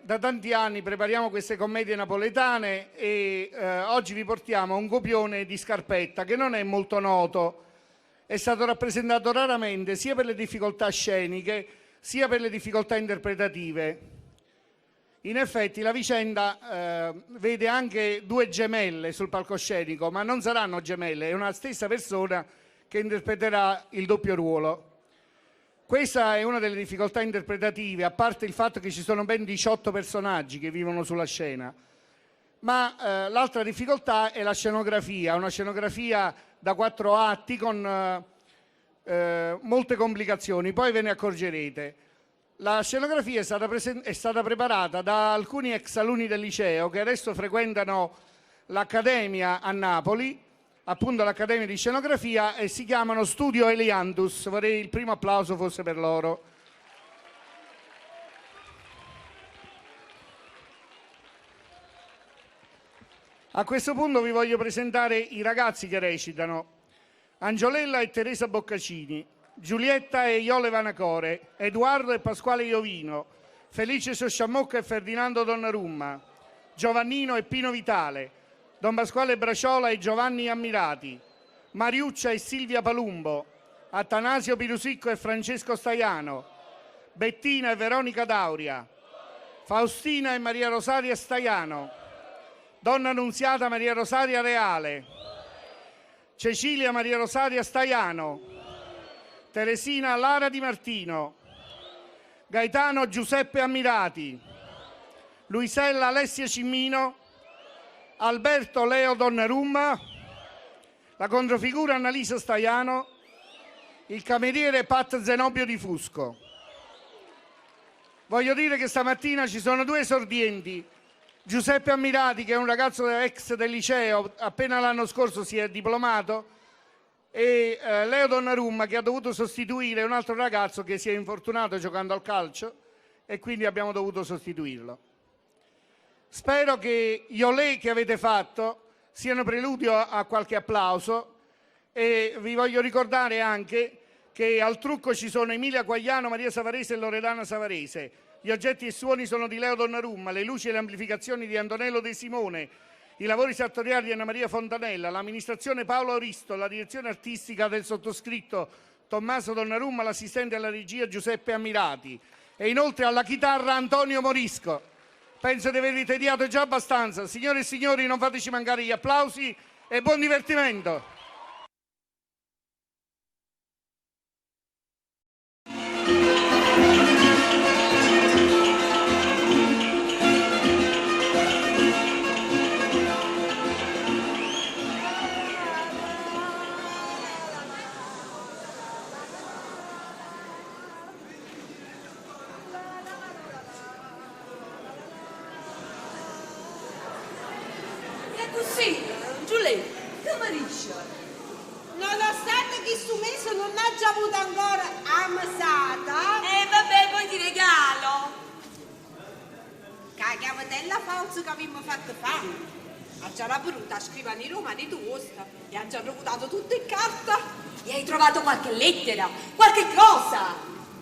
Da tanti anni prepariamo queste commedie napoletane e oggi vi portiamo un copione di Scarpetta che non è molto noto. È stato rappresentato raramente sia per le difficoltà sceniche sia per le difficoltà interpretative. In effetti la vicenda vede anche due gemelle sul palcoscenico, ma non saranno gemelle, è una stessa persona che interpreterà il doppio ruolo. Questa è una delle difficoltà interpretative, a parte il fatto che ci sono ben 18 personaggi che vivono sulla scena. Ma l'altra difficoltà è la scenografia, una scenografia da 4 atti con molte complicazioni, poi ve ne accorgerete. La scenografia è stata preparata da alcuni ex alunni del liceo che adesso frequentano l'Accademia a Napoli, appunto l'Accademia di Scenografia, e si chiamano Studio Eliantus. Vorrei il primo applauso fosse per loro. A questo punto vi voglio presentare i ragazzi che recitano. Angiolella e Teresa Boccacini, Giulietta e Iole Vanacore, Edoardo e Pasquale Iovino, Felice Sciosciammocca e Ferdinando Donnarumma, Giovannino e Pino Vitale, Don Pasquale Braciola e Giovanni Ammirati, Mariuccia e Silvia Palumbo, Attanasio Pirusicco e Francesco Staiano, Bettina e Veronica Dauria, Faustina e Maria Rosaria Staiano, Donna Annunziata Maria Rosaria Reale, Cecilia Maria Rosaria Staiano, Teresina Lara Di Martino, Gaetano Giuseppe Ammirati, Luisella Alessia Cimmino, Alberto Leo Donnarumma, la controfigura Annalisa Staiano, il cameriere Pat Zenobio Di Fusco. Voglio dire che stamattina ci sono due esordienti. Giuseppe Ammirati, che è un ragazzo ex del liceo, appena l'anno scorso si è diplomato, e Leo Donnarumma, che ha dovuto sostituire un altro ragazzo che si è infortunato giocando al calcio e quindi abbiamo dovuto sostituirlo. Spero che gli olè che avete fatto siano preludio a qualche applauso, e vi voglio ricordare anche che al trucco ci sono Emilia Quagliano, Maria Savarese e Loredana Savarese. Gli oggetti e suoni sono di Leo Donnarumma, le luci e le amplificazioni di Antonello De Simone, i lavori sartoriali di Anna Maria Fontanella, l'amministrazione Paolo Aristo, la direzione artistica del sottoscritto Tommaso Donnarumma, l'assistente alla regia Giuseppe Ammirati e inoltre alla chitarra Antonio Morisco. Penso di avervi tediato già abbastanza. Signore e signori, non fateci mancare gli applausi e buon divertimento. Sì, Giulietta, come dici? Nonostante che su mese non ha già avuto ancora ammasata. Vabbè, poi ti regalo. Che la chiavatella falsa che abbiamo fatto fare. Ha già la brutta scrivani romani tosta e ha già reputato tutto in carta. E hai trovato qualche lettera, qualche cosa?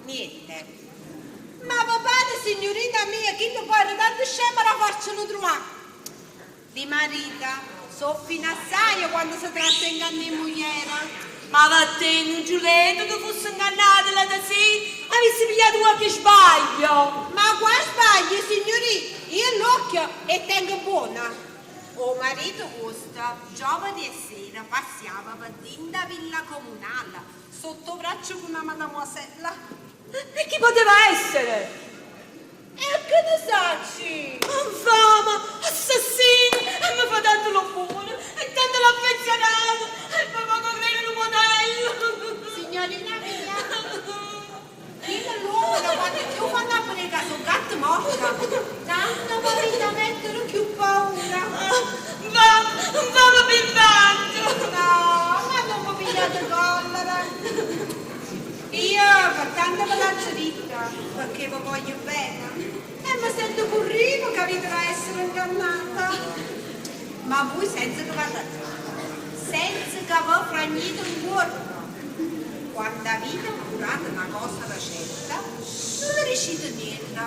Niente. Ma papà, signorina mia, chi non può tanto scema da farcelo trovare? Di marita, soffina assai quando si tratta di ingannare mogliera. Ma vattene, Giulietta, tu fossi ingannata la da sì, avessi pigliato qualche sbaglio. Ma qua sbaglio, signorina, io l'occhio e tengo buona. O marito vostro, giovedì e sera, passiava per dinda villa comunale, sotto braccio con una mademoisella. E chi poteva essere? E che ne sacci? Infame, assassino, e mi fa tanto lo buono, e tanto l'affezionato, e poi poco credo un modello. Signorina mia, chi l'uomo quando più fanno a prega su gatto morta, tanto volete mettere più paura. Va, va birbante. No, ma non mi pigliate collera. Io per tanto ve l'ho detta, perché vi voglio bene. E mi sento currivo che avete da essere ingannata. Ma voi senza che vada, senza che vi fragnite un corpo. Quando avete curato una cosa da certa, non riuscite niente.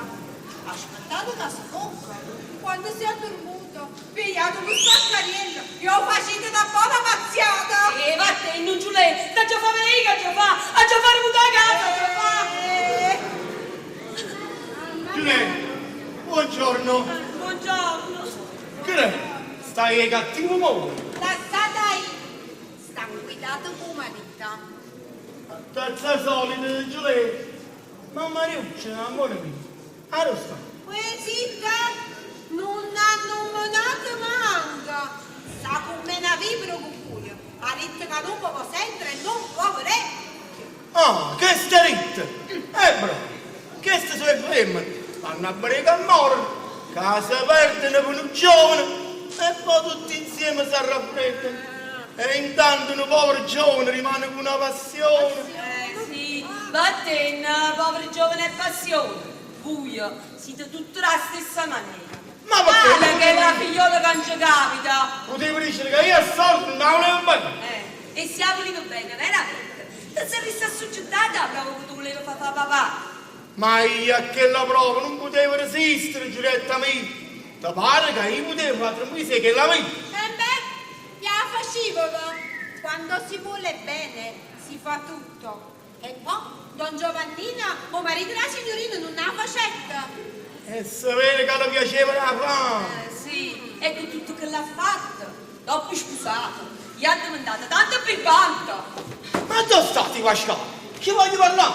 Aspettate ca se cocca. Quando s'è addormuto, pigliate nu sacariello e 'o facite na bona mazziata. E vattenne, Giulè, t'aggia fa vedè io che aggia fa! Aggia fa arrevutà 'a casa, aggia fa! Giulè, buongiorno. Buongiorno. Che d'è? Staje 'e cattivo umore? Lassate 'a i'. Sta 'nquitato cu 'o marito. A terza solita, Giulè. Ma Mariuccia, ammore mio, arò sta? Uè zitta! Nun 'ha nummenato manco! Sta cumme na vipera cu vuje. Ha ditto ca nun ve po' sentere e nun vo' vedè cchiù. Ah, chesto ha ditto? E bravo! Cheste so' 'e femmene, vanno a vedè ca moreno, ca se perdeno pe nu giovane e po' tutti insieme s'arraffreddano. E intanto nu povero giovane rimane cu na passione. Eh sì, vattenne, povero giovane e passione. Vuje site tutte d' 'a stessa manera. Ma pecché? Pare chella figliola ca nce capita. Putevo dicere ca io a sorte nun 'a vulevo bene. Eh, e si 'a vulive bene veramente, te sarrisse assuggettata 'a prova ca te vuleva fa fa papà. Ma io a chella prova nun putevo resistere, Giulietta mia. Te pare ca io putevo fa trempiso 'e chella vita? Embè, che 'a faciveve? Quando si vuole bene si fa tutto. E po', don Giovannino, 'o marito d' 'a signurina, nun 'a facette? E se vede ca le piaceva d' 'a fa'! Eh, sì, e cu tutto che l'ha fatto, doppo spusato, ll'ha addiventato tanto birbante! Ma addò sta zi' Pascale? Ce voglio parlà!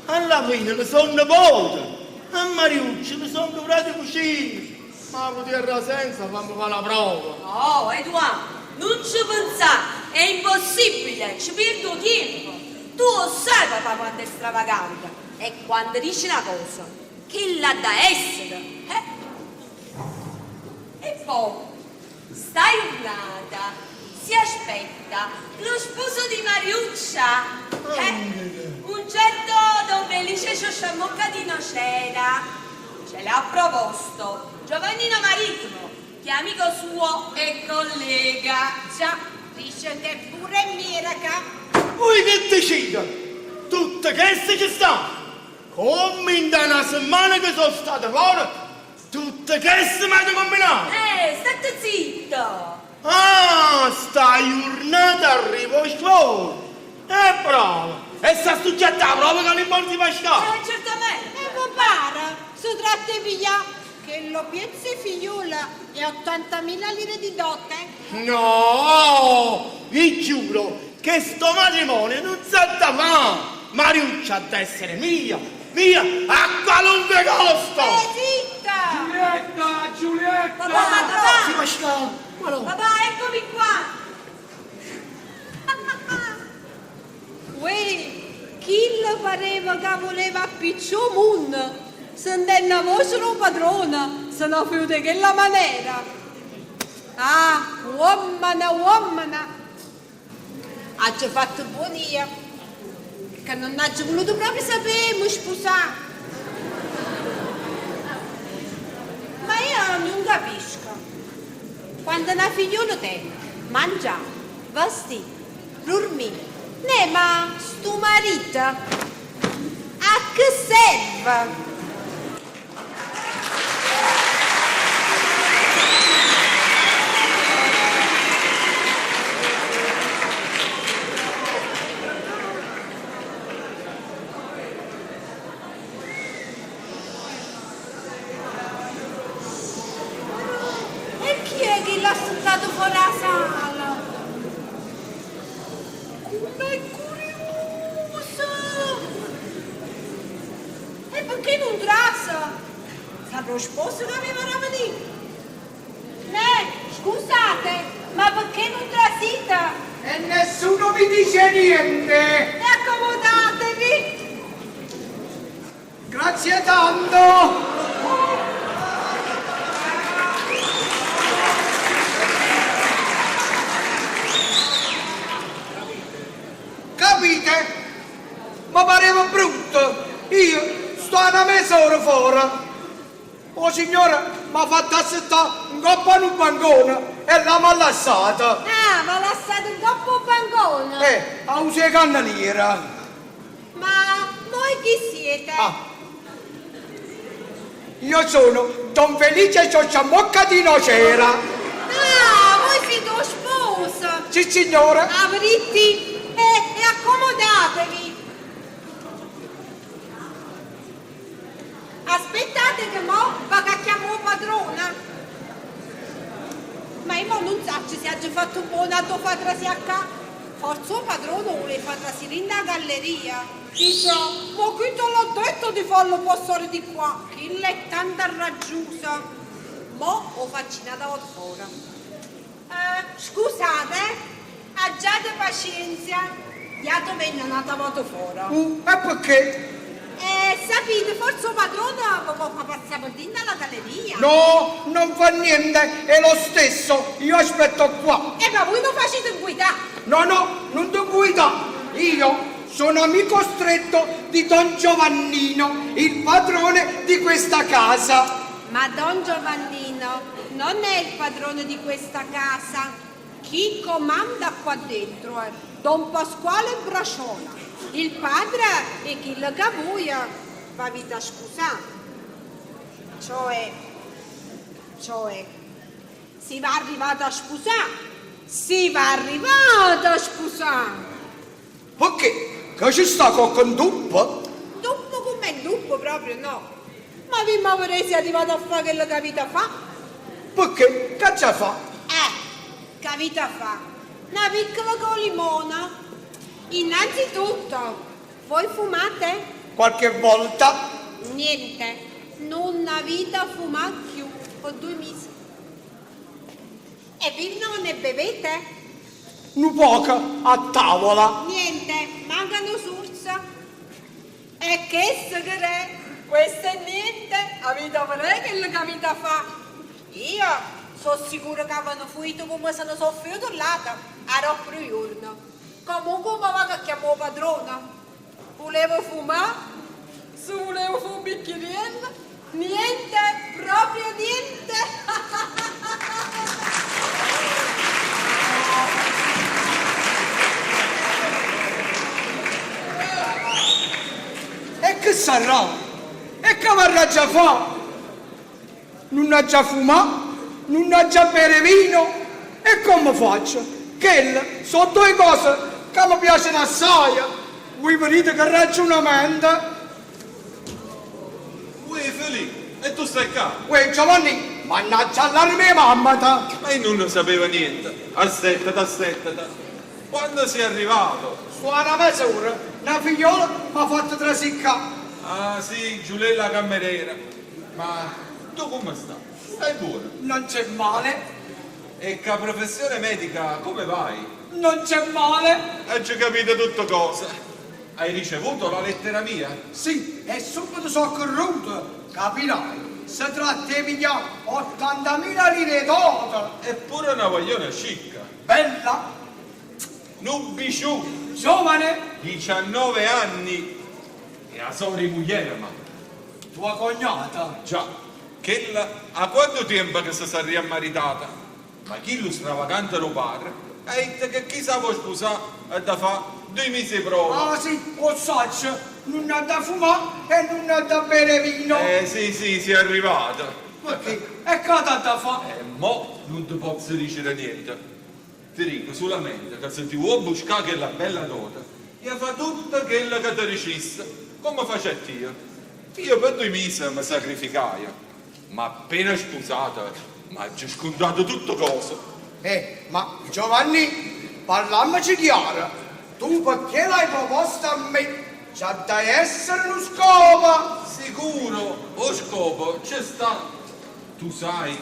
Alla fine le so' nepote! A Mariuccia le songo frate cucino! Ma puterra senza famme fa' na prova! No, Eduà, nun ce penzà, è impossibile, ce pierde 'o tiempo. Tu 'o ssaje papà quanto è stravagante e quando dice na cosa, chella ha da essere, eh! E po', sta jurnata si aspetta lo sposo di Mariuccia, eh! Un certo don Felice Sciosciammocca di Nocera ce l'ha proposto Giovannino maritimo, che è amico suo e collega. Già, dice che pure è miereca. Vui che dicite? Tutto chesto ce sta? Comme 'int' a na semmana che so' stato fora, tutto chesto m'ate combinato? Eh, statte zitto! Ah, sta jurnata arriva 'o sposo! E bravo! E sta suggetta 'a prova ca l'importa 'e Pascale? Eh, certamente! E ve pare? Si tratta 'e piglià chello piezzo 'e figliola e ottantamila lire di dote? No! Vi giuro che sto matrimonio nun s'ha da fa'! Mariuccia ha da essere mia, mia a qualunque costo! E zitta! Giulietta, Giulietta! Papà, papà! Sì, Pascale, ma no. Papà, eccomi qua! Uè, chillo pareva ca vuleva appiccià 'o munno, sentenno 'a voce d' 'o padrone, se n'è fujuto 'e chella manera. Ah, uommene, uommene! Aggio fatto buono io, ca nun aggio vuluto proprio sapé 'e me spusà. Ma io nun capisco, quando na figliola tene, mangià, vestì, Durmì. Neh, ma stu marito a che serve? E chi è chillo assettato fore 'a sala? Cumm'è curiuso! E pecché nun trase? Sarrà 'o sposo che aveva da venì? Neh, scusate, ma pecché nun trasite? E nessuno vi dice niente! E accomodatevi! Grazie tanto! Capite? Mi pareva brutto. Io sto a una mezz'ora fuori. O signore m'ha fatto assettare 'ncoppa a nu bancone e là m'ha lassato. Ah, v'ha lassato 'ncoppa 'o bancone? Eh, a uso 'e canneliera. Ma voi chi siete? Ah. Io sono Don Felice Sciosciammocca di Nocera. Ah, voi siete lo sposo! Sì, signora. Avriti e, e accomodatevi. Aspettate che mo va che chiamo il padrone. Ma io mo non so se ha già fatto buono a far trasire a ca. Forse il padrone vuole far trasire in la galleria. Dice, ma chi te l'ha detto di farlo passare di qua? Chi l'è tanta raggiosa? Mo ho faccinata volta fuori. Scusate, abbiate pazienza. Iato venne un'altra volta fuori. E perché? Sapete, forse il padrone mi può far passare per dentro alla galleria. No, non fa niente, è lo stesso, io aspetto qua. Ma voi non facete guidare. No, no, non ti guida. Io sono amico stretto di Don Giovannino, il padrone di questa casa. Ma Don Giovannino non è il padrone di questa casa. Chi comanda qua dentro è Don Pasquale Braciola. Il padre è chi che voi va vita scusare. Cioè, cioè, si va arrivato a sposare. Si va arrivato a sposare. Perché? Che ci sta con duppo? Duppo come duppo proprio no. Ma vi mi arrivato a fare quello che vita fa? Perché? Che c'è fa? Che vita fa? Una piccola colimona. Innanzitutto, voi fumate? Qualche volta. Niente, non avete fumato più per 2 mesi. E vino ne bevete? Un poco a tavola. Niente, mancano sursa. E che se che Questo è niente, avete vedere quello che avete fa. Io sono sicura che avevano fuito come se ne sono fuito là, a rompere giorno. Comunque mi va che chiamo padrona. Volevo fumare? Se volevo fare un bicchierino? Niente, proprio niente. E che sarà? E che varrà già fa? Non ha già fumato, non ha già bere vino. E come faccio? Che sono due cose che mi piacciono assai. Voi vedete che ragionamento? Uè Filippo, e tu stai qua? Uè Giovanni, mannaggia allarme mia mamma ta. Ma io non sapevo niente. Assettati, assettati. Quando sei arrivato? Suona mezz'ora, una figliola mi ha fatto trasiccare. Ah sì, Giuliella la cameriera. Ma tu come stai? Stai buono? Non c'è male. E che professione medica come vai? Non c'è male. Hai già capito tutto cosa. Hai ricevuto la lettera mia? Sì, e subito sono corruto. Capirai, si tratta di pigliare 80.000 lire d'oro. Eppure una guagliona scicca. Bella. Nu biciù. Giovane. 19 anni. E la sora moglie, ma. Tua cognata? Già, che la, a quanto tempo che si sarebbe maritata? Ma chi lo stravagante lo padre? Ha detto che chi sa può sposare è da fare 2 mesi di prova. Ah sì, o saccio, non ha da fumare e non ha da bere vino. Sì, sì, si è arrivata. Perché? E cosa ha da fare? Mo non ti posso dire niente. Ti dico solamente che se ti vuoi buscare quella bella dote, gli fa tutto quello che ti dicesse, come facetti io. Io per 2 mesi mi sacrificai, ma appena sposata mi ha già scontato tutto cosa. Ma Giovanni, parliamoci chiaro. Tu perché l'hai proposta a me? C'ha da essere uno scopo! Sicuro, lo scopo c'è sta. Tu sai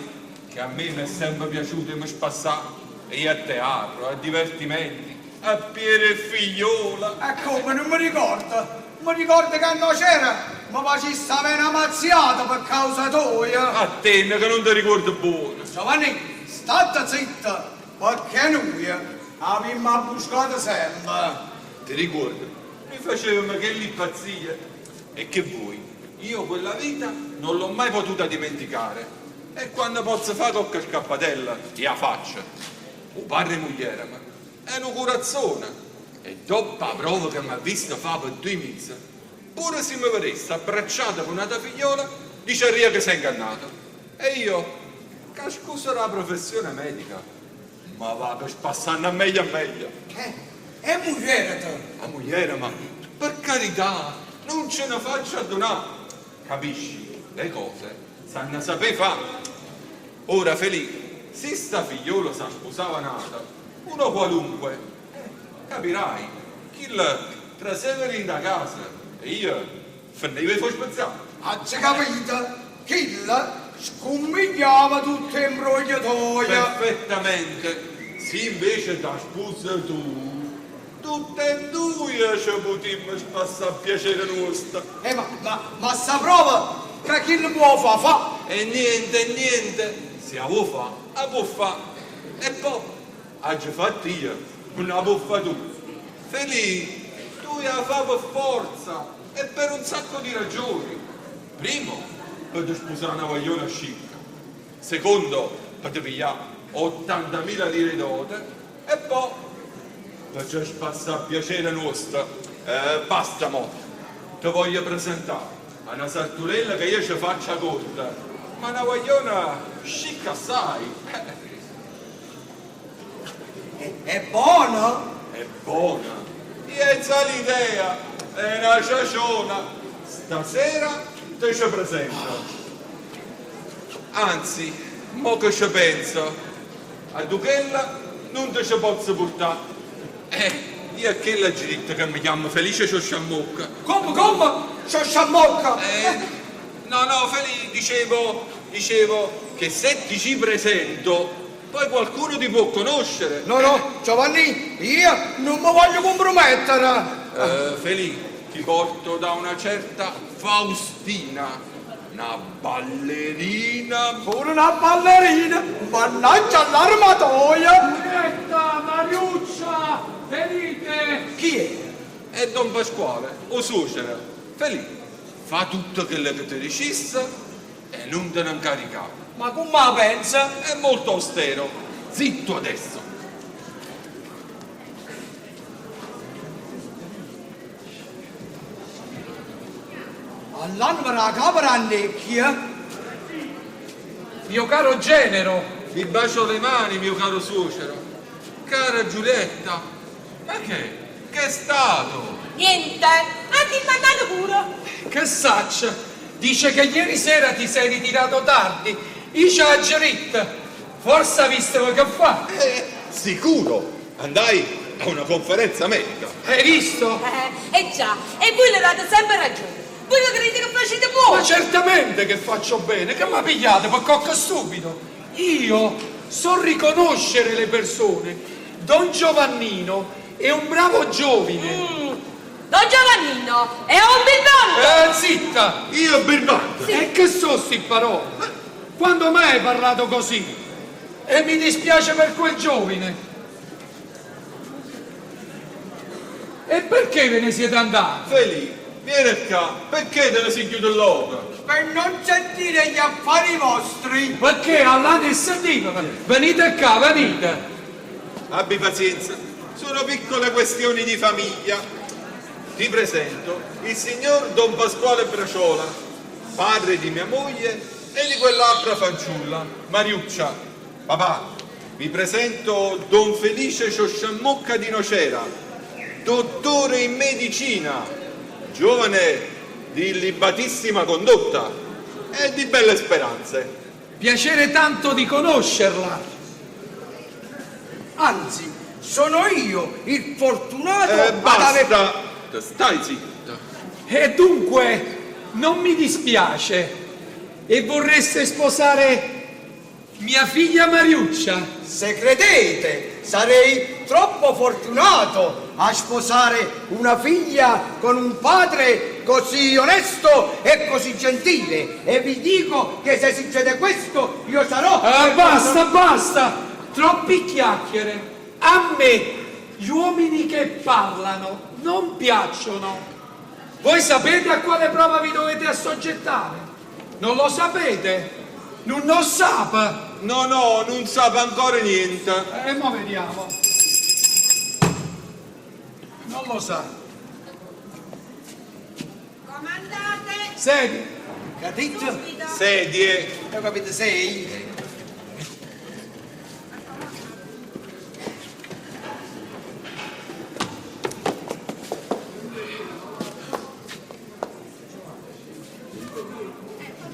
che a me mi è sempre piaciuto mi spassare e a teatro, a divertimenti, a Piero e Figliola. E come, non mi ricordo. Mi ricordo che a Nocera mi facessi avere una mazziata per causa tua. Attento che non ti ricordo buono. Giovanni, state zitta, perché noi abbiamo buscato sempre. Ti ricordo, mi facevano che lì pazzia. E che vuoi? Io quella vita non l'ho mai potuta dimenticare. E quando posso fare qualche scappatella, la faccio. O padre e moglie, ma è un corazzone. E dopo la prova che mi ha visto fare per 2 mesi, pure se mi vedesse abbracciata con una figliola, Diciarria che s'è ingannato. E io, ca scusa d' 'a professione medica, m' vaco spassanno a meglio a meglio. Eh, e mugliereta? A muglierema, per carità, nun ce ne faccio addunà. Capisci, le cose s'hanna sapé fà. Ora, Felì, si sta figliola s' 'a spusava n'ato, uno qualunque, eh, capirai, chillo traseva dint' 'a casa e io ferneva 'e fa 'o speziale. Aggio capito, chillo scummigliava tutt' 'e mbroglie toje. Perfettamente, si invece t' 'a spuse tu, tutt' 'e duje ce putimmo spassà a piacere nuosto. Eh, ma, ma, ma sta prova ca chillo m' 'o fa fà. E niente, e niente, si 'a vuò fà, 'a può fà. E po', aggio fatto io, nun 'a può fà tu. Felì, tu 'e 'a fà pe forza e per un sacco di ragioni. Primo, pe te spusà na guagliona scicca. Secondo, pe te piglià ottantamila lire 'e dote. E po', pe ce spassà a piacere nuosto. Basta mo, te voglio presentà a na sartulella che io ce faccio 'a corte, ma na guagliona scicca assai. È bona? È bona. Miez'a l'idea è na ciaciona. Stasera te ce presento. Anzi, mo che ce penso, addu chella nun te ce pozzo purtà. Eh, io a chella aggio ditto che me chiammo Felice Sciosciammocca. Comme, comme? Sciosciammocca? Eh, no, no, Felì, dicevo, dicevo che se ti ci presento, poi qualcuno ti può conoscere. No, no, Giovannì, io nun me voglio compromettere. Eh, Felì, ti porto da una certa Faustina, na ballerina. Pure na ballerina? Mannaggia all'arma toja! Giulietta, Mariuccia, venite! Chi è? È don Pasquale, 'o suocero. Felì, fa tutto chello che te dicesse e nun te ne 'ncaricà. Ma comm' 'a pensa? È molto austero. Zitto adesso! All'anima d' 'a capa d' 'a necchia. Mio caro genero. Vi bacio le mani, mio caro suocero. Cara Giulietta, ma che? Che è stato? Niente, ha dimmandato pure. Che saccio, dice che ieri sera ti sei ritirato tardi, io ce aggio ritto, forse avisseve che fa. Eh, sicuro, andai a una conferenza medica. Hai visto? Eh, eh già, e voi le date sempre ragione. Voi lo credete che facete buono? Ma certamente che faccio bene, che m'ha pigliato per cocca stupido. Io so riconoscere le persone. Don Giovannino è un bravo giovine. Mm, Don Giovannino è un birbante! Eh, zitta! Io birbante? Sì. E che so sti parole? Quando mai hai parlato così? E mi dispiace per quel giovine. E perché ve ne siete andati? Felì, viene ccà, perché te ne sei ghiuto lloco? Per non sentire gli affari vostri. Perché allà ne sentivano? Venite ccà, venite. Abbi pazienza, sono piccole questioni di famiglia. Ti presento il signor Don Pasquale Braciola, padre di mia moglie e di quell'altra fanciulla, Mariuccia. Papà, vi presento Don Felice Sciosciammocca di Nocera, dottore in medicina, giovane di illibatissima condotta e di belle speranze. Piacere tanto di conoscerla. Anzi, sono io il fortunato Eh, ad aver... basta! Stai zitta. E dunque, non mi dispiace. E vorreste sposare mia figlia Mariuccia? Se credete, sarei troppo fortunato a sposare una figlia con un padre così onesto e così gentile. E vi dico che se succede questo, io sarò... Ah, basta, basta! Troppi chiacchiere. A me gli uomini che parlano non piacciono. Voi sapete a quale prova vi dovete assoggettare? Non lo sapete? Nun 'o ssape? No, no, nun sape ancora niente. E mo vediamo. Non lo sa. Comandate! Senti. Che ha detto? Sedie. Ho capito sei?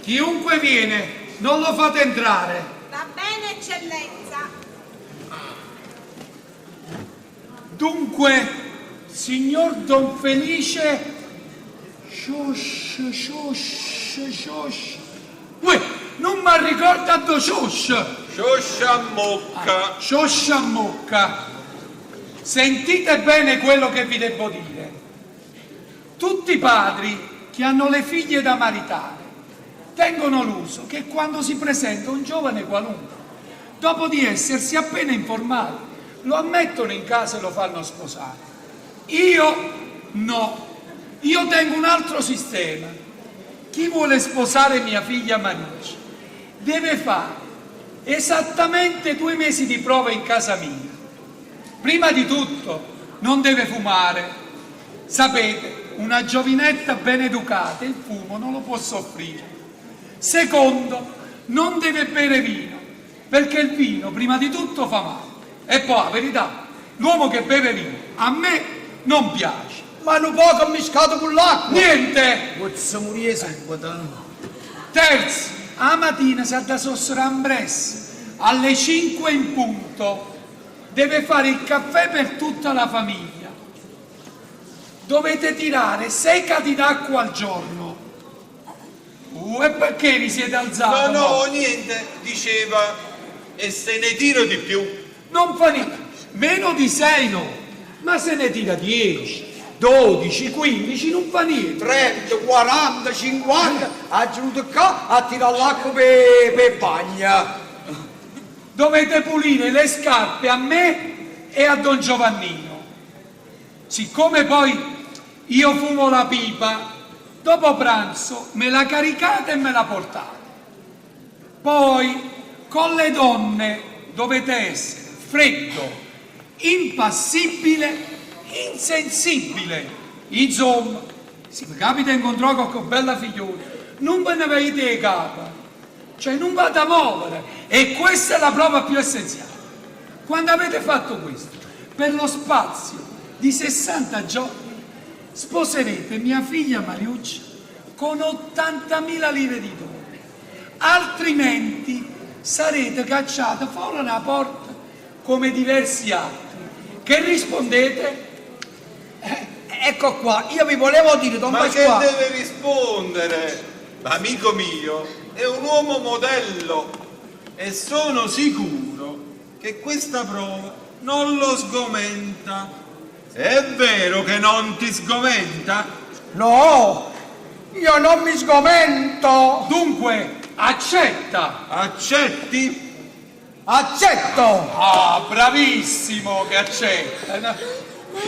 Chiunque viene, non lo fate entrare. Va bene, eccellenza. Dunque, signor Don Felice, scioscia, scioscia, scioscia. Uè, non mi ricordo do scioscia. Sciosciammocca. Sciosciammocca. Sentite bene quello che vi devo dire. Tutti i padri che hanno le figlie da maritare tengono l'uso che quando si presenta un giovane qualunque, dopo di essersi appena informati, lo ammettono in casa e lo fanno sposare. Io no, io tengo un altro sistema. Chi vuole sposare mia figlia Mariuccia deve fare esattamente due mesi di prova in casa mia. Prima di tutto non deve fumare. Sapete, una giovinetta ben educata il fumo non lo può soffrire. Secondo, non deve bere vino, perché il vino prima di tutto fa male. E poi, la verità, l'uomo che beve vino a me non piace. Ma un poco mischiato con l'acqua. Niente! Pozzo morire subito. Terzo, a mattina si ha da sossere ambress alle 5 in punto. Deve fare il caffè per tutta la famiglia. Dovete tirare sei cati d'acqua al giorno. E perché vi siete No, alzati? no, niente, diceva, e se ne tiro di più. Non fa niente. Meno di 6 no, ma se ne tira 10, 12, 15, non fa niente. 30, 40, 50, ha venuto qua a tirare l'acqua per, per bagna. Dovete pulire le scarpe a me e a Don Giovannino. Siccome poi io fumo la pipa, dopo pranzo me la caricate e me la portate. Poi con le donne dovete essere freddo, impassibile, insensibile. Insomma, se vi capita incontrare qualche bella figliuola, non ve ne venite capo, cioè non vado a muovere. E questa è la prova più essenziale. Quando avete fatto questo, per lo spazio di 60 giorni, sposerete mia figlia Mariuccia con 80.000 lire di dote. Altrimenti sarete cacciati fuori una porta come diversi altri. Che rispondete? Ecco qua, io vi volevo dire, Don Ma che Pasquale. deve rispondere? L'amico mio è un uomo modello e sono sicuro che questa prova non lo sgomenta. È vero che non ti sgomenta? No, io non mi sgomento. Dunque, accetta. Accetti? Accetto. Ah, bravissimo che accetta. No,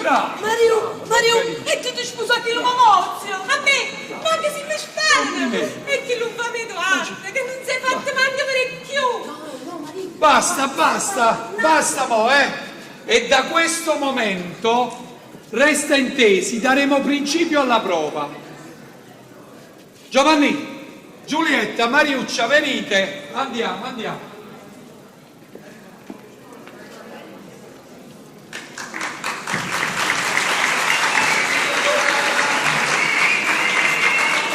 Bravo. Mario, Mario, e tu ti sposi lo mamozio? A me, ma che si mi sparano? E che non fa arte, che non sei fatto manco per più. Basta, basta, basta mo, eh. E da questo momento, resta intesi, daremo principio alla prova. Giovanni, Giulietta, Mariuccia, venite. Andiamo, andiamo.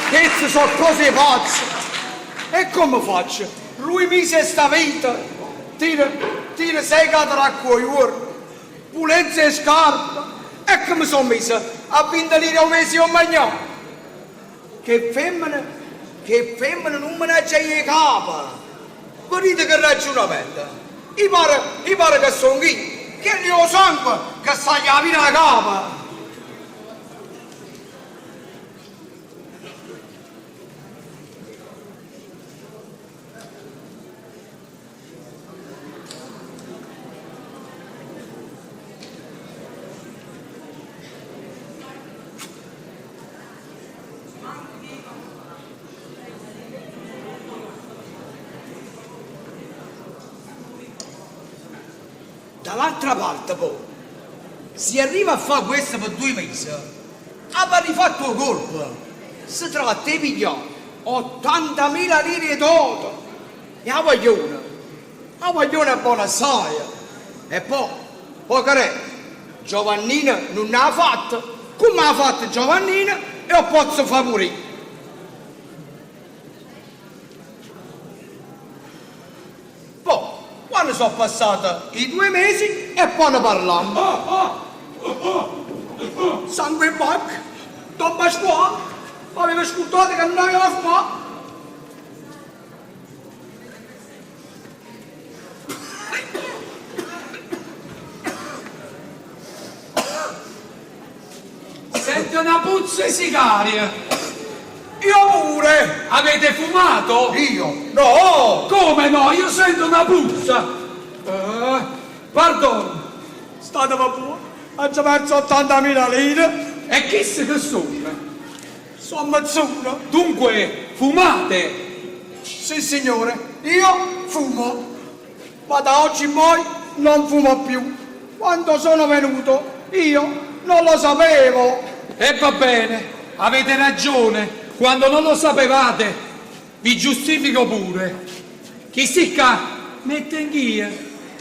Queste sono cose pazze. E come faccio? Lui mise sta vita. Tira, tira sei cate d'acqua al giorno. Pulezza e scarpa. E come sono messa? A 20 lire un mese ho mangiato. Che femmina, che femmina non me ne c'è in capo. Guardate che ragionamento. Mi pare, mi pare che sono io, che ne ho sangue, che sa gli la capo. Dall'altra parte poi, si arriva a fare questo per due mesi, avrà rifatto il colpo. Si tratta di pigliare. 80.000 lire 'e dote! E 'a guagliona? 'A guagliona è bona assaje! E po', po' cher'è? Giovannino nun 'a fatto, comme 'a fatto Giovannino e 'o pozzo fa pur'io! Po', quanno so' passate i due mesi e po' ne parlammo. Sangue 'e Bacco, Don Pasquale, m'aveva scurdato ca nun aveva fumà. Sento na puzza 'e sicario. Io pure! Avete fumato? Io? No! Come no? Io sento na puzza! Uh, pardon! Stateve buono, aggio perzo 80.000 lire. E chiste che sono? So' mezz'ora. Dunque, fumate? Sì, signore, io fumo. Ma da oggi in poi non fumo più. Quando sono venuto, io non lo sapevo. E va bene, avete ragione. Quando non lo sapevate, vi giustifico pure. Chisti ccà, m' 'e tengh'io,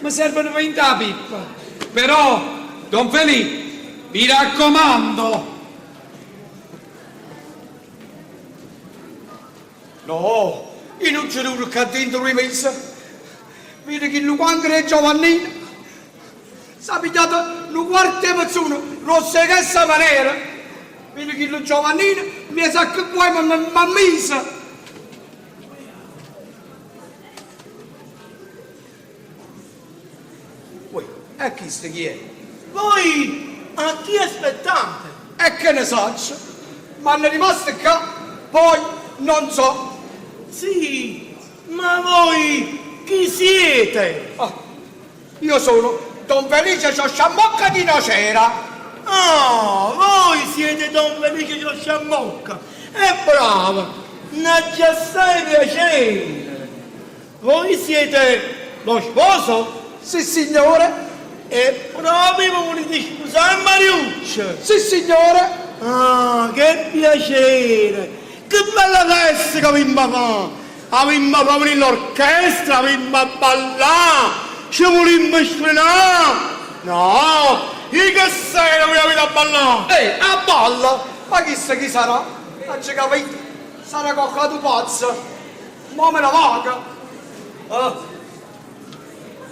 mi servono per 'int' 'a pippa. Però, don Felì, vi raccomando. No, io nun ce duro ccà dinto dui mesi. Vide chillo quanto è Giovannino. S'ha pigliato nu quarto 'e pezzone rosso 'e chesta manera. Vide chillo Giovannino mi sa che guai m'ha miso. Uè, e chisto chi è? Voi a chi aspettate? E che ne saccio? M'hanno rimasto ccà, poi non so. Sì, ma voi chi siete? Ah, io sono Don Felice Sciosciammocca di Nocera. Ah, voi siete Don Felice Sciosciammocca. E bravo, n'aggio assai piacere. Voi siete lo sposo? Sì, signore. E proprio vi volete sposare Mariuccia? Sì, signore. Ah, che piacere! Che bella festa che avimma fa! Avimma fa venire l'orchestra, avimma ballà, ci volimmo sfrenà! No, io che sera voi avete a ballà! Ehi, a balla! Ma chissà chi sarà? Non ci capito. Sarà qualche pazzo. Mo me ne vago. Oh.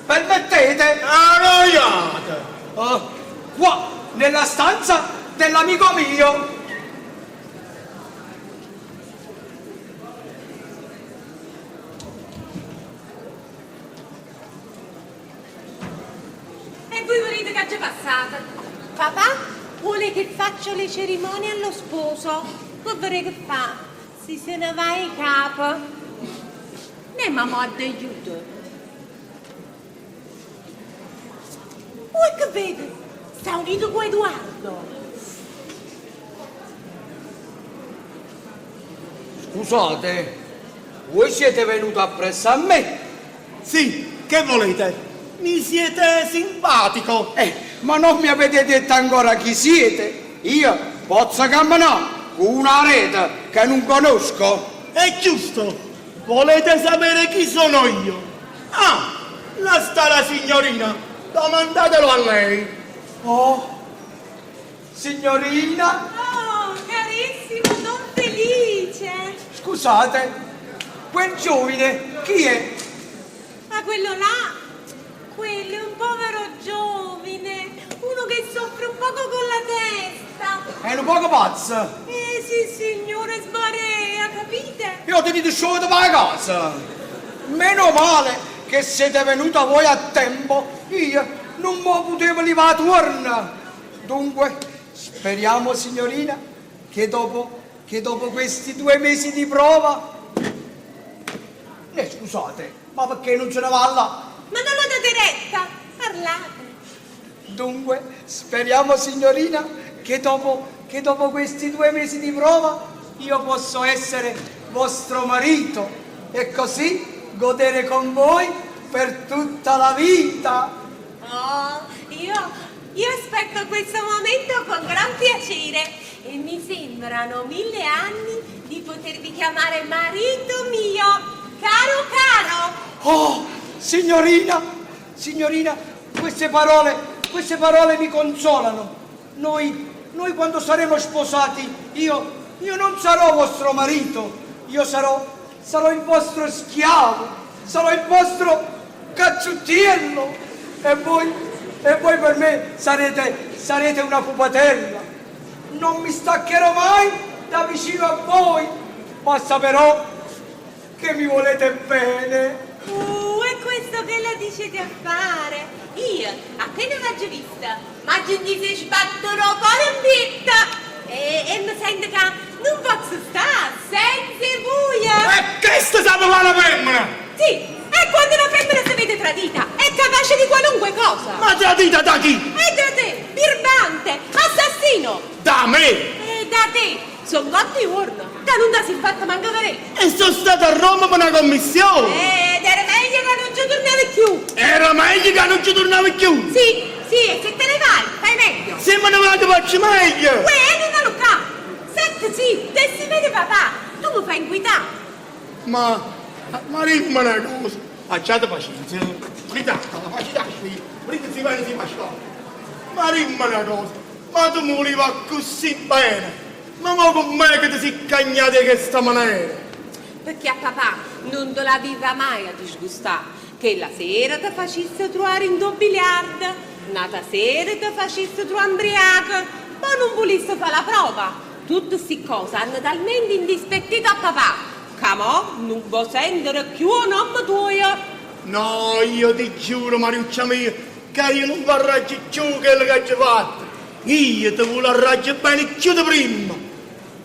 Permettete? Annoiate! Oh. Qua, nella stanza dell'amico mio. E voi volete che c'è passata? Papà vuole che faccia le cerimonie allo sposo. Che vorrei che fa? Si se ne va in capo. Ne mamma ha d'aiuto. Oh, che vedi? Sta unito con Edoardo. Scusate, voi siete venuti appresso a me? Sì, che volete? Mi siete simpatico. Ma non mi avete detto ancora chi siete? Io posso camminare con una rete che non conosco. È giusto. Volete sapere chi sono io? Ah, là sta la signorina. Domandatelo a lei. Oh, signorina. Oh, carissimo Don Felice. Scusate, quel giovine chi è? Ma quello là, quello è un povero giovine, uno che soffre un poco con la testa. È un poco pazzo. Eh sì, signore, sbarea, capite? Io ho tenuto sciolto per la casa. Meno male che siete venuta voi a tempo. Io non mi potevo levare torna. Dunque, speriamo, signorina, che dopo, che dopo questi due mesi di prova... Eh, scusate, ma perché non ce ne va là? Ma non lo date retta, parlate. Dunque, speriamo, signorina, che dopo, che dopo questi due mesi di prova io posso essere vostro marito e così godere con voi per tutta la vita. Oh, io, io aspetto questo momento con gran piacere e mi sembrano mille anni di potervi chiamare marito mio, caro caro. Oh, signorina, signorina, queste parole, queste parole mi consolano. Noi, noi quando saremo sposati, io, io non sarò vostro marito, io sarò, sarò il vostro schiavo, sarò il vostro cazzuttiello e voi, e voi per me sarete, sarete una pupatella. Non mi staccherò mai da vicino a voi, basta però che mi volete bene. Uh, e questo che la dicete a fare? Io, appena l'ho vista, ma mi si sbattono cuore in petto e, e mi sento che non posso stare senza voi. E questa sa fare la femmina! Sì, e quando una femmina si vede tradita, è capace di qualunque cosa. Ma tradita da chi? E da te, birbante, assassino. Da me! E da te, sono cotti urno, che non ti si è fatta manco vedere. E sono stato a Roma per una commissione! Ed era meglio che non ci tornavi più. Era meglio che non ci tornavi più! Sì, sì, e se te ne vai, fai meglio. Se me ne vado faccio meglio! Uè, non lo ca. Senti, sì, te si vede papà, tu mi fai inquietare. Ma, ma dimmi una cosa, facciate pazienza, ritacca, facciate, rite si va si fa Ma dimmi una cosa, ma tu mi volevi così bene, ma mo con me che ti sei cagnato di questa maniera? Perché a papà non te l'aveva mai a disgustare. Che la sera ti facesse trovare in due biliardo, un'altra sera ti facesse trovare imbriaco, poi non volesse fare la prova. Tutte queste cose hanno talmente indispettito a papà, che mo non può sentire più il nome tuo. No, io ti giuro, Mariuccia mia, che io non vorrei più quello che hai fatto. Io ti volevo bene più di prima.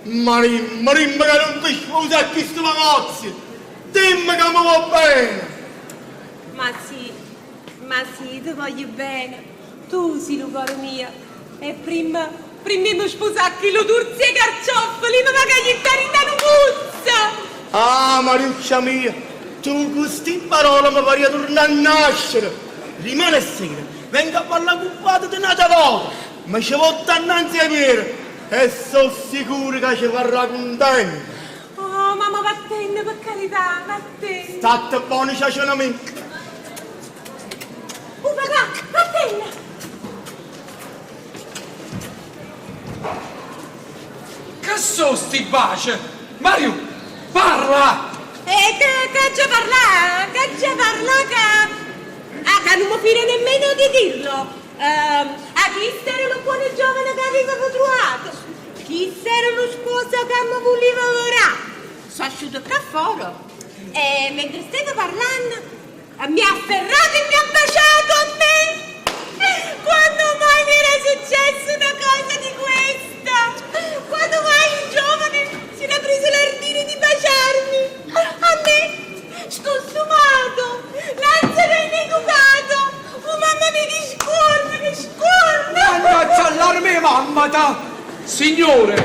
Ma dimmi, dimmi che non ti sposi a questo ragazzo. Dimmi che mi va bene. Ma sì, ma sì, ti voglio bene. Tu sei il cuore mio. E prima, prima mi sposacchi lo turzi e carcioffoli, ma che gli taritano puzza! Ah, Mariuccia mia, tu con queste parole mi pare tornare a nascere. Rimane sera, vengo a parlare con padre di un'altra volta, ma ci volta innanzi a me e sono sicuro che ci farà contento. Oh, mamma, vattene, per carità, vattene. State buoni, ciaciona mia. Oh, papà, vattene. Che sono sti baci? Mario, parla! E che, che già parla, che già parla, che... Ah, che non mi fido nemmeno di dirlo. Ehm, a chi era lo buon giovane che aveva trovato? Chi era lo sposo che mi voleva lavorare? Sono asciutto qua fuori. E mentre stavo parlando, mi ha afferrato e mi ha baciato a me. Quando mai mi era successo una cosa di questa? Quando mai un giovane si era preso l'ardire di baciarmi? A me, scostumato, Lazzaro ineducato. Oh mamma mia, che scorno, che scorno! Mannaggia allarme mamma ta! Signore,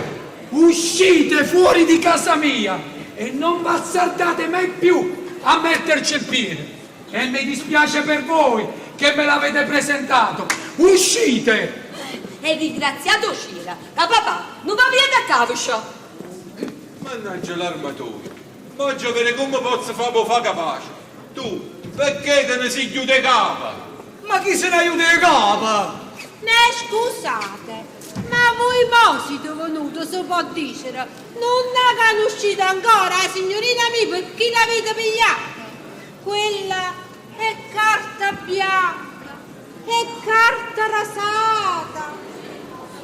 uscite fuori di casa mia e non v'azzardate mai più a metterci il piede. E mi dispiace per voi che me l'avete presentato. Uscite! E ringraziato Cira, che papà non va via da cavcio. Mannaggia l'armatore. Ma giovane come posso fare per fare capace? Tu, perché te ne sei chiude capa? Ma chi se ne aiuta di capa? Ne scusate, ma voi mo siete venuto, si può dire, non la conoscete ancora, la signorina mia, per chi l'avete pigliata? Quella è carta bianca, è carta rasata.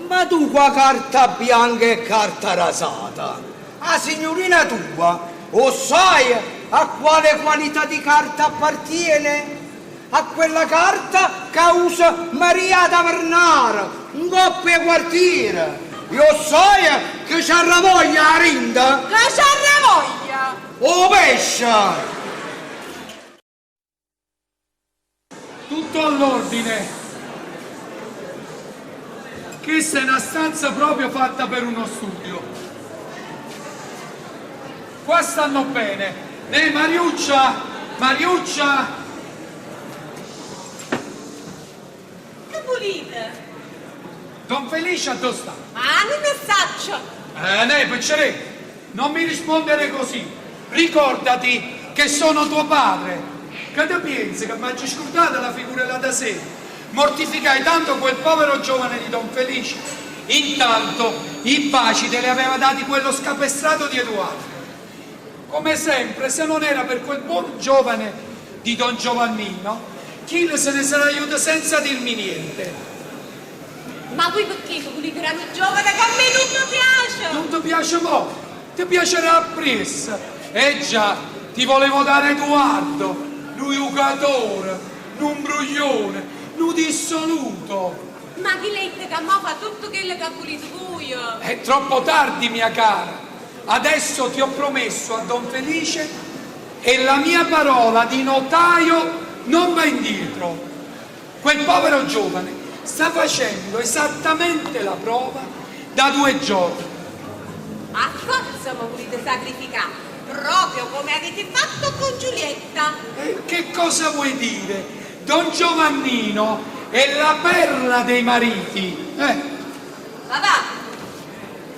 Ma tu qua carta bianca e carta rasata. La signorina tua, o sai a quale qualità di carta appartiene? A quella carta che usa Maria Tavernara, un coppia quartiere. Io sai che c'ha la voglia a rinda? Che c'ha la voglia? O pesce! Tutto all'ordine. Questa è una stanza proprio fatta per uno studio. Qua stanno bene. Ne Mariuccia! Mariuccia! Che volete? Don Felice dove sta? Ah, non ne saccio. Eh, ne, piccerè. Non mi rispondere così. Ricordati che sono tuo padre. Che te pensi che m'aggio scurdato la figura 'e l'ata sera? Mortificai tanto quel povero giovane di Don Felice. Intanto i baci te li aveva dati quello scapestrato di Eduardo. Come sempre, se non era per quel buon giovane di Don Giovannino, chillo se ne sarà juto senza dirmi niente. Ma voi pecché ve vulite dà nu giovane che a me nun me piace? Nun te piace mo', te piacerà appriesso. Eh già, ti volevo dare Eduardo, nu jucatore, nu 'mbruglione, nu dissoluto. Ma chi l'ha 'itto ca mo fa tutto chello che vulite vuje? È troppo tardi, mia cara. Adesso ti ho promesso a Don Felice e la mia parola di notaio non va indietro. Quel povero giovane sta facendo esattamente la prova da due giorni. A forza me vulite sacrificà, proprio come avete fatto con Giulietta. E che cosa vuoi dire? Don Giovannino è la perla dei mariti. Eh. Papà,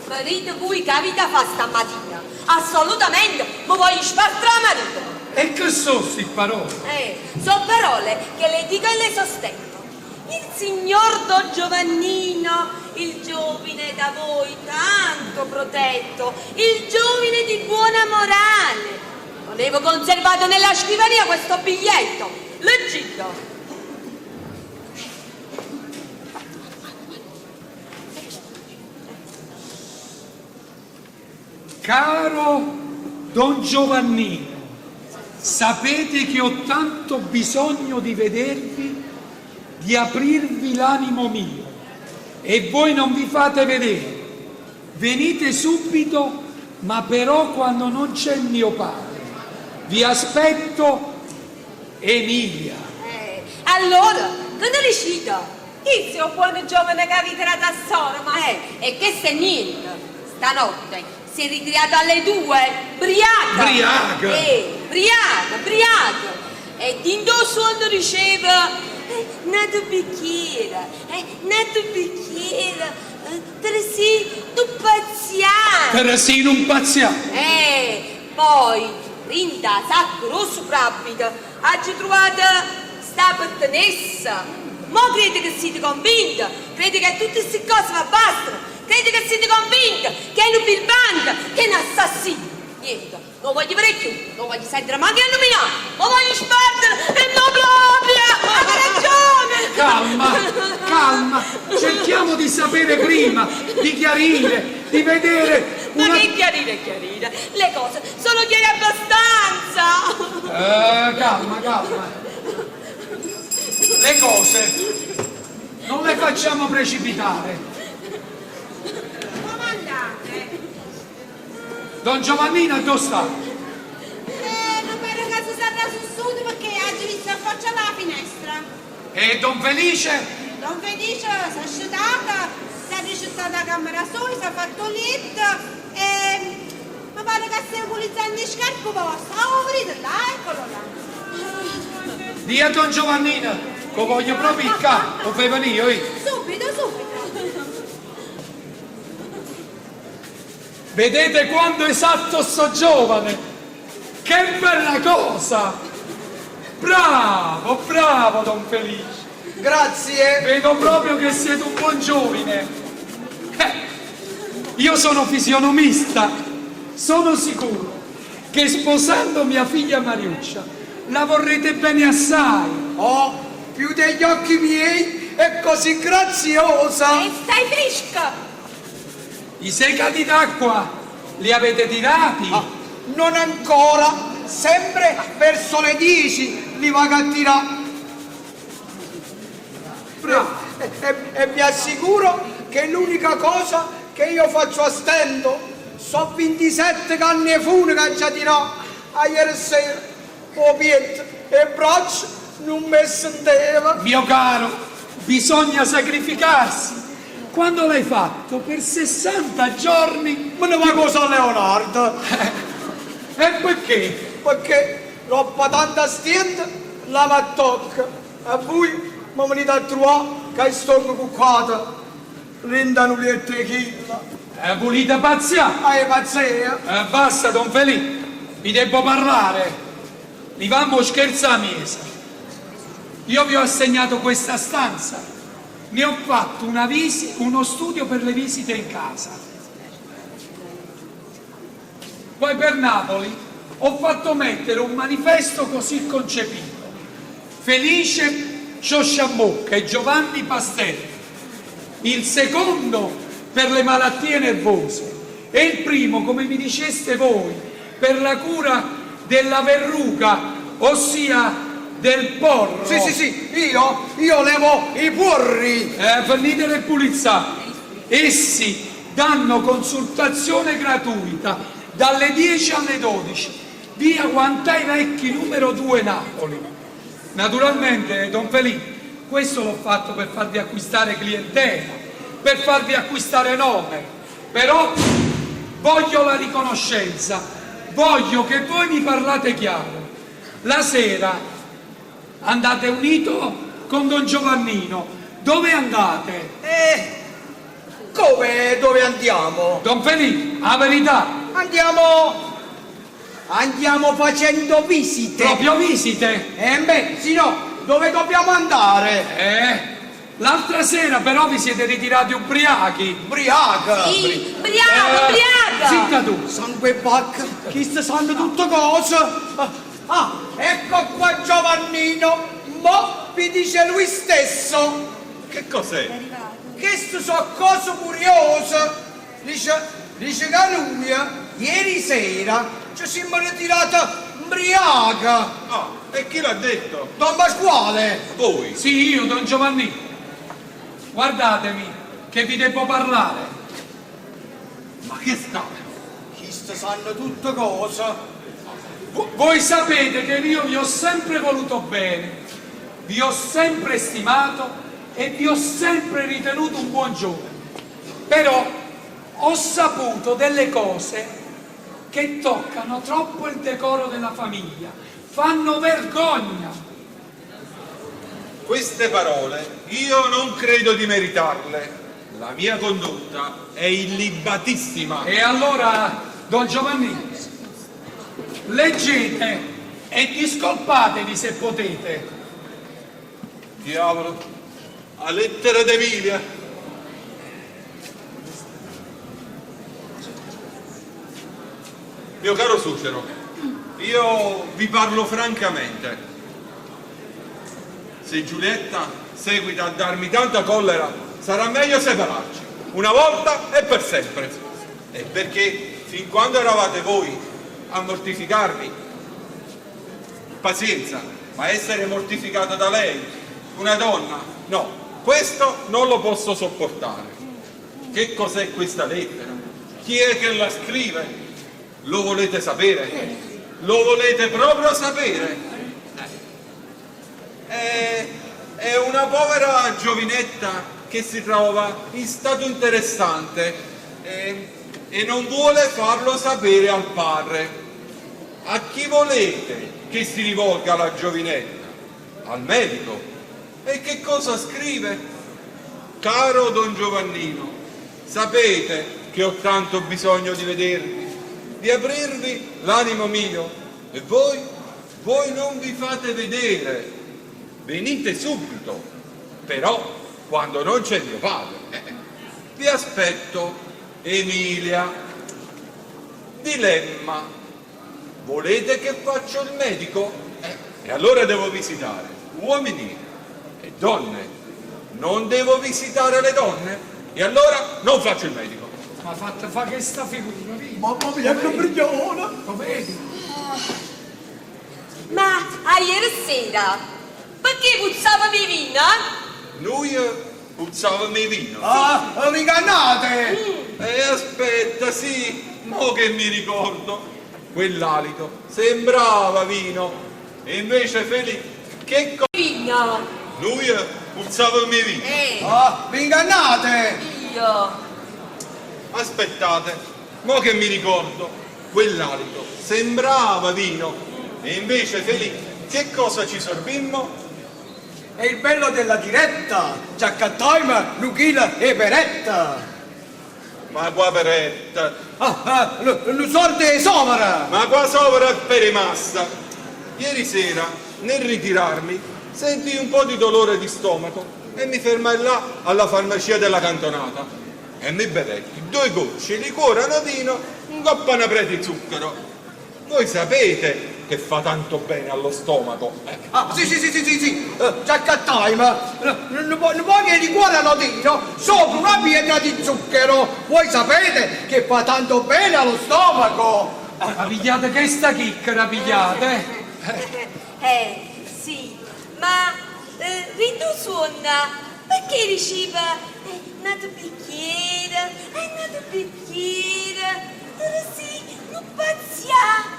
vedite voi che avita fa stammatina? Assolutamente, mi voglio spartire 'a marito. E che so' sti parole? Eh, so' parole che le dico e le sostengo. Il signor Don Giovannino, il giovine da voi tanto protetto, il giovine di buona morale. Avevo conservato nella scrivania questo biglietto. Leggito. Caro Don Giovannino, sapete che ho tanto bisogno di vedervi, di aprirvi l'animo mio e voi non vi fate vedere. Venite subito, ma però quando non c'è mio padre. Vi aspetto, Emilia. Eh, allora, che ne dicite? Chi è 'o buono giovane che avite dato a sorema? Eh, e questo è niente. Stanotte si è ritirato alle 2, 'mbriaco. 'Mbriaco? Eh, 'mbriaco, 'mbriaco. E dint' 'o suonno diceva, eh, n'ato bicchiere, eh, n'ato bicchiere, eh, Teresì, nun pazzià. Teresì, nun pazzià. Eh, poi, dint' 'a sacca d' 'o soprabito, aggio truvato sta pettenessa. Mo credo che siete convinto, credo che tutte queste cose vi bastano, credo che siete convinto che è un birbante, che è un assassino. Niente, non voglio vedere più, non voglio sentire manco nominare, ma voglio sbattere e non proprio! Ha ragione! Calma, calma, cerchiamo di sapere prima, di chiarire, di vedere Ma una... che chiarire, chiarire? Le cose sono chiare abbastanza! Eh, calma, calma. Le cose non le facciamo precipitare. Come andate? Don Giovannino dove sta? Eh, mi pare che si sarà sussuto perché ha visto affacciare la finestra. E Don Felice? Don Felice si è scetata, si è ricettata la camera sua, si è fatto il letto e mi pare che stia pulizzando le scarpe vostre. Ah, vedete là, eccolo là. Dì a Don Giovannino che voglio proprio il ca, lo fai venire io. eh. Subito, subito. Vedete quanto è esatto sto giovane? Che bella cosa! Bravo, bravo Don Felice! Grazie. Vedo proprio che siete un buon giovine. Eh, io sono fisionomista, sono sicuro che sposando mia figlia Mariuccia la vorrete bene assai. Oh, più degli occhi miei è così graziosa. E stai fresca. I secati d'acqua li avete tirati? Ah, non ancora, sempre verso le 10 li vado a tirare. Bravo. E, e- e vi assicuro che l'unica cosa che io faccio a stento sono 27 canne 'e fune che già tirò a ieri sera. 'O pietto e braccio nun me senteva. Mio caro, bisogna sacrificarsi. Quando l'hai fatto per 60 giorni... Me ne vago a San Leonardo. E perché? Perché dopo tanta stiente la m'attocca. E voi mi venite a trovare che sto cuccato. Rinda un letto 'e chilla. Eh, vulite pazzià? Ah, 'e pazzea? Eh, basta, don Felì, vi debbo parlare. Livammo 'o scherzo 'a miezo. Io vi ho assegnato questa stanza, ne ho fatto una visi- uno studio per le visite in casa. Poi per Napoli ho fatto mettere un manifesto così concepito. Felice Sciosciammocca e Giovanni Pasteur, il secondo per le malattie nervose e il primo, come mi diceste voi, per la cura della verruca, ossia del porro. Sì, sì, sì, io, io levo i porri. Eh, fernite 'e pulizzà. Essi danno consultazione gratuita dalle 10 alle 12, via Guantai Vecchi numero 2 Napoli. Naturalmente, Don Felì, questo l'ho fatto per farvi acquistare clientela, per farvi acquistare nome, però voglio la riconoscenza, voglio che voi mi parlate chiaro. La sera andate unito con Don Giovannino. Dove andate? Eh, come dove andiamo? Don Felì, 'a verità. Andiamo. Andiamo facendo visite. Proprio visite? Eh beh, sì no, dove dobbiamo andare? Eh, l'altra sera però vi siete ritirati ubriachi. Ubriaca? Sì, ubriaco, ubriaco! Zitta tu. Sangue e bacca, chiste sanno tutte cose. Ah, ecco qua Giovannino, mo vi dice lui stesso. Che cos'è? Queste sono cose curiose. Dice, dice che lui ieri sera ci siamo ritirati 'mbriaca. Ah, e chi l'ha detto? Don Pasquale. Voi. Sì, io, Don Giovannino. Guardatemi, che vi devo parlare. Ma che sta? Chiste sanno tutte cose. Voi sapete che io vi ho sempre voluto bene, vi ho sempre stimato e vi ho sempre ritenuto un buon giovane. Però ho saputo delle cose che toccano troppo il decoro della famiglia, fanno vergogna. Queste parole io non credo di meritarle. La mia condotta è illibatissima. E allora, Don Giovannino, leggete e discolpatevi se potete. Diavolo, a lettera d'Emilia. Mio caro suocero, io vi parlo francamente. Se Giulietta seguita a darmi tanta collera, sarà meglio separarci, una volta e per sempre. E perché fin quando eravate voi a mortificarmi, pazienza, ma essere mortificata da lei, una donna, no, questo non lo posso sopportare. Che cos'è questa lettera? Chi è che la scrive? Lo volete sapere? Lo volete proprio sapere? È, è una povera giovinetta che si trova in stato interessante eh, e non vuole farlo sapere al padre. A chi volete che si rivolga la giovinetta? Al medico. E che cosa scrive? Caro Don Giovannino, sapete che ho tanto bisogno di vedervi, di aprirvi l'animo mio e voi, voi non vi fate vedere. Venite subito, però quando non c'è mio padre. Eh, vi aspetto, Emilia. Dilemma. Volete che faccio il medico? Eh, e allora devo visitare uomini e donne. Non devo visitare le donne? E allora non faccio il medico. Ma fatta fa questa figura, vedi? Mamma mia, che briglione! Lo vedi? Ma a ieri sera, perché puzzava di vino? Noi puzzavamo il vino. Ah, vi ingannate! E aspetta, sì, mo che mi ricordo. Quell'alito sembrava vino. E invece Felice, che cosa? Vino. Noi puzzavamo il vino. Eh, Ah, vi ingannate! io. Aspettate, mo che mi ricordo, quell'alito sembrava vino. E invece Felice, che cosa ci sorbimmo? È il bello della diretta! Giacca time, Luchila e Beretta! Ma qua peretta? Ah, ah, nu sordo 'e sovera! Ma qua sovera è rimasta? Ieri sera, nel ritirarmi, sentii un po' di dolore di stomaco e mi fermai là alla farmacia della cantonata e mi bevetti due gocce di liquore anodino 'ncoppa 'na preta 'e zucchero. Voi sapete che fa tanto bene allo stomaco. Eh. Ah, sì, sì, sì, sì, sì, sì, eh, già accattai, ma nu po- nu poco 'e liquore anodino sopra una pietra di zucchero. Voi sapete che fa tanto bene allo stomaco. Ma pigliate chesta chicchera, pigliate, eh. Eh, sì, ma dint' 'o suonno pecché dicive n'atu bicchiere e n'atu bicchiere, Teresì, nun pazzià!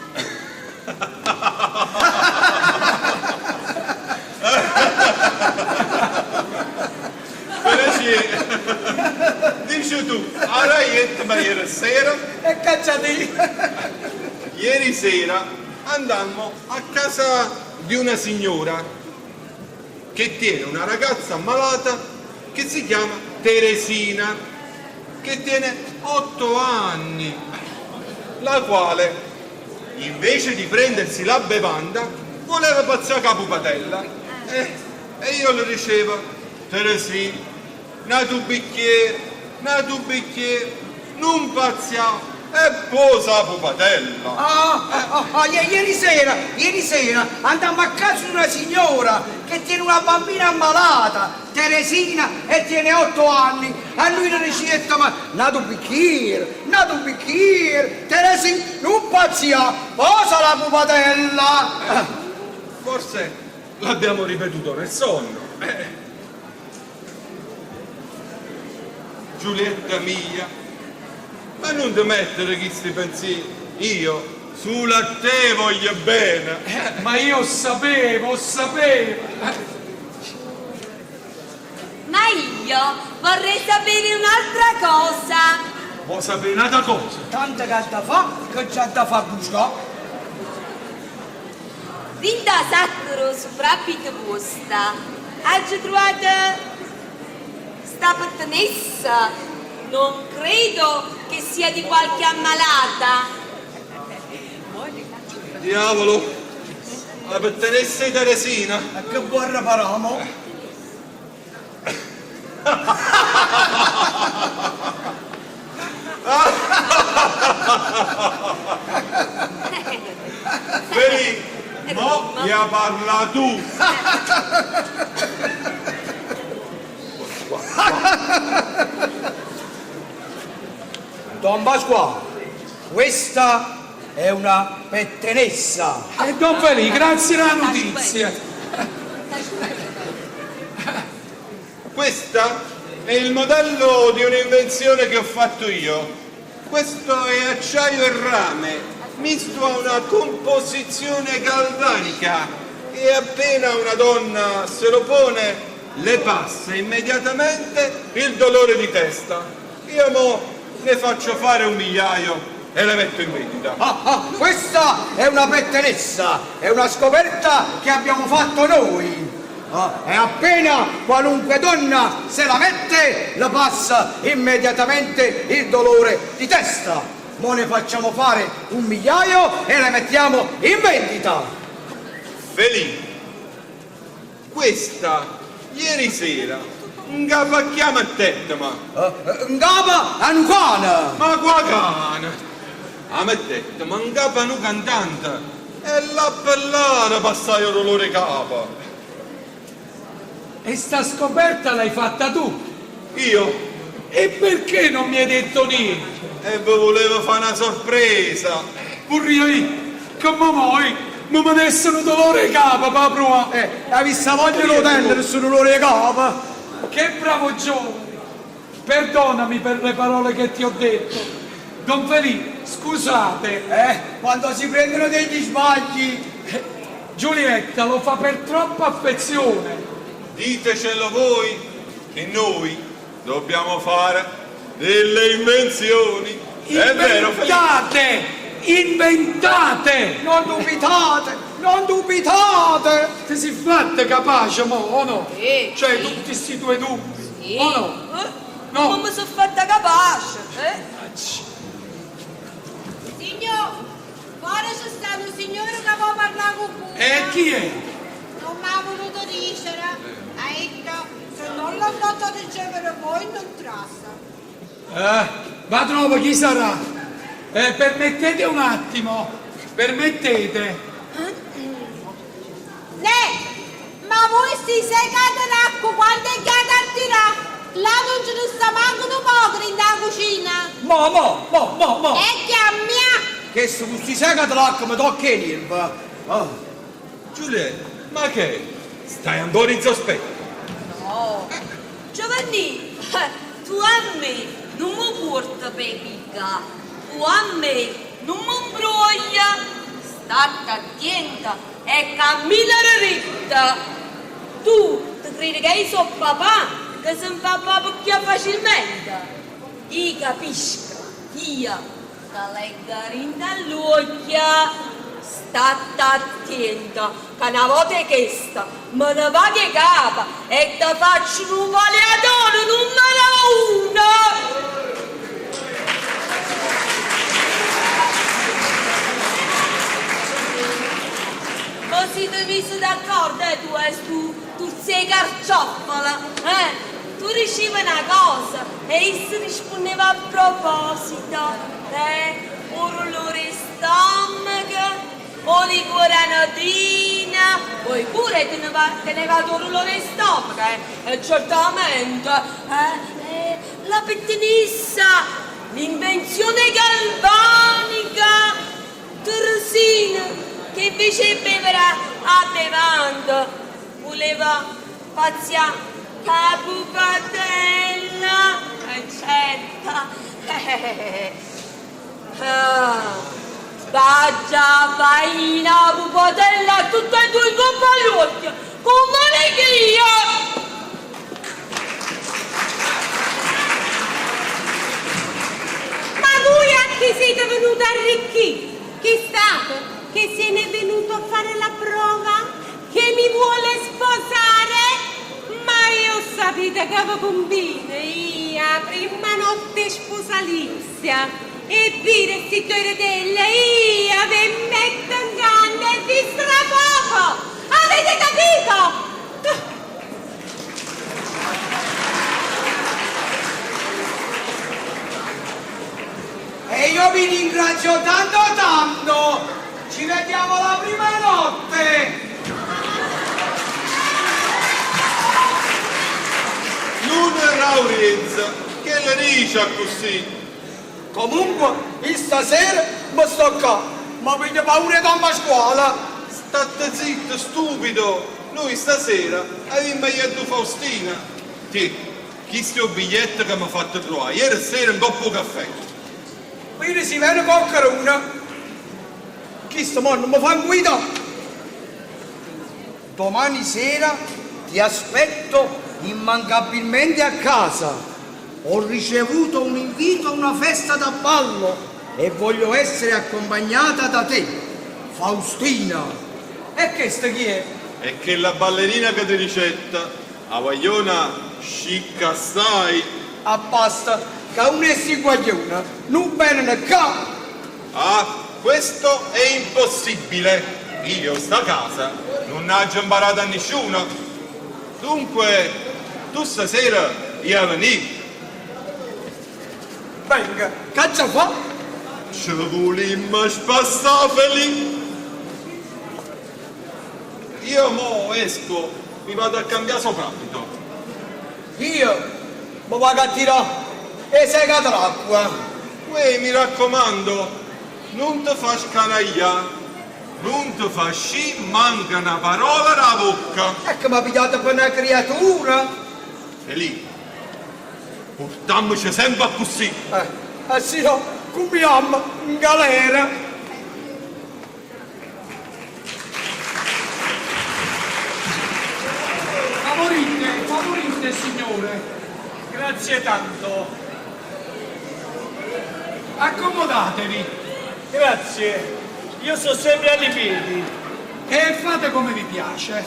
Teresì, dice tu, arò jettemo ieri sera? E cacciatì! Ieri sera andammo a casa di una signora che tiene una ragazza ammalata che si chiama Teresina, che tiene otto anni, la quale invece di prendersi la bevanda voleva pazzià cu 'a pupatella e, e io le dicevo, Teresì, n'atu bicchiere, n'atu bicchiere, nun pazzià e posa 'a pupatella. Ah, ah, ah, ieri sera, ieri sera andammo a casa di una signora che tiene una bambina ammalata, Teresina, e tiene otto anni. E nuje le diciettemo, n'atu bicchiere, n'atu bicchiere, Teresì, nun pazzià, posa la pupatella. Forse l'abbiamo ripetuto nel sonno. Eh. Giulietta mia, ma nun te mettere chisti pensieri, io sulo a te voglio bene. Ma io 'o ssapevo, 'o ssapevo. Ma io vorrei sapere un'altra cosa. Vuò sapè n'ata cosa? Tanto che adda fa, che ce adda fa abbuscà. Dint' 'a sacca d' 'o soprabito vuosto aggio truvato sta pettenessa, non credo che sia di qualche ammalata. Diavolo, 'a pettenessa 'e Teresina! E che vuò arreparà mo? Felì, mo jà parlà tu! Don Pasquale, questa è una pettenessa. E don Felì, grazie d' 'a nutizia. Questa è il modello di un'invenzione che ho fatto io. Questo è acciaio e rame misto a una composizione galvanica e appena una donna se lo pone le passa immediatamente il dolore di testa. Io mo ne faccio fare un migliaio e le metto in vendita. Ah, ah, questa è una pettenessa, è una scoperta che abbiamo fatto noi. Ah, e appena qualunque donna se la mette, le passa immediatamente il dolore di testa. Mo ne facciamo fare un migliaio e le mettiamo in vendita. Felì, questa ieri sera 'ncapa a chi 'a mettettemo? 'ncapa a nu cane! Ma qua cane? 'A mettettemo 'ncapa a nu cantante e là per là le passaje 'o dolore 'e capa. E sta scoperta l'hai fatta tu? Io? E perché non mi hai detto niente? E ve vulevo fa na sorpresa! Vurria io che mo mo me venesse nu dolore 'e capa p' 'a pruvà! Eh, avisse voglia d' 'o tennere stu dulore 'e capa! Che bravo giovane! Perdonami per le parole che ti ho detto. Don Felì, scusate. Eh, quando si prendono degli sbagli! Giulietta lo fa per troppa affezione. Ditecelo voi che noi dobbiamo fare delle invenzioni. È vero, Felice? Inventate! Inventate! Non dubitate! Non dubitate! Te si fatte capace mo, o no? Sì. Cioè, tutti sti tuoi dubbi, Sì. o no? Eh. No. Come mi sono fatta capace, eh? Signor, ora c'è sta un signore che vuole parlare con voi. E chi è? Non mi ha voluto dire. Ha detto, se non l'ho fatto a ricevere voi non trassa. Eh, va trovo chi sarà. Eh, permettete un attimo, permettete. Ne, ma voi si secate l'acqua quando è chiata a tirare? Là non ce ne sta manco un poco in da cucina. Mo, mo, mo, mo, mo. E chiamia! Che se questi secate l'acqua mi tocca i nervi. Oh. Giulietta, ma che? Stai ancora in sospetto? No. Giovanni, tu a me non mi porta per mica, tu a me non mi imbroglia. State attenta e cammina dritta. Tu ti credi che io sono papà, che si fa papà facilmente? Io capisco, io te leggo in dall'occhio. State attenta, che una volta che sta, me ne va che capa e ti faccio un valiatore numero uno! Ma siete messi d'accordo, eh, tu e tu, tu sei carcioffola, eh? Tu dicevi una cosa e io rispondeva a proposito, eh? Un dolore stomaco, o liquore anotina, poi pure te ne, va, te ne va un dolore stomaco, eh? E certamente, eh? eh la pettinissa, l'invenzione galvanica, Teresina, che invece di bevere a bevanda, voleva pazzia la pupatella, eccetera. Ah, Baggia, faina, pupatella, tutte e due in coppa all'occhio, come allegria! Ma voi a chi siete venuti a arricchire? Chi è stato? Che se n'è venuto a fare la prova? Che mi vuole sposare? Ma io sapete che vi combino, io prima notte sposalizia e dire signore della io vi metto in canna e vi strapoco! Avete capito? E io vi ringrazio tanto tanto. Ci vediamo la prima notte. Non Raurienza, che le dice così? Comunque, io stasera mi sto qua. Ma mi paura di andare a scuola. State zitto, stupido! Noi stasera abbiamo ieri Faustina. Ti, chi sto il biglietto che mi ha fatto trovare? Ieri sera un coppo caffè. Quindi si vede una. Chi sto mo non mi fa guida. Domani sera ti aspetto immancabilmente a casa. Ho ricevuto un invito a una festa da ballo e voglio essere accompagnata da te, Faustina. E questa chi è? E che la ballerina che ti ricetta, a guagliona scicca assai. Abbasta che una è si guagliona, non bene qua. Ah, questo è impossibile. Io sta casa non ho imparato a nessuno. Dunque, tu stasera io venì. Venga, caccia fa? Ci volimmo spassafeli. Io mo esco, mi vado a cambiare soprabito. Io mi vado a tirare e sei l'acqua. Uè, mi raccomando, non ti fa scanagliare, non ti fa sci, manca una parola dalla bocca. Ecco, mi ha pigliato per una creatura. E lì, portammoci sempre così. Eh, eh sì, no, cumiamo in galera. Favorite, favorite signore. Grazie tanto. Accomodatevi Grazie. Io sto sempre ai piedi. e fate come vi piace.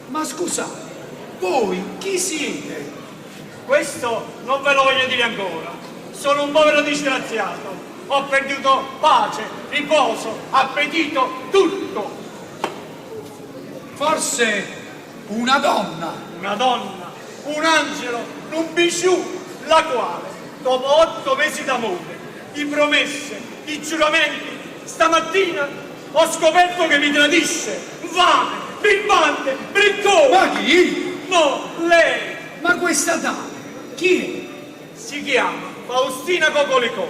Ma scusate, Voi chi siete? Questo non ve lo voglio dire ancora. Sono un povero disgraziato. Ho perduto pace, riposo, appetito, tutto. Forse una donna. Una donna, un angelo, un bijou, la quale, dopo otto mesi d'amore, di promesse, di giuramenti, stamattina ho scoperto che mi tradisce. Infame, birbante, briccone. Ma chi? No, lei Ma questa tale, chi è? si chiama Faustina Cocolicò,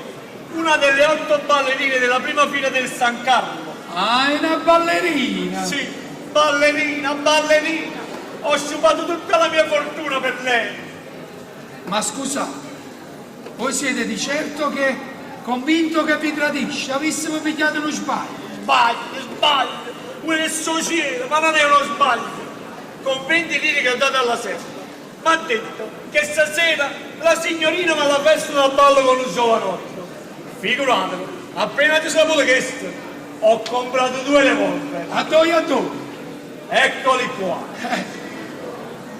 una delle otto ballerine della prima fila del San Carlo. Ah, è una ballerina. Sì, ballerina, ballerina. Ho sciupato tutta la mia fortuna per lei. Ma scusate, voi siete di certo che convinto che vi tradisce, avessimo pigliato uno sbaglio. Sbaglio, sbaglio. Questo cielo, ma non è uno sbaglio. Con 20 lire che ho dato alla serva, mi ha detto che stasera la signorina va alla festa da ballo con un giovanotto. Figuratevi, appena ti saputo questo, ho comprato due revolver. A doi a doi. Eccoli qua.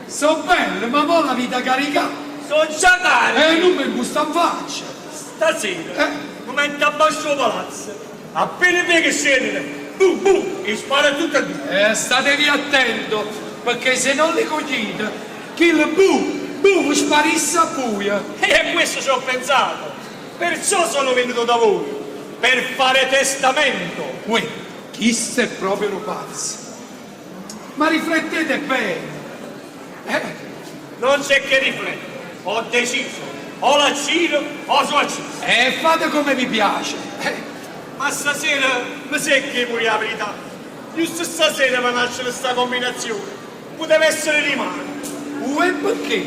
Sono belle, ma mo la vita caricata. Sono già carichi. E non mi gusta in faccia. Stasera Eh. mi metto a basso palazzo. Appena vede che scende, bu bu, e spara tutte e due. Eh, statevi attento, perché se non li coglite, chi il bu, bu sparisse a buio. E a questo ci ho pensato. Perciò sono venuto da voi, per fare testamento. Uè, chi è proprio un pazzo. Ma riflettete bene. Eh, Non c'è che riflettere. Ho deciso. O l'accino o sono acciso. eh, fate come vi piace. Eh, Ma stasera mi secchi pure la verità. Giusto stasera mi nasce questa combinazione. Poteva essere rimane. uè perché?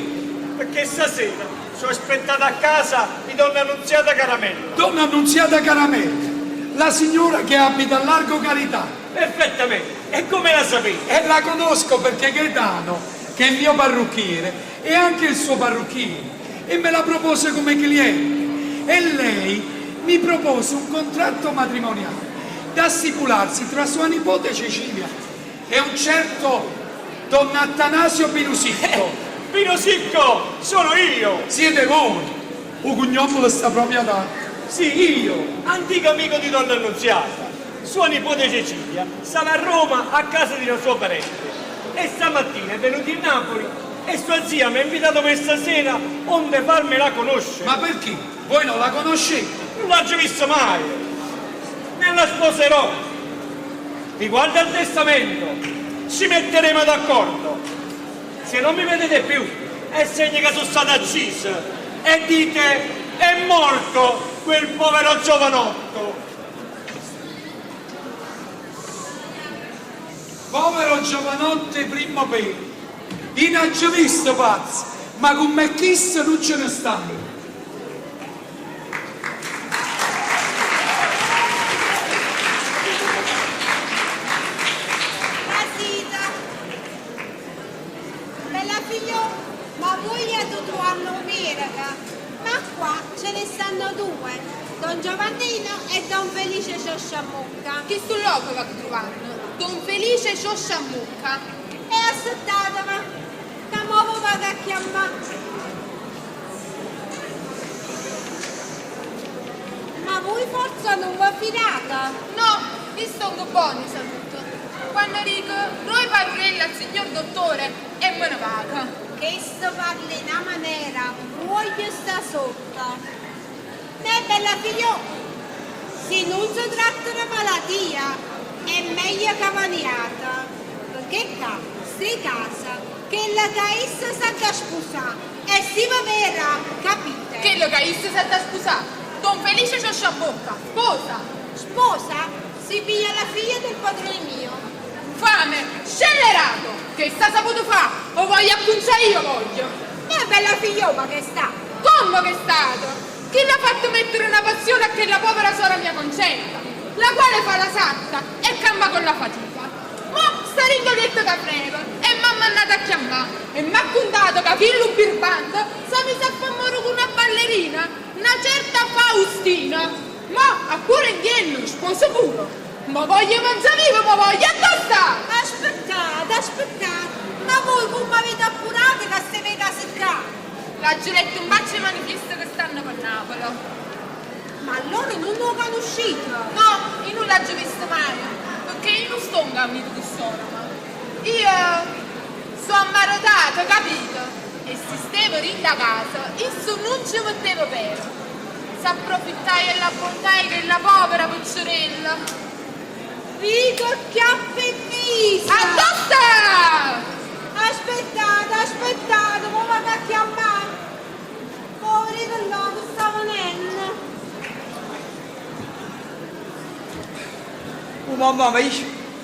Perché stasera sono aspettato a casa di donna Annunziata Caramella. Donna Annunziata Caramella, la signora che abita a Largo Carità. Perfettamente. E come la sapete? E la conosco perché Gaetano, che è il mio parrucchiere, è anche il suo parrucchiere e me la propose come cliente. E lei mi propose un contratto matrimoniale da stipularsi tra sua nipote Cecilia e un certo Don Attanasio Pinusicco. Pino Sicco, sono io! Siete voi! O cognome sta proprio adatto. Sì, io, antico amico di donna Annunziata. Sua nipote Cecilia stava a Roma a casa di una sua parente e stamattina è venuta in Napoli e sua zia mi ha invitato per stasera onde farmela conoscere. Ma perché? Voi non la conoscete? Non l'ho già vista mai! Ne la sposerò! Riguardo al testamento, ci metteremo d'accordo. Se non mi vedete più, è segno che sono stato ucciso. E dite, è morto quel povero giovanotto. Povero giovanotte primo pelo. Io non ci ho visto pazzo, ma con me chissà non ce ne stanno. Trasita. Bella figlio, ma voi tu hanno America. Ma qua ce ne stanno due, Don Giovannino e Don Felice Sciosciamucca. Che sul loco va trovando? Don Felice Sciosciamucca. E assettatemi, che mo vi vado a chiamare. Ma voi forse non vi fidate? No, io sto buoni saluto. Quando dico, noi parurella al signor dottore e me ne vado. Che sto parli in una maniera, voglio sta sotto. Ne bella figlio, se non si tratta di malattia, è meglio che vaniata. Perché qua, stai casa, che la caissa sa da sposare e si va vera, capite? Che lo caisse si è da sposare? Don Felice Sciosciabocca, sposa. Sposa si piglia la figlia del padrone mio. Fame, scellerato, che sta saputo fa? O voglio accunciare io voglio. Ma bella figlioma che sta. Come che è stato? Chi l'ha fatto mettere una passione a quella povera sora mia Concetta, la quale fa la sarta e camba con la fatica. Mo sta rindoletto da freva e m'ha mandato a chiamare e m'ha contato che figlio birbante s'ha messo a fare amore con una ballerina, una certa Faustina. Ma a pure indietro, sposo puro. Ma voglio mangiare vivo, ma voglio addossare! Aspettate, aspettate. Ma voi come avete appurato che steve 'e casa ccà? L'aggio letto 'nfaccia 'e manifesti che stanno pe' Napoli. Ma allora nun 'o canuscite? No, io nun l'aggio visto maje, pecché io nun stongo aunito cu sorema. Io so' ammaretata, capite? E si stevo dint' 'a casa, isso nun ce metteva pede. S'approfittaje 'e la bontà 'e chella povera piccerella. Vi' che chiappe 'e misa! Addò sta? Aspettate, aspettate, mo vaco a chiammà. 'O vedite lloco, sta venenno. Uh mamma mia,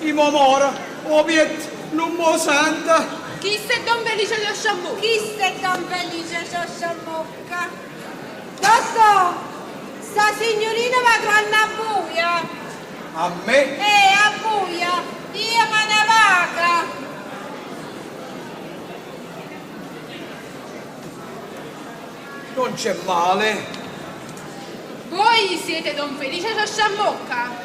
i' mo moro, 'o pietto nun m' 'o sento. Chisto è Don Felice Sciosciammocca. Chisto è Don Felice Sciosciammocca. Dottò, sta signurina va truvanno a vuje. A me? Eh, a vuje. Io me ne vaco. Non c'è male. Voi siete Don Felice Sciosciammocca?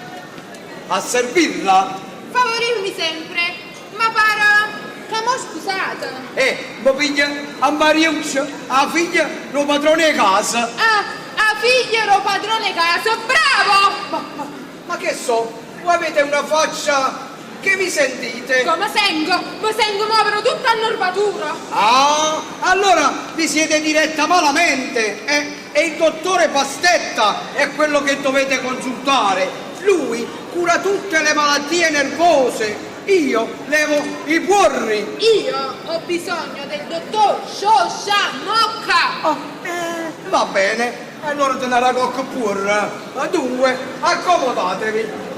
A servirla? Favorirmi sempre, ma para ca mo spusate. Eh, mo piglia a Mariuccia, 'a figlia d' 'o padrone 'e casa. Ah, 'a figlia d' 'o padrone 'e casa, bravo! Ma, ma, ma che so, voi avete una faccia che vi sentite? Comme sengo? Me sengo movere tutta 'a nervatura. Ah, allora vi siete diretta malamente, eh? E il dottore Pastetta è quello che dovete consultare. Lui cura tutte le malattie nervose. Io levo i puorri. Io ho bisogno del dottor Sciosciammocca. Ah, eh, va bene, allora te ne racocco pure. Dunque, accomodatevi.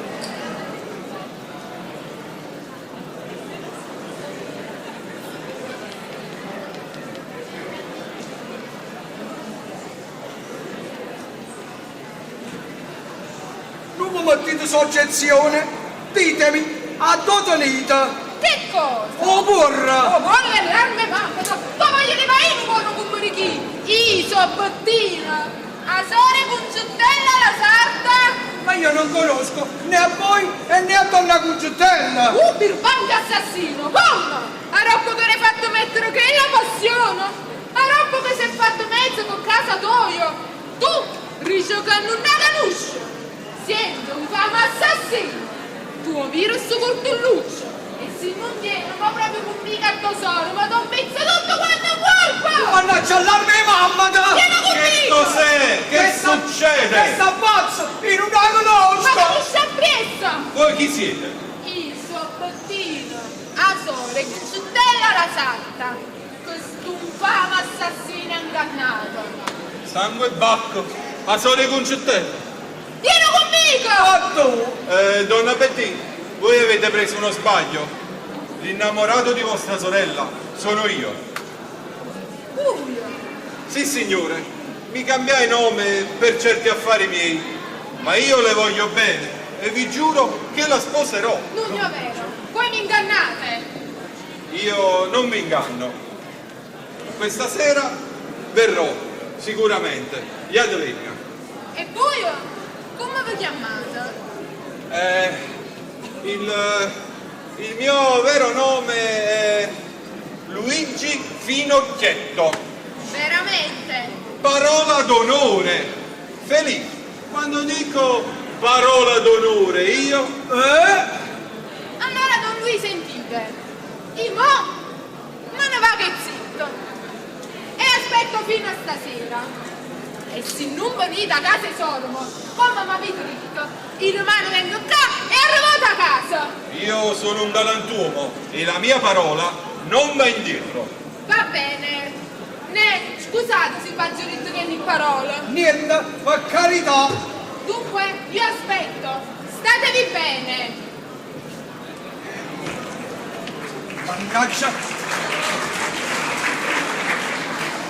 Nun me mettite soggezione, ditemi, addò tenite? Che cosa? 'O puorro! 'O puorro 'e ll'arma 'e mammeta! T' 'o voglio levà io nu puorro cumme dich'io! Io so' Bettina, 'a sora 'e Cuncèttella la sarta! Ma io non conosco né a voi e né a donna Cuncèttella! Uh, birbante assassino! Comme? Aroppo che l'hê fatto mettere chella passione? Aroppo che s'è fatto mezzo co' casa toja? Tu dice che nun 'a canusce? Siente, 'nfame assassino! Tu 'o vire stu curtelluccio? E si nun viene mo proprio cu mmico a tesoro, te 'o 'mpizzo tutto quanto 'ncuorpo! Mannaggia all'arma 'e mammeta! Viene cu Che mmico! cos'è? Che succede? Chesta è pazza! Io nun 'a Ma conosco! capisce appriesso! Voi chi siete? Io so' Bettina, 'a sora 'e Cuncèttella la sarta, che stu 'nfame assassino ha 'ngannato. Sangue 'e Bacco, 'a sora 'e Cuncèttella! Viene cu mmico! Addò? Eh, donna Bettì, voi avete preso uno sbaglio. L'innamorato di vostra sorella sono io. Vuje? Sì, signore, mi cambiai nome per certi affari miei, ma io le voglio bene e vi giuro che la sposerò. Nun è overo, voi mi ingannate! Io non mi inganno. Questa sera verrò, sicuramente. Iate venga. E voi come vi chiamate? Eh, il, il mio vero nome è Luigi Finocchietto. Veramente? Parola d'onore. Felice, quando dico parola d'onore io... Eh? Allora don Luì sentite, i' mo me ne vaco zitto e aspetto fino a stasera. E si nun venite 'a casa 'e sòrema, comme m'avite ditto, i' dimane vengo ccà e arrevoto 'a casa. Io sono un galantuomo e la mia parola non va indietro. Va bene. Neh, scusate si v'aggio ditto chelli pparole. Niente, per carità. Dunque, io aspetto. Statevi bene. Mannaggia!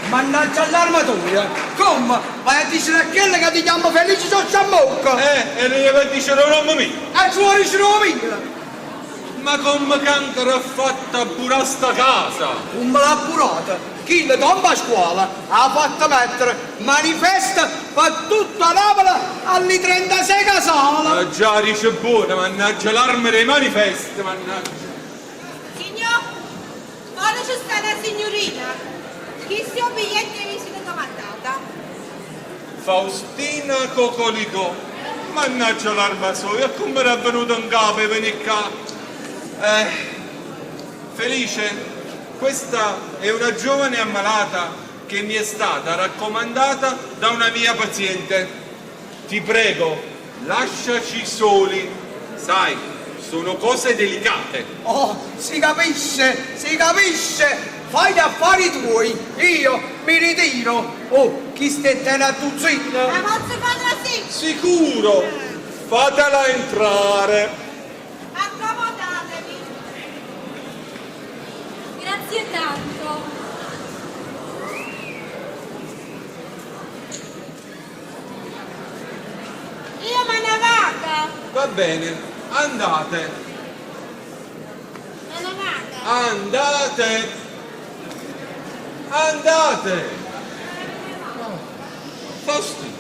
Mannaggia all'arma toja! Comme? Vai a dicere a chella ca ti chiamma Felice Sciosciammocca? Eh, e le vai a dicere 'o nomme mio? E ce vuò dicere 'o mio? Ma comme cancaro ha fatto a appurà sta casa? Comme l'ha appurata? Chillo Don Pasquale ha fatto mettere manifeste pe tutta Napoli alli 36 casale! Eh già, dice buono, mannaggia l'arma dei manifesti, mannaggia. Signò, ora. Fore ci sta una signorina. Chisto è 'o biglietto 'e visita che m'ha data. Faustina Cocolicò. Mannaggia l'arma soja, come era venuto in capo 'e venì ccà? Eh, Felice, questa è una giovane ammalata che mi è stata raccomandata da una mia paziente. Ti prego, lasciaci soli. Sai, sono cose delicate. Oh, si capisce, si capisce! Fai gli affari tuoi, io mi ritiro. Oh, chi sta una dozzina? La posso fare trasì? Sicuro, fatela entrare. Accomodatevi. Grazie tanto. Io me ne vado. Va bene, andate, Me ne vado. andate, andate. Fausti,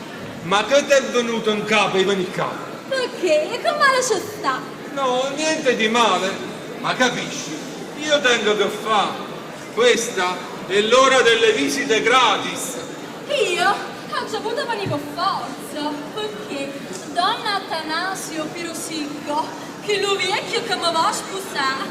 ma che ti è venuto in capo di venire qua? Perché? Che male ci sta? No, niente di male, ma capisci, io tengo che fare. Questa è l'ora delle visite gratis. Io ho già avuto venire con forza, perché donna Atanasio Pirosicco, che lo vecchio che mi va a sposare,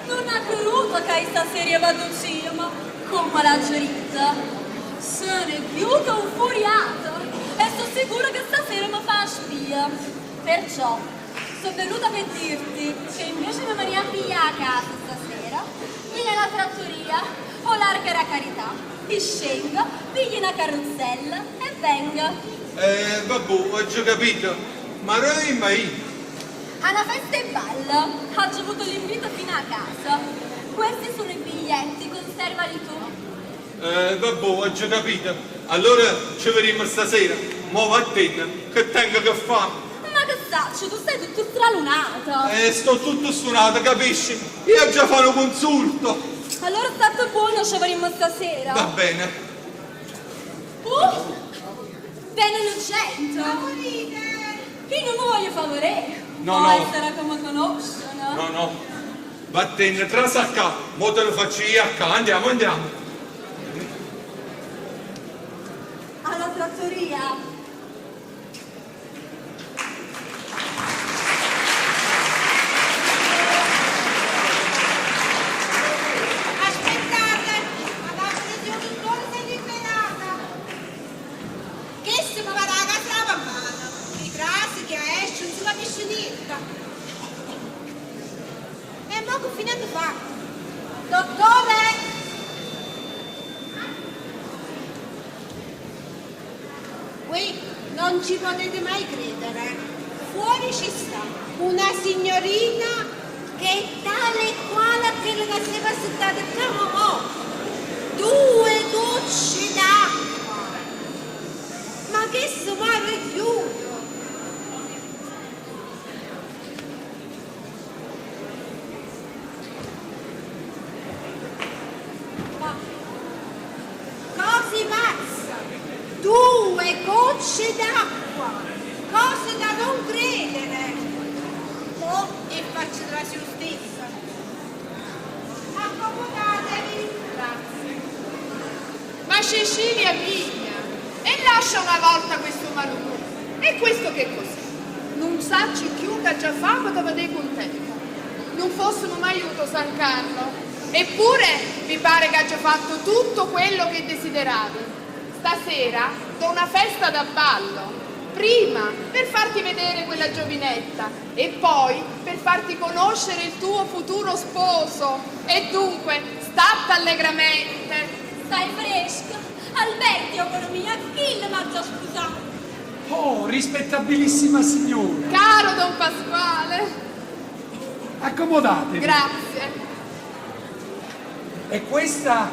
non ha creduto che stasera vado al cinema, come l'ha gerita. Se ne è chiuso un furiato e sono sicura che stasera mi fa spia. Perciò sono venuta per dirti che invece di venire a pigliare a casa stasera, vieni alla trattoria o l'arca della carità, ti scengo, pigli una carrozzella e venga. Vabbè, ho già capito, ma ma io. Alla festa e ballo, ho già avuto l'invito fino a casa. Questi sono i biglietti, conservali tu. Vabbè, ho già capito. Allora ci vediamo stasera. Mo vattene, che tengo che fare. Ma che saccio, tu sei tutto stralunato. Sto tutto stunato, capisci? Io già farò un consulto. Allora stato buono, ci vedremo stasera. Va bene. Bene lucente. Io non mi voglio favorire. No, Può no. essere come conoscono. No, no. Vattene, trasa qua. Mo te lo faccio io a qua. Andiamo, andiamo. Alla trattoria. Aspettate, ma la pressione ancora si è liberata. Che se mi va a casa la mamma, chi trase, chi esce, non si capisce niente. E mo che fine hanno fatto? Dottore! Qui non ci potete mai credere. Fuori ci sta una signorina che è tale e quale a quella che si è passata qua mo. Due gocce d'acqua. Ma che si va chiuso? Ma cose pazze! Due gocce d'acqua! Cose da non credere! Mo e faccio trasire lo stesso. Accomodatevi! Grazie. Ma Cecilia mia, e lascia una volta questo malumore. E questo che cos'è? Non saccio più che già famo da vedere contenta. Non fossimo mai aiuto San Carlo. Eppure mi pare che abbia fatto tutto quello che desideravi. Stasera do una festa da ballo. Prima per farti vedere quella giovinetta e poi per farti conoscere il tuo futuro sposo. E dunque, statte allegramente. Stai fresco. Alberti, economia, chi l'ha già sposato? Oh, rispettabilissima signora. Caro Don Pasquale. Accomodatevi. Grazie. E questa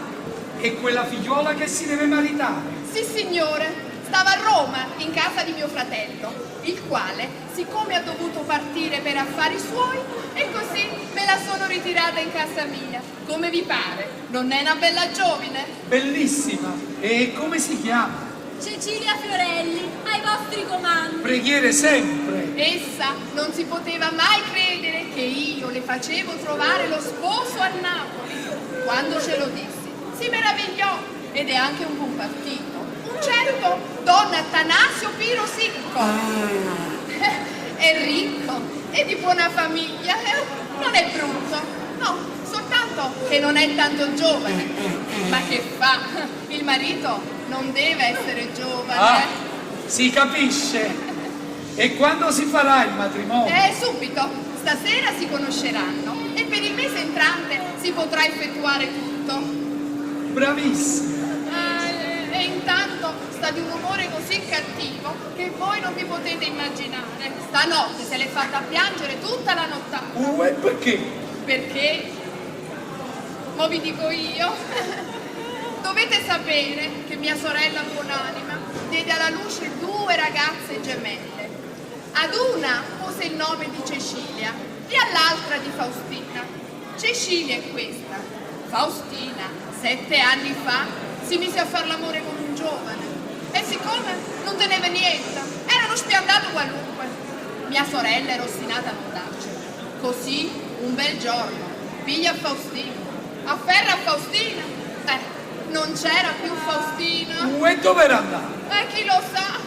è quella figliuola che si deve maritare. Sì, signore. Stava a Roma, in casa di mio fratello, il quale, siccome ha dovuto partire per affari suoi, e così me la sono ritirata in casa mia. Come vi pare? Non è una bella giovine? Bellissima. E come si chiama? Cecilia Fiorelli, ai vostri comandi. Preghiere sempre. Essa non si poteva mai credere che io le facevo trovare lo sposo a Napoli. Quando ce lo dissi, si meravigliò ed è anche un buon partito. Un certo Don Attanasio Piro Sicco. È ricco, è di buona famiglia, non è brutto, no, soltanto che non è tanto giovane. Ma che fa? Il marito non deve essere giovane. Ah, si capisce. E quando si farà il matrimonio? Subito, stasera si conosceranno e per il mese entrante si potrà effettuare tutto. Bravissima. E intanto sta di un umore così cattivo che voi non vi potete immaginare. Stanotte se l'è fatta piangere tutta la nottata. E perché? Perché? Mo vi dico io. Dovete sapere che mia sorella buonanima diede alla luce due ragazze gemelle. Ad una pose il nome di Cecilia e all'altra di Faustina. Cecilia è questa. Faustina, 7 anni fa, si mise a far l'amore con un giovane e siccome non teneva niente, era uno spiandato qualunque. Mia sorella era ostinata a non darcela. Così, un bel giorno, piglia Faustina, afferra Faustina. Non c'era più Faustina. E dove era andata? Chi lo sa?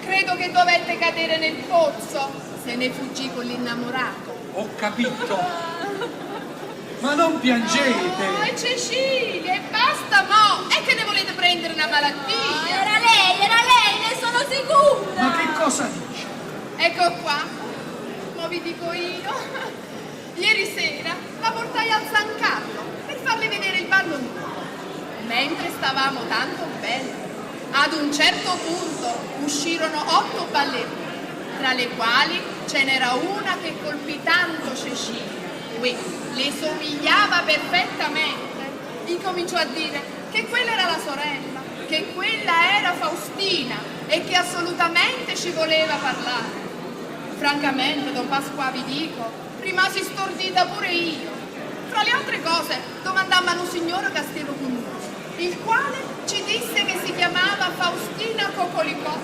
Credo che dovette cadere nel pozzo. Se ne fuggì con l'innamorato. Ho capito. Ma non piangete! No, è Cecilia, e basta mo! È che ne volete prendere una malattia? No, era lei, era lei, ne sono sicura! Ma che cosa dice? Ecco qua, mo vi dico io. Ieri sera la portai al San Carlo per farle vedere il ballo nuovo. Mentre stavamo tanto bene, ad un certo punto uscirono 8 ballerine, tra le quali ce n'era una che colpì tanto Cecilia. Qui le somigliava perfettamente. Incominciò a dire che quella era la sorella, che quella era Faustina e che assolutamente ci voleva parlare. Francamente, don Pasqua, vi dico, rimasi stordita pure io. Fra le altre cose, domandammo a un signore che stava con noi, il quale ci disse che si chiamava Faustina Cocolicò.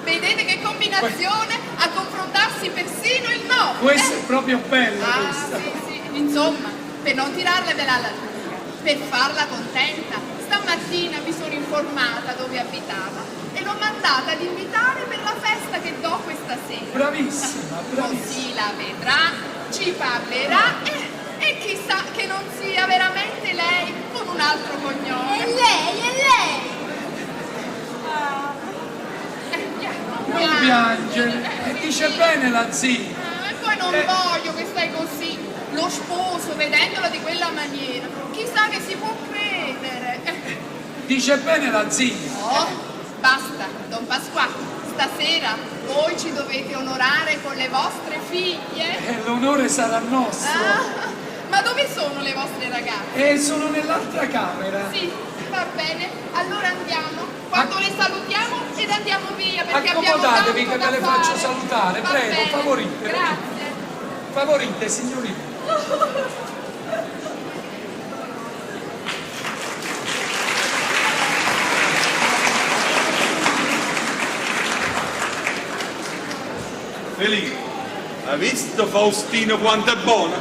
Vedete che combinazione a confrontarsi persino il nome. Questa è proprio bella, Ah, questa. sì, sì. Insomma, per non tirarle della alla lunga, per farla contenta, stamattina mi sono informata dove abitava e l'ho mandata ad invitare per la festa che do questa sera. Bravissima, bravissima. Così la vedrà, ci parlerà e chissà che non sia veramente lei con un altro cognome. È lei, è lei! Non piangere, e dice bene la zia. Ah, e poi non voglio che stai così. Lo sposo, vedendola di quella maniera, chissà che si può credere. Dice bene la zia. Oh, basta, don Pasquale, stasera voi ci dovete onorare con le vostre figlie. L'onore sarà nostro. Ah, ma dove sono le vostre ragazze? Sono nell'altra camera. Sì, va bene, allora andiamo. Quando le salutiamo ed andiamo via, perché abbiamo Accomodatevi tanto che da ve le faccio fare. salutare, Va prego, bene. favorite. Grazie. Favorite, signorina. Felipe, hai visto Faustino quanto è buono?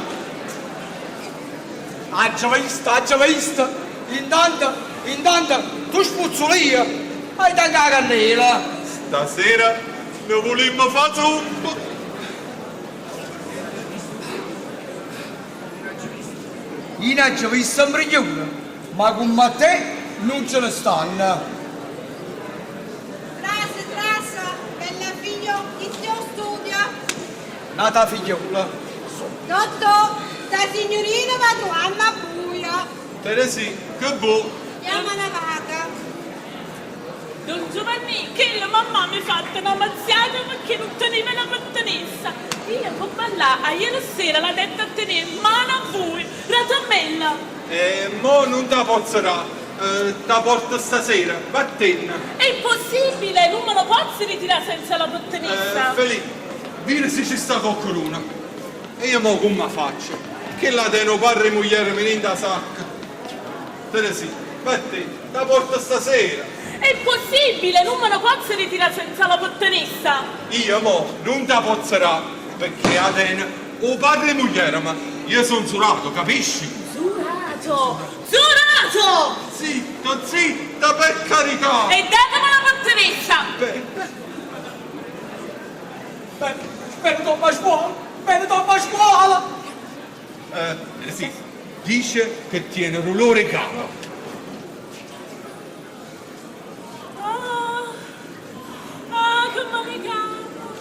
Ha già visto, ha già visto. Intanto, intanto, tu spuzzolia, hai tagliato la cannella. Stasera ne volimmo fare zuppa. Io ne ho visto un briglione, ma con te non ce ne stanno. Trasa, trasa, bella figlio, il tuo studio. Nata figliola. Dottor, sta signorina va trovando a buio. Teresì, che vuoi? Chiama la vaga. Don Giovanni, che la mamma mi ha fatto una mazziata perché non teneva la pettinessa. Io con là, a ieri sera l'ha detta a tenere in mano a voi, ratamella. Mo non te la posso dare, te la porto stasera, vattene. È impossibile, non me lo posso ritirare senza la pettinessa. Felipe, vedi se ci sta qualcuno. E io mo come faccio? Che la tengo padre e moglie mi in da sacca. Teresì, vattene, te la porto stasera. È impossibile, nun me ne pozzo ritirà senza la pettenessa! Io mo nun t' 'a pozzo dà pecché 'a tene 'o padre 'e muglierema. Io so' 'nzurato, capisci? Nzurato! Nzurato! Zitto, zitta, per carità! E dateme la pettenessa! Beh. Bene, bene Don Pasquale, bene Don Pasquale! Eh, sì, dice che tiene rulore 'e capa. Ah, ah, che male 'e capa!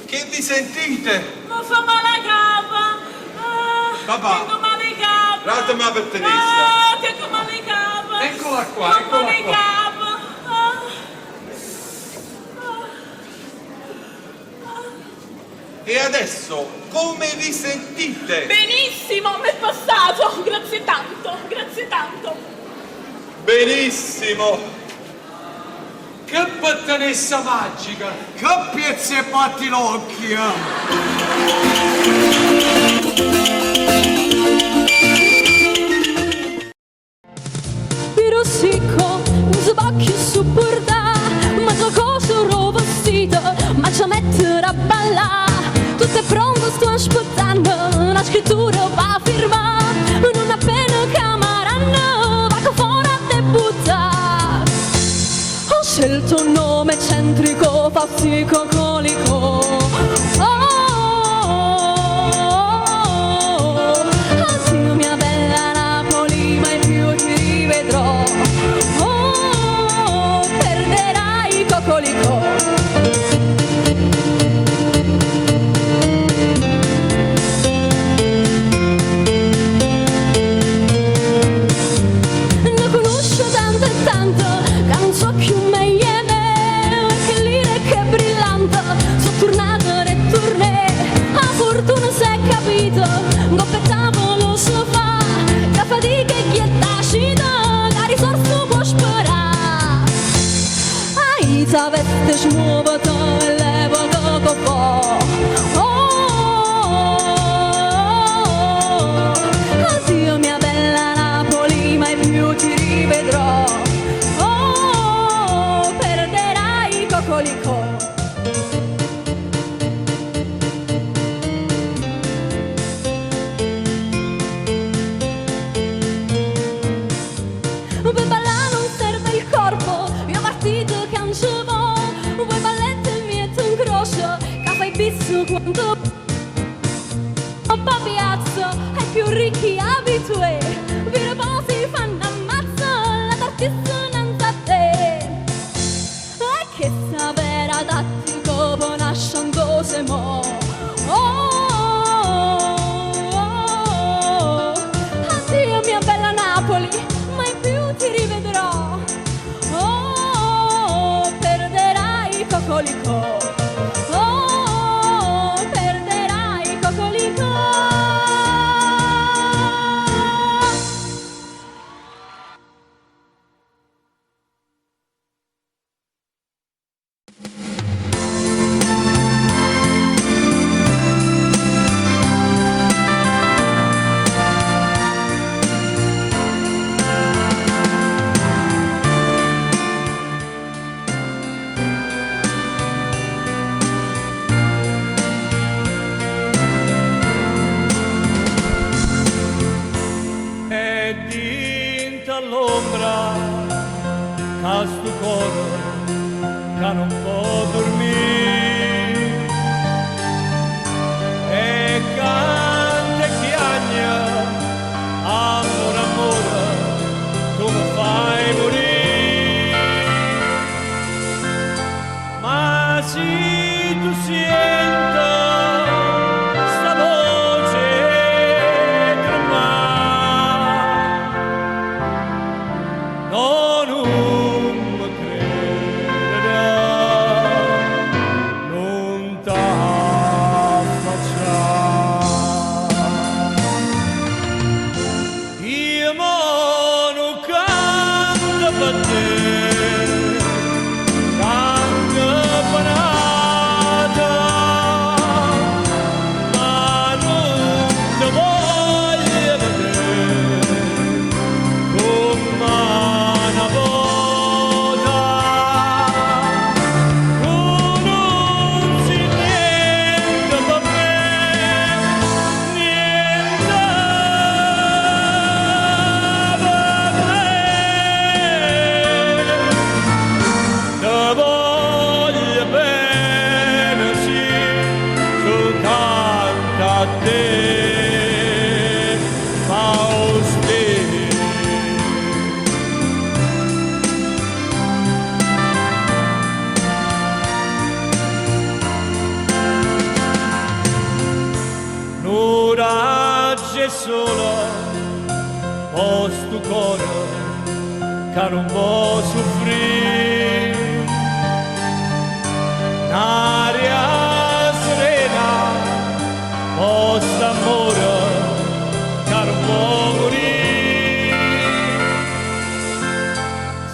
Che vi sentite? Me fa male 'a capa! Ah, Papà, tengo male 'e capa! Datemi 'a pettenessa. Ah, tengo male 'e capa! Eccola qua, Che eccola male 'e qua. capa! Ah. Ah. E adesso come vi sentite? Benissimo, mi è passato! Grazie tanto, grazie tanto! Benissimo! Che pettenessa magica! Che piezz' 'e battilocchio! Piro sicco, nun se po' cchiù suppurtà, M'aggio cosere 'o vestito, m'aggia mettere a ballà. Tutto è pronto, sto aspettanno, na scrittura p' 'a firmà. Nun appena ca m' 'a danno, vaco fora a debuttà. Ho scelto un nome eccentrico, fastico, colico. Oh, addio mia bella Napoli, mai più ti rivedrò. Oh, perderai cocolicò. Ne conosco tanto e tanto ca nun so cchiù meglio 'e me che lire e che brillante so turnate d' 'e tournée 'A fortuna s'è capito 'ncopp' 'e tavole se fa Ca fatica e ghietta acito ca risorsa può sperà Aiza 'a veste smuovete e leva che fa Oh, addio mia bella Napoli, mai più ti rivedrò. Oh, perderai cocolicò. Pe ballà nun serve il corpo, e 'o partito ca nce vo'. Vuoi balletto e miette 'ncroce, ca fai bis quando p' 'a piazza 'e più ricchi abitué. Vire po' si fanno ammazza ll'ate artiste 'nnanze a te. E chesta vera tattica pe' na sciantosa 'e mo. Oh, addio mia bella Napoli, mai più ti rivedrò. Oh, perderai cocolicò. Oh, perderai cocolicò. E dint' all'ombra ca stu core ca non può dormire e canta e chiagna amore amore tu mi fai morire ma si tu siente sta voce tremmà no nun me credere. Aria e sole po' stu core ca nun vo' suffrì. N'aria serena po' st'ammore ca nun vo' murì.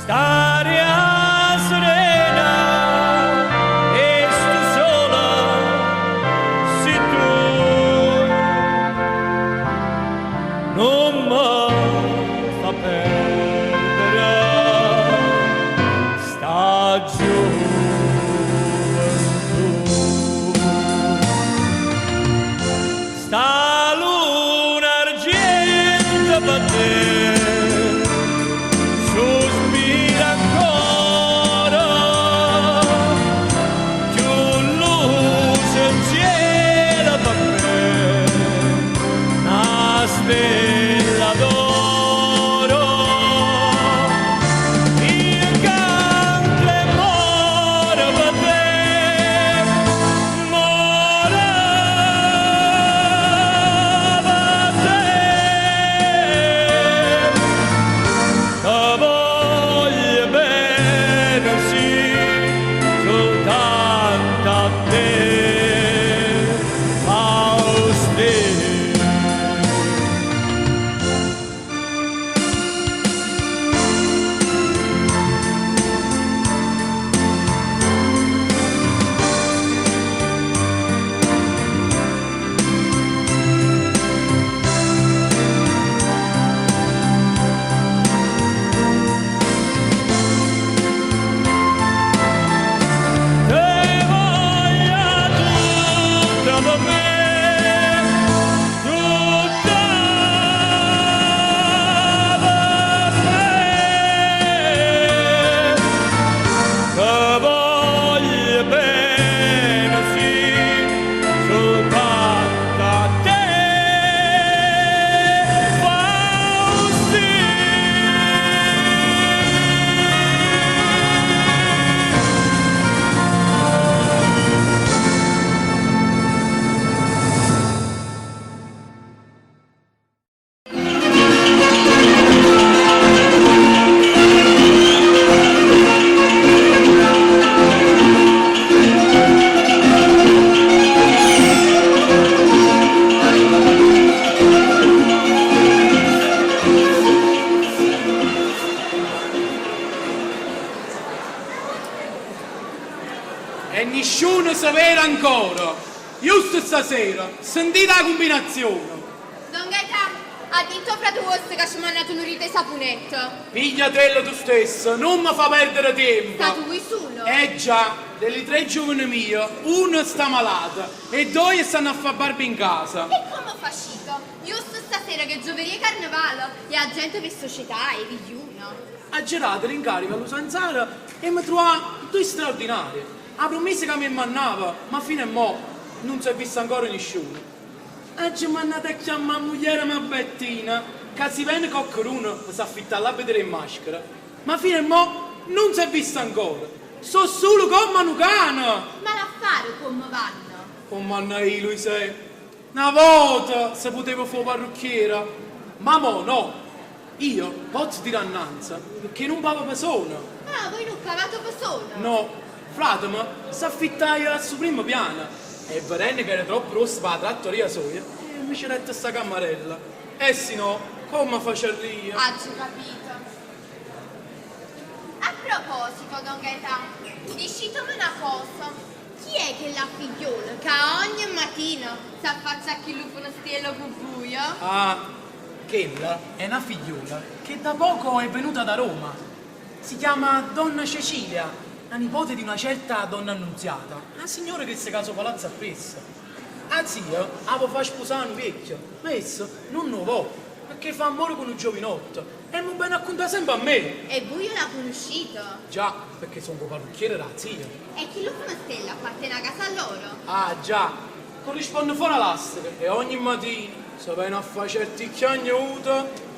St'aria serena e stu sole si tu nun me fa perdere sta gioventù. Sta luna argiento pe te suspira ancora, cchiù luce 'ncielo pe me, na stella d'oro. Io canto e moro pe te, moro pe te. Te voglio bene, sì, soltanto a te, Faustino. Te voglio tutta pe me, tutta pe me. Te voglio bene, sì, soltanto a te, Faustino. E nisciuno se vede ancora. Justo stasera, sentite 'a cumbinazione. Don Gaetà, ha ditto 'o frate vuosto ca ce mannato nu rito 'e sapunetto. Pigliatello tu stesso, nun me fa perdere tiempo. State vui sulo? Eh già, degli tre giovani miei, uno sta malato e doje stanno a fa barba in casa. E come facite? Justo stasera che è giovedì 'e carnevale e 'a gente pe' società 'e vigliuno. Aggio dato l'incarico a lu sanzaro 'e me truvà duje straordinari. 'A prumessa ca me mannava, ma fino e mo' nun s'è visto ancora nisciuno. Aggio mannato a chiammà muglierema Bettina, ca si vene coccheduno me s'affitta l'abito d' 'e maschere, ma fino e mo' nun s'è visto ancora. So' sulo comm' a nu cane! Ma l'affare comme vanno? Comm' 'anno io, Luisè. Na vota se puteva fa 'o parrucchiere, ma mo' no. Io pozzo tirà annanze pecché nun pavo pesone. Ah, voi nun pavate pesone? No, frateme s'affittaje a stu primmo piano e vedenne che era troppo grosso p' 'a trattoria soja, me ce dette sta cammarella. E si no, comme faciarria? Aggio capito. A proposito, don Gaetà, diciteme na cosa, chi è chella figliola ca ogne matina s'affaccia a chillu fenestiello cu vuje? Ah, chella è na figliola che da poco è venuta da Roma. Si chiama Donna Cecilia, la nipote di una certa Donna Annunziata, 'a signora che se casa 'o palazzo appriesso. 'A zia 'a vo' fa spusà a nu viecchio, ma essa nun 'o vo', pecché fa ammore cu nu giovinotto e m' 'o bene a cuntà sempe a me. E vuje la cunuscite? Già, pecché songo 'o parrucchiere d' 'a zia. E chillu fenestiello appartiene 'a casa lloro? Ah, già, corrisponne fora lastre e ogni matina se vene a fà certi chiagnute.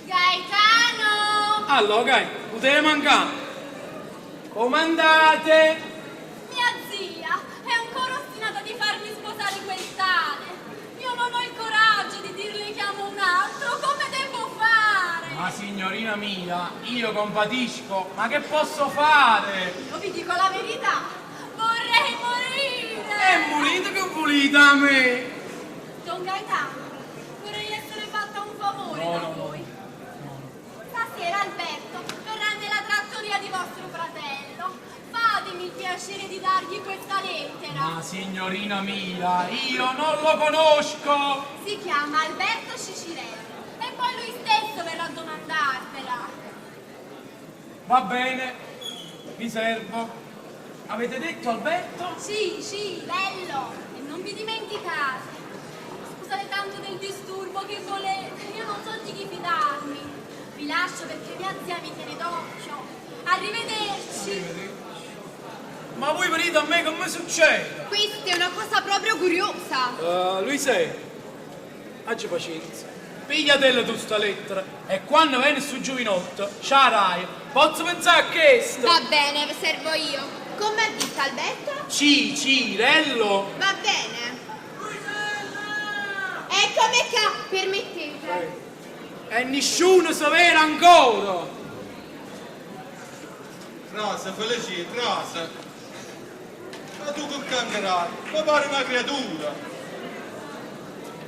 Gaetano! Allò, Gaè, puteva mancà? Come andate? Mia zia è ancora ostinata di farmi sposare quel tale. Io non ho il coraggio di. Ma signorina mia, io compatisco, ma che posso fare? Io vi dico la verità, vorrei morire! E morite che volete a me? Don Gaetano, vorrei essere fatta un favore No, da no, no. voi. Stasera Alberto verrà nella trattoria di vostro fratello. Fatemi il piacere di dargli questa lettera. Ma signorina mia, io non lo conosco! Si chiama Alberto Cicirello e poi lui stesso verrà a domandarvela. Va bene, vi servo. Avete detto Alberto? Sì, sì, bello! E non vi dimenticate. Scusate tanto del disturbo che volete, io non so di chi fidarmi. Vi lascio perché mia zia mi tiene d'occhio. Arrivederci. Ma voi venite a me come succede? Questa è una cosa proprio curiosa. Uh, Luisa, aggi pazienza. Pigliatela tu sta lettera e quando viene su giovinotto, c'arai, posso pensare a questo? Va bene, servo io. Come ha detto Alberto? Cicirello! Va bene. Eccomi qua, permettete. E nessuno sa vera ancora! Trasa, Felice, trasa. Ma tu che cancherai? Mi pare una creatura.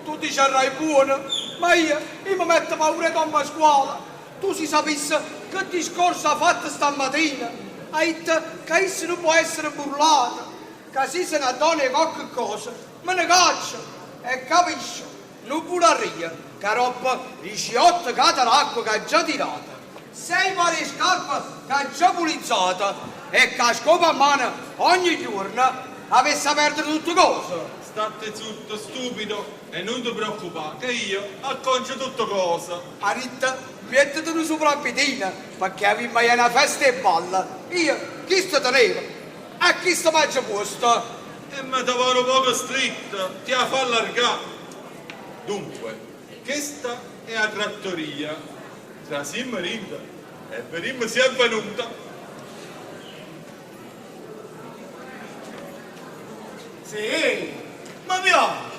Tu ti sarai buono, ma io, io mi metto paura di a scuola. Tu si sapesse che discorso ha fatto stamattina. Ha detto che esso non può essere burlato, che se se ne addona di qualche cosa, me ne caccia. E capisci, non vorrei che roba 18 cate d'acqua che ha già tirata, sei pare di scarpe che ha già pulizzata e che scopa a mano ogni giorno avesse aperto tutte cose. State zitto, stupido, e non ti preoccupare, che io acconcio tutto cosa. Aritta, mettiti un sopravvitino, perché avevo una festa e balla. Io, chi sto tenevo? A chi sto mangia posto? E mi te un poco stretto, ti ha fa allargare. Dunque, questa è la trattoria. Trasimmo rinda e vedimmo se è venuta. Sì, ma piace.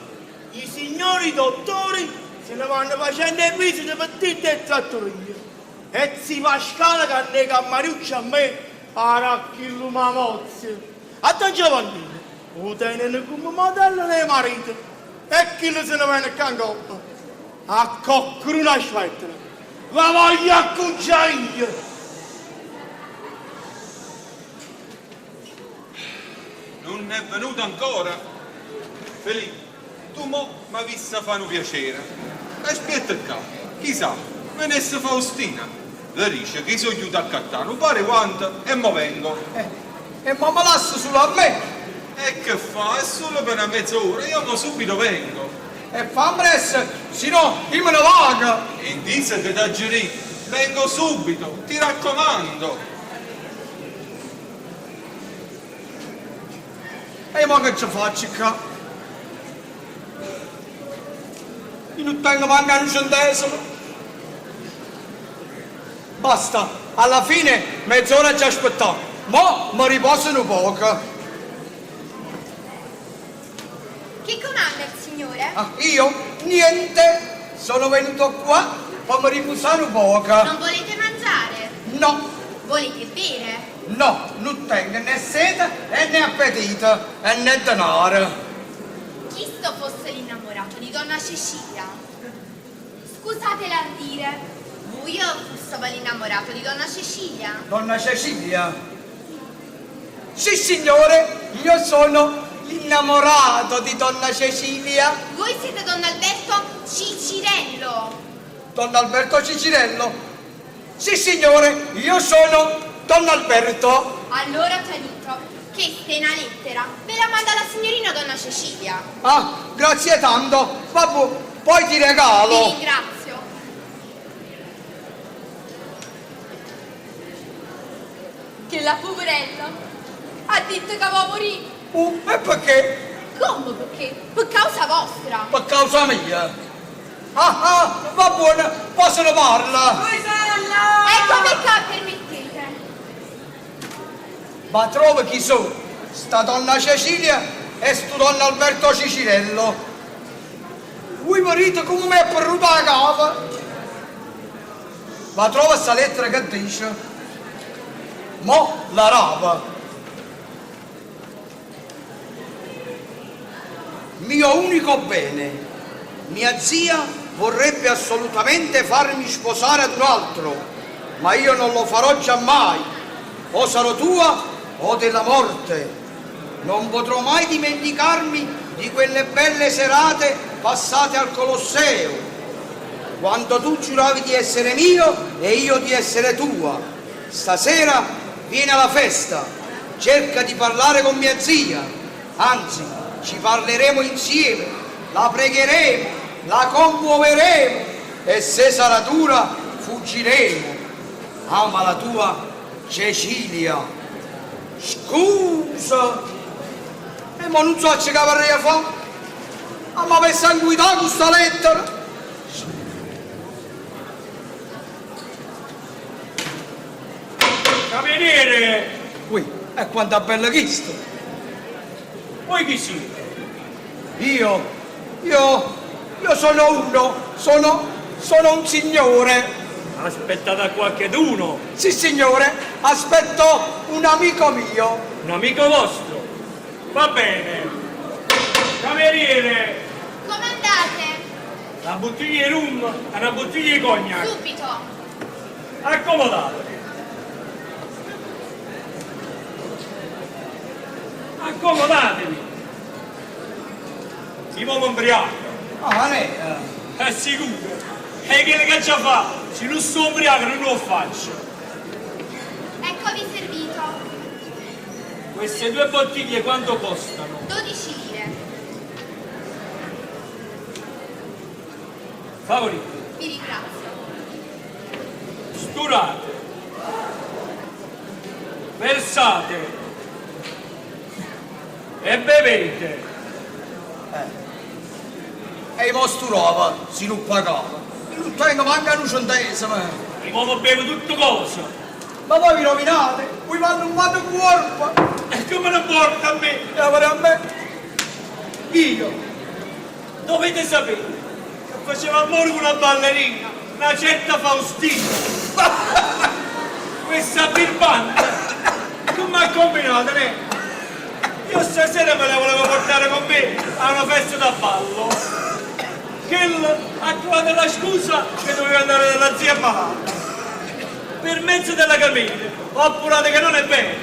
I signori dottori se ne vanno facendo le visite per tutte le trattorie. E si Pascale che nega a Mariuccia a me, paracchillo mamozzi. A Don Giovannino, lo tengono come modello dei mariti. E chi se ne viene qua in coppa? A coccruna aspettano. La voglio accucciare io. Non è venuta ancora? Felipe, tu mo mi avissa fare un piacere. Aspetta qua, chissà, venisse Faustina. Le dice che sono aiuto a cattare, non pare quanto, e mo vengo. E mamma lascia solo a me. E che fa? È solo per una mezz'ora, io mo subito vengo. E fa presto, se no io me ne vado. E dice che da giurì, vengo subito, ti raccomando. E ma che ci faccio qua? Io non tengo manco un centesimo. Basta, alla fine mezz'ora già aspettato. Mo mi riposo un poco. Che comanda il signore? Ah, io? Niente. Sono venuto qua per mi riposare un poco. Non volete mangiare? No, Volete bere? no, non tengo né sete e né appetito e né denaro. Chi sto fosse l'innamorato di donna Cecilia? Scusate l'ardire, voi foste l'innamorato di donna Cecilia? Donna Cecilia. Sì, signore, io sono l'innamorato di donna Cecilia. Voi siete don Alberto Cicirello. Don Alberto Cicirello. Sì, signore, io sono Don Alberto. Allora ti dico, questa è una lettera, ve la manda la signorina donna Cecilia. Ah, grazie tanto. Vabbè, poi ti Vi regalo. ringrazio. Che la poverella ha detto che aveva morire. E perché? Come perché? Per causa vostra. Per causa mia. Ah, ah, va buono, poi se ne parla. Ecco perché permettete. Ma trova chi sono? Sta donna Cecilia e sto don Alberto Cicirello. Voi marito come mi è perduta la capa? Va trova sta lettera che dice. Mo la rapa. Mio unico bene, mia zia vorrebbe assolutamente farmi sposare ad un altro, ma io non lo farò giammai, o sarò tua o della morte. Non potrò mai dimenticarmi di quelle belle serate passate al Colosseo, quando tu giuravi di essere mio e io di essere tua. Stasera vieni alla festa, cerca di parlare con mia zia, anzi ci parleremo insieme, la pregheremo, la commuoveremo e se sarà dura fuggiremo. Ama la tua Cecilia. Scusa! E mo nun saccio che avarria fa'. Ah, m'avesse 'ncuità cu sta lettera! Cameriere! Uè, e quant'è bello chisto! Voi chi siete? Io, io, io sono uno, sono, sono un signore. Aspettate a qualcheduno? Sissignore, aspetto un amico mio. Un amico vostro? Va bene. Cameriere! Comandate! Na buttiglia 'e rum e na buttiglia 'e cognac. Subito! Accomodatevi. Accomodatevi. I' mo me 'mbriaco. Ah, neh. È sicuro. E chello che aggia fa', si nun sto 'mbriaco nun 'o faccio. Eccovi servito. Queste due bottiglie quanto costano? 12 lire. Favorite. Vi ringrazio. Sturate. Versate. E bevete. Eh. E i' mo sturavo si nun pagavo. Io nun tengo manco nu centesimo. I' mo me bevo tutto cosa. Ma voi vi rovinate, voi v'allummate 'ncuorpo. E che me ne 'mporta a me? E pure a me. Io, dovete sapere, che facevo ammore cu na ballerina, na certa Faustina. Questa birbante, che m'ha combinato, neh? Io stasera me la volevo portare con me a una festa da ballo. Chella ha trovato la scusa che doveva andare dalla zia malata. Per mezzo della cameriera ho appurato che non è vero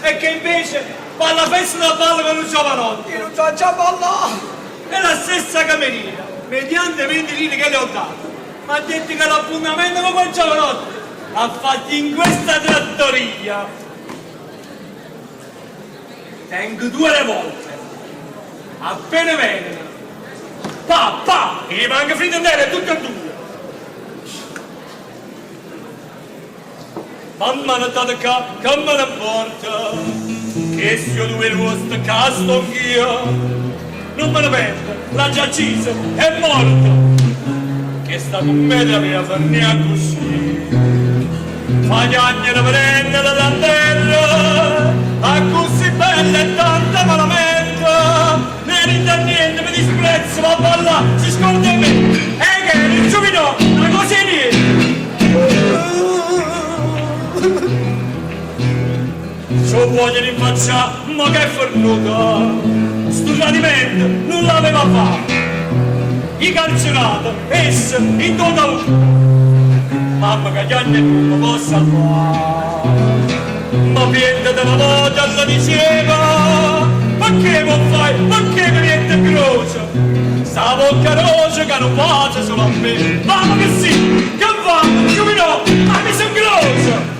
e che invece va alla festa da ballo con un giovanotto. Io nun saccio abballà! E la stessa cameriera, mediante 20 lire che le ho dato, mi ha detto che l'appuntamento con quel giovanotto l'ha fatto in questa trattoria. Tengo due revolver. Appena veneno, pa, pa, e rimango fritto in terra tutte e due. Mamma n'è data ccà, che me ne 'mporta, che si 'o duvere vuosto ccà stongh'io. Nun me ne pento, l'aggio acciso, è morto. Chesta cummedia aveva fernì accussì. Fa chiagnere vedennela da 'nterra, accussì bella e tanta malamente, né dint' a niente me disprezza, va a ballà, si scorda 'e me. E che era, giuvinò, na cosa 'e niente. Ce 'o voglio rinfaccià mo ch'è fernuta, stu tradimento nun l'aveva fà. I' carcerato, essa 'int' 'o tavuto. Mamma ca chiagne e nun me pò salvà. Ma piéntete na vota, lle diceva, pecché m' 'o ffaje, pecché me miette 'ncroce? Sta vocca doce ca nun vace sulo a me. Mamma che sì, che 'nfame, giuvinò, m'ha miso 'ncroce!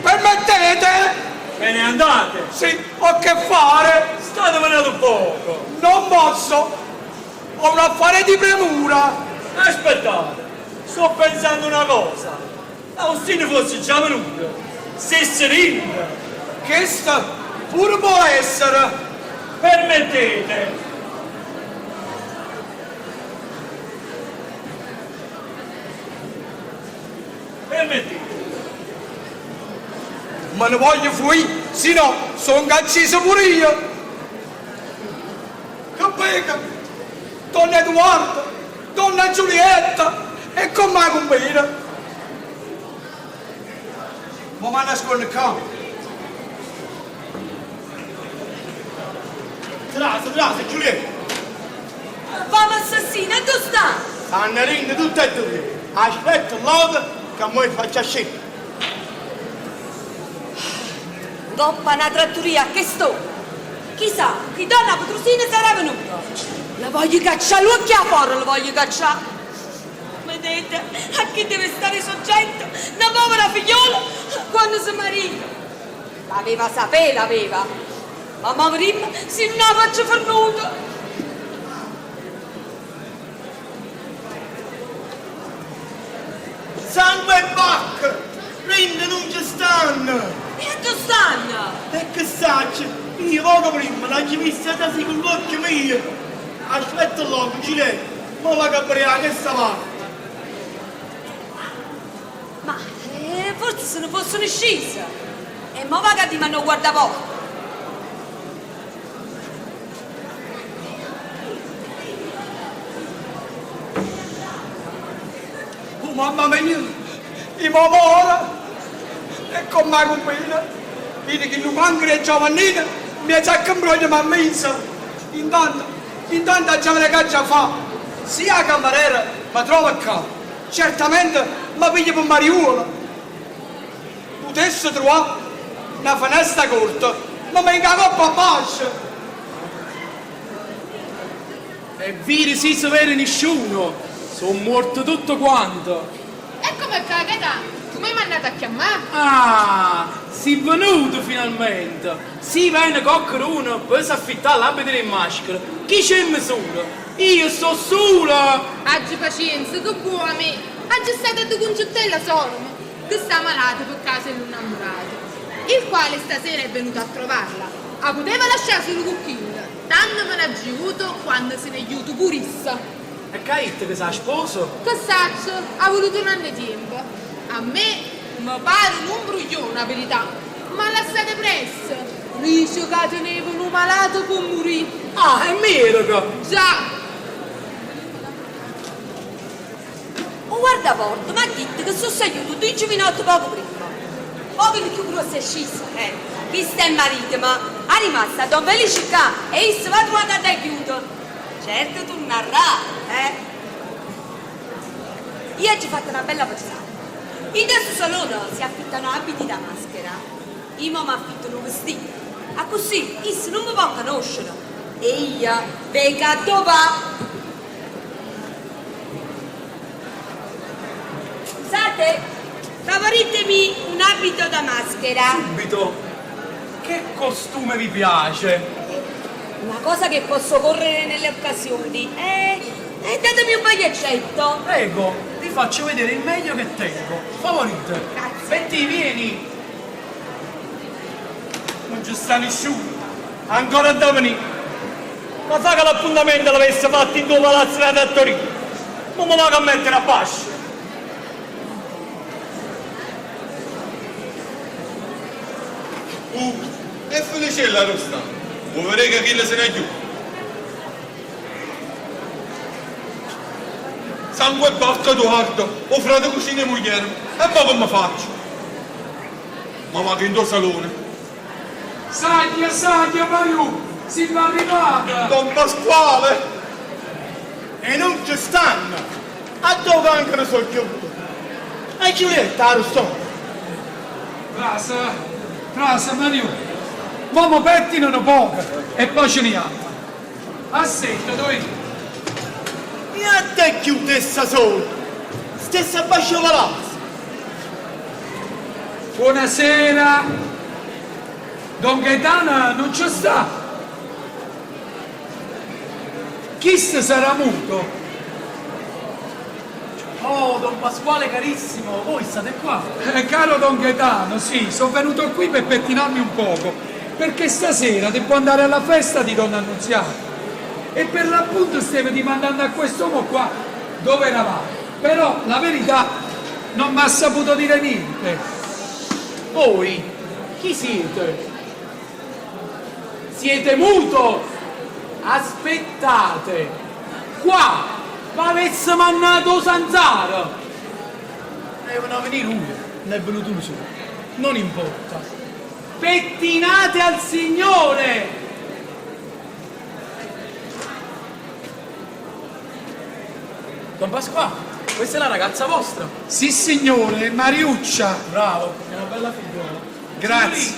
Permettete? Ve ne andate? Sì, ho che fare. Stateve n'atu poco. Non posso, ho un affare di premura. Aspettate, sto pensando una cosa. Austino fosse già venuto, stesse dinto. Chesto pure po' essere. Permettete. Permettete. Me ne voglio fuì, si no songo acciso pure io. Che veco? Don Eduardo, donna Giulietta, e comme 'a cumbino? Mo m'annasconno ccà. Trase, trase, Giulietta. Famo assassino, addò sta? Stanno dint tutte e due. Aspetta lloco che mo 'e faccio ascì. Ngopp a na tratturia a chest'ora. Chissà chi donna Petrusina sarà venuta. Le voglio caccià l'uocchie 'a fora, le voglio caccià. Vedete a chi deve stare soggetto na povera figliola quanno se marita. L'aveva sapè, l'aveva. Ma mo vedimmo si nun 'a faccio fernuta. Sangue e vacche! Dint nun ce stanno! E addò stanno? E che saccio, io poco primma l'aggio vista trasì cu l'uocchie mie. Aspetta lloco, Gilè, mo vaco a vedè 'a chesta parte. Ma forse se ne fossero scise. E mo vaco a dimannà 'o guardaporta. Oh mamma mia, i' mo moro! E comm' 'a cumbino? Vide chillu cancaro 'e Giovannino mmiezzo a che 'mbroglio m'ha miso! Intanto, intanto aggia vedè ch'aggia fa'. Si 'a cammarera me trova ccà, certamente me piglia pe mariuolo. Putesse truvà na fenesta corta, me mengo 'a coppa abbascio. E vire si se vere nisciuno, so' muorte tutte quante. Eccome ccà, Gaetà, tu m'hai mannato a chiammà? Ah, si venuto finalmente! Si vene coccheduno pe s'affittà l'abito d' 'e maschere, chi ce misura? Io sto sulo! Aggi pacienza, che buò 'a me? Aggio stato addu Cuncetella sorema, che sta malata pe causa 'e lu 'nnammurato, il quale stasera è venuto a trovarla. 'A puteva lascià sulo cu chillo. Tanno me n'aggio juto quanno se n'è juto pur'isso. E c'ha ditto che s' 'a sposa? Che saccio, ha vuluto n'anno 'e tiempo. A me me pare nu 'mbruglione, 'a verità. M'ha lassato 'e pressa. Dice ca teneva nu malato pe murì. Ah, è miedeco! Già! O guardaporta m'ha ditto che so' sagliute duje giuvinotte poco primma. Poco di cchiù gruosso è sciso, eh. Chisto è maritemo, ha rimasto a don Felice ccà e isso va truvanno addò è ghiuto. Certo turnarrà, eh. Io aggio fatto na bella pensata. Dint' a stu salone si affittano abiti da maschera. Io mo m'affitto nu vestito. Accussì isso nun me pò canoscere e io veco addò va. Scusate, favoritemi un abito da maschera. Subito. Che costume vi piace? Una cosa che posso correre nelle occasioni. Eh, eh, datemi un pagliaccetto. Prego, vi faccio vedere il meglio che tengo. Favorite. Grazie. Bettì, vieni. Nun ce sta nisciuno. Ancora adda venì. Ma sa che l'appuntamento l'avesse fatto int' 'o palazzo d' 'a trattoria. Mo me vaco a mettere abbascio. Uh, e Feliciello arò sta? Vuo' vedè ca chillo se n'è ghiuto? Sangue e bacco Eduardo, 'o frate cucino 'e muglierema, e mo comme faccio? Ma vaco int' 'o salone. Saglie, saglie, Mariù, simm' arrivate! Don Pasquale! E nun ce stanno! Addò cancaro so' ghiute? E Giulietta 'a ro sta? Trase, trase, Mariù. Mo me pettino nu poco e poi ce ne jammo. Assettate, oì. E addò è ghiuta essa sola? Stesse abbascio 'o palazzo? Buonasera. Don Gaetano nun ce sta? Chisto sarà muto? Oh, don Pasquale carissimo, voi state qua? Eh, caro don Gaetano, sì, sono venuto qui per pettinarmi un poco, perché stasera devo andare alla festa di donna Annunziata. E per l'appunto stavo dimandando a quest'uomo qua dove eravamo. Però la verità non mi ha saputo dire niente. Voi chi siete? Siete muto? Aspettate, qua v'avesse mannato 'o sanzaro? Avevano venì duje, n'è venuto uno solo. Non importa. Pettinate al signore! Don Pasquà, questa è la ragazza vostra? Sì signore, Mariuccia. Bravo, è una bella figliola. Grazie.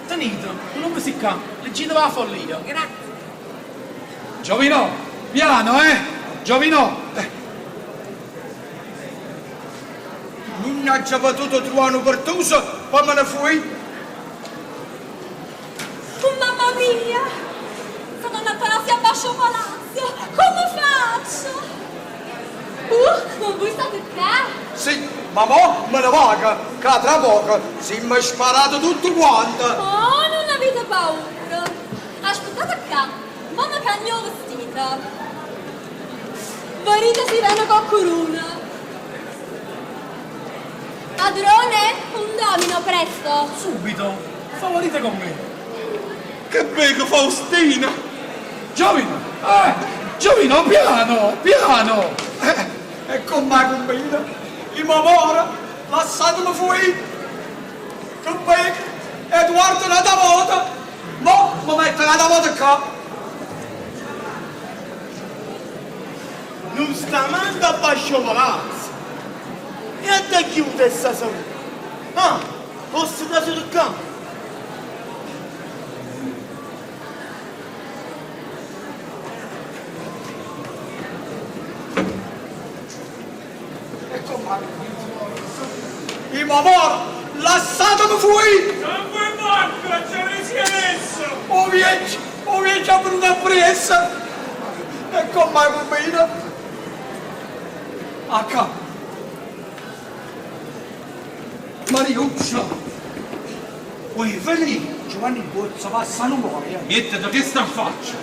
Tenite, non mi si ccà, leggete la follia. Grazie. Giovinò, piano eh! Giovinò! Non ha già potuto trovare un pertuso, poi me ne fui. Oh, mamma mia! Sono andata a abbascio palazzo! Come faccio? Voi state qua? Sì, ma mo me ne vaga, che tra poco si mi sparato tutto quanto. Oh, non avete paura! Aspettate qua, mamma cagno vestita. Venite si viene con corona. Padrone, un domino presto. Subito, favorite con me. Che bego Faustina! Giovino, Giovino, piano, piano! E come combina? Il mamora, lasciatemi fuori. Che bego, Edoardo un'altra volta. Mo mi metto un'altra volta qua. Non sta manco a bascio palazzo. E a te chiude sta salute. Ah, posso da sul campo. E come Il mamora, lasciatemi fuori. Sangue porco, ce ne si è messo! O vieni, o vieni a venuto a pressa. E come combina? A qua. Mariuccia. Vuoi venire? Giovanni Bozza passa non muoia. Mettete che sta in faccia!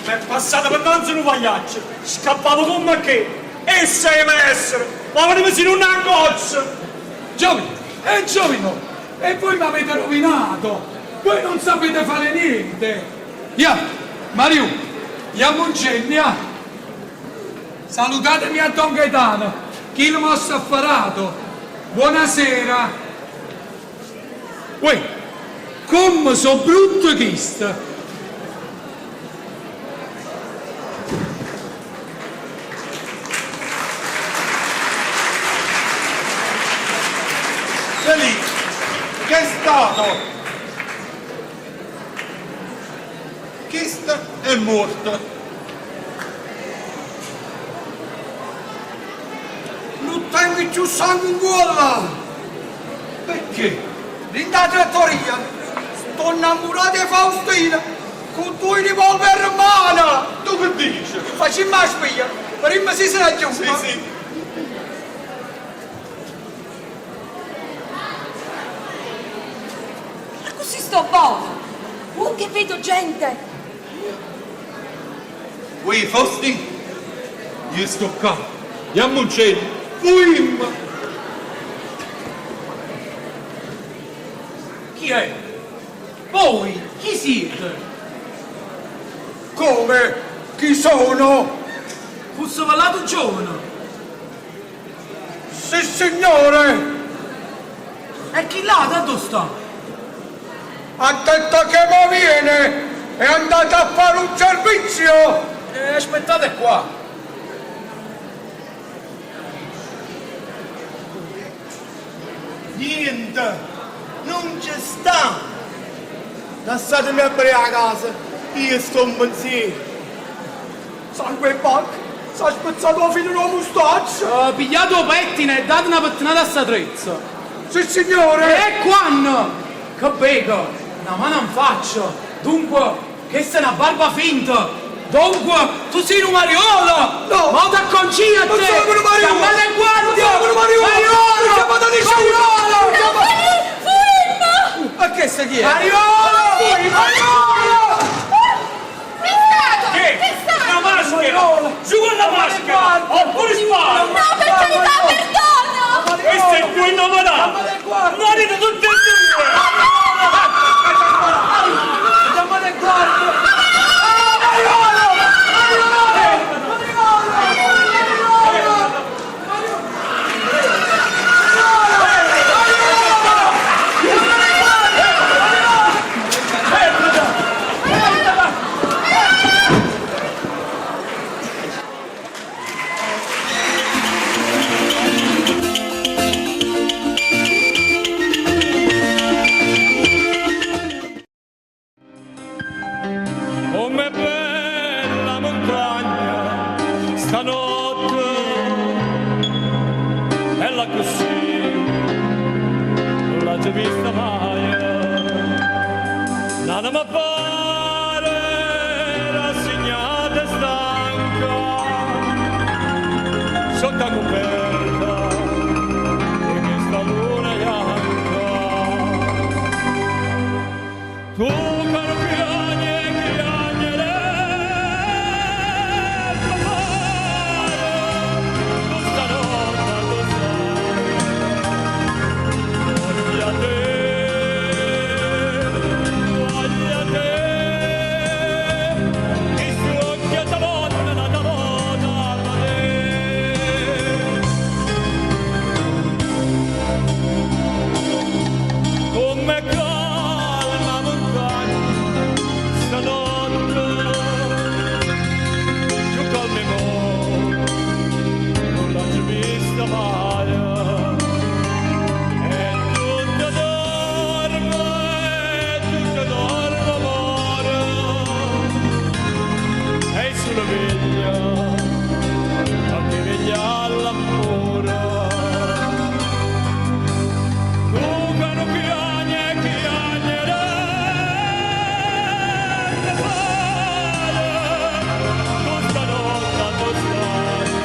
Mi è passata per mezzo un pagliaccio, scappavo come che, e sei essere, ma veniva sin una goccia! Giovino, giovino, e voi mi avete rovinato! Voi non sapete fare niente! Ya, Mariù, andiamo Salutatemi a Don Gaetano, chi lo mossa affarato. Buonasera. Uè, come so brutto chista. Felice, che è stato? Questa è morta. Non tengo più sangue in gola. Perché? In da trattoria sto innamorato di Faustina con due revolver in mano. Tu che dici? Facciamo la spia, prima si sarà giunto. Sì, sì. Ma così sto buono. Oh, che vedo gente. Ui, Fausti, io sto qua. Andiamo in cielo. Fuim! Chi è? Voi, chi siete? Come? Chi sono? Fosse parlato giovane. Sì, signore. E chi là, da dove sta? Ha detto che mi viene. È andato a fare un servizio. Aspettate qua. Niente, non ci sta. Lasciatemi aprire a casa, io sto in pensiero. Sangue e banco, si è spezzato fino alla mustaccia. Pigliate un pettine e date una pettinata a sta trezza. Sì, signore. E quando? Che bego, una mano in faccia. Dunque, questa è una barba finta. Dunque, tu sei un mariolo! No! Ma ti acconci a Non te! sono un mariolo! Chiamate in guardia! Non sono un mariolo! Mariolo! Non chiamate nessuno! Mariolo! Non chiamate- Fuimmo! Ma che sta chi è? Mariolo! Mariolo! Che è stato? Che? Che è stato? La maschera! Giù con la maschera! Oppure sparo! No, per carità, perdono! Questo è il tuo innamorato! Morite tutti e due! Chiamate in guardia! Stanotte bella accussì, nun l'aggio vista maje. N'anema pare rassignata e stanca sotto 'a cuperta 'e chesta luna janca. Tu ca nu chiagne chiagnere te pare tu stanotte addò staje voglio a te voglio a te chist'uocchie te vonno n'ata vota vedè. Comm'è calma 'a muntagna stanotte, cchiù calma 'e mo nun l'aggio vista maje. E tutto dorme, e tutto dorme more, e i' sulo veglio a chi veglia all'ammore. Tu ca nu chiagne chiagnere te pare tu stanotte addò staje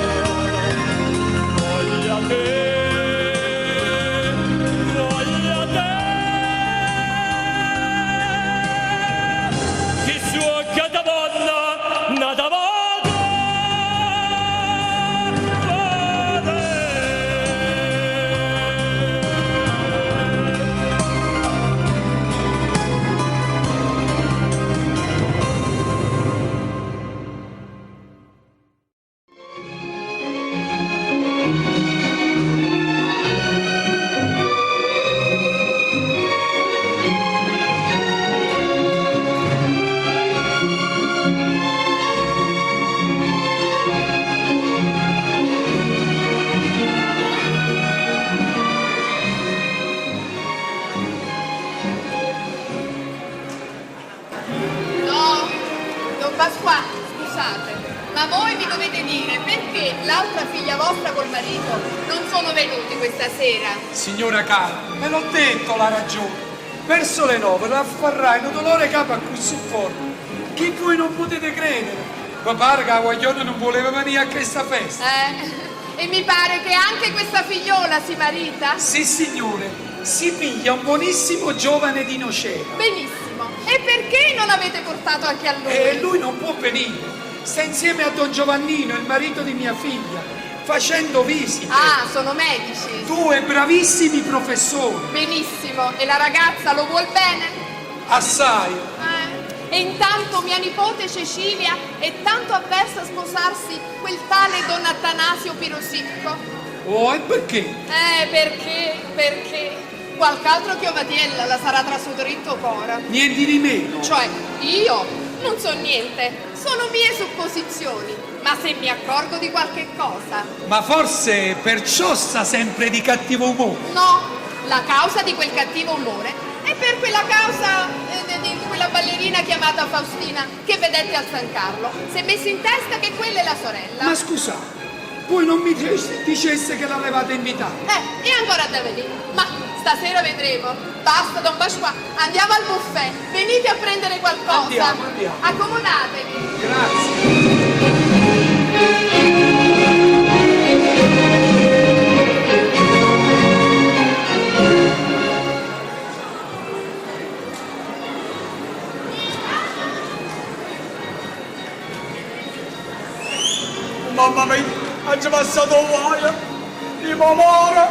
voglio a te voglio a te chist'uocchie te vonno n'ata vota vedè. No, don Pasquà, scusate, ma voi mi dovete dire perché l'altra figlia vostra col marito non sono venuti questa sera? Signora cara, ve l'ho detto la ragione. Verso le 9 l'afferrai nu dolore 'e capo accussì forte che voi non potete credere. Vi pare che 'a guagliona nun vuleva venì a chesta festa? Eh, e mi pare che anche questa figliola si marita? Sissignore, si piglia un buonissimo giovane di Nocera. Benissimo. E perché non avete portato anche a lui? E lui non può venire. Sta insieme a don Giovannino, il marito di mia figlia, facendo visite. Ah, sono medici. Due bravissimi professori. Benissimo. E la ragazza lo vuol bene? Assai. Eh. E intanto mia nipote Cecilia è tanto avversa a sposarsi quel tale don Attanasio Pirosicco. Oh, e perché? Eh, perché, perché qualche altro chiovatiello la sarà trasuto dint' 'o core. Niente di meno. Cioè, io non so niente, sono mie supposizioni, ma se mi accorgo di qualche cosa. Ma forse perciò sta sempre di cattivo umore. No, la causa di quel cattivo umore è per quella causa eh, di quella ballerina chiamata Faustina che vedette al San Carlo. Si è messo in testa che quella è la sorella. Ma scusate, voi non mi diceste che l'avevate invitata? Eh, è ancora da venire. Ma stasera vedremo. Basta, don Pasquà, andiamo al buffet. Venite a prendere qualcosa. Andiamo, andiamo. Accomodatevi. Grazie. Mamma mia, aggio passato 'o guaio! Io mo moro!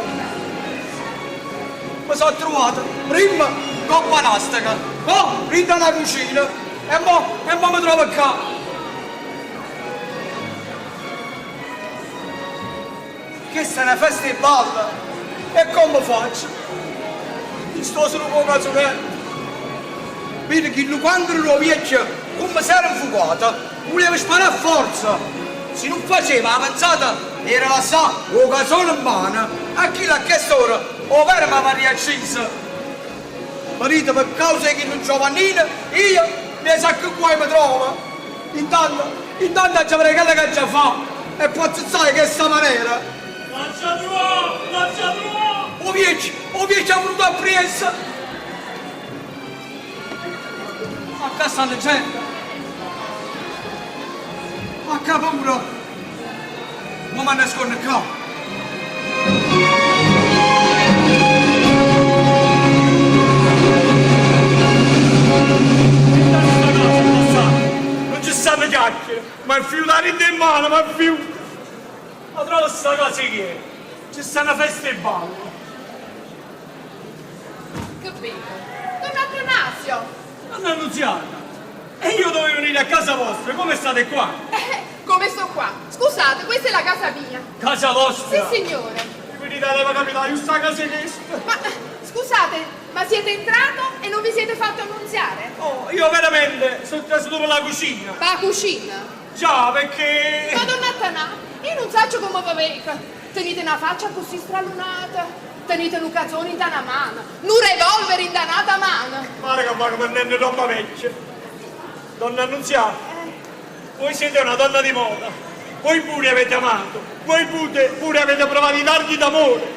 Me so' truvato primma 'ncopp' 'a n'asteca, po' dint' 'a na cucina e mo, e mo me trovo ccà! Chesta è na festa 'e ballo! E comme faccio? Io sto sulo cu 'o cazunetto! Vide chillu quanchero d' 'o viecchio comme s'era 'nfucato, vuleva sparà a forza! Si nun faceva 'a penzata 'e lassà 'o cazone 'mmano a chillo a chest'ora 'o vero m'avarria acciso! Marito pe causa 'e chillu Giovannino io me sa che guaio me trovo! Intanto, intanto aggia vedé chello che aggia fà! E pozzo stare in questa maniera? L'aggia truvà! L'aggia truvà! O viecchio, o viecchio ha venuto appresso! A casa la gente! A paura! Ma mi nascondo qua! Non ci stanno chiacchiere, ma è fiutato in mano, ma è fiutato. Ma trovo sta cosa che è? Ci sta una festa e ballo. Che vedo? Don Atanasio! Donna Annunziata, e io dovevo venire a casa vostra, come state qua? Come sto qua? Scusate, questa è la casa mia. Casa vostra? Sì, signore. Mi venite alla capitale, io sta casa questa. Ma scusate, ma siete entrato e non vi siete fatto annunziare? Oh, io veramente sono trasuto per la cucina. Ma la cucina? Già, perché... Ma donna Tanà, io non so come vi vedo. Tenete una faccia così stralunata. Tenete un cazzone in una mano, un revolver in un'altra mano. Guarda che vanno prendendo roba vecchia. Donna Annunziata, voi siete una donna di moda. Voi pure avete amato. Voi pure, pure avete provato i dardi d'amore.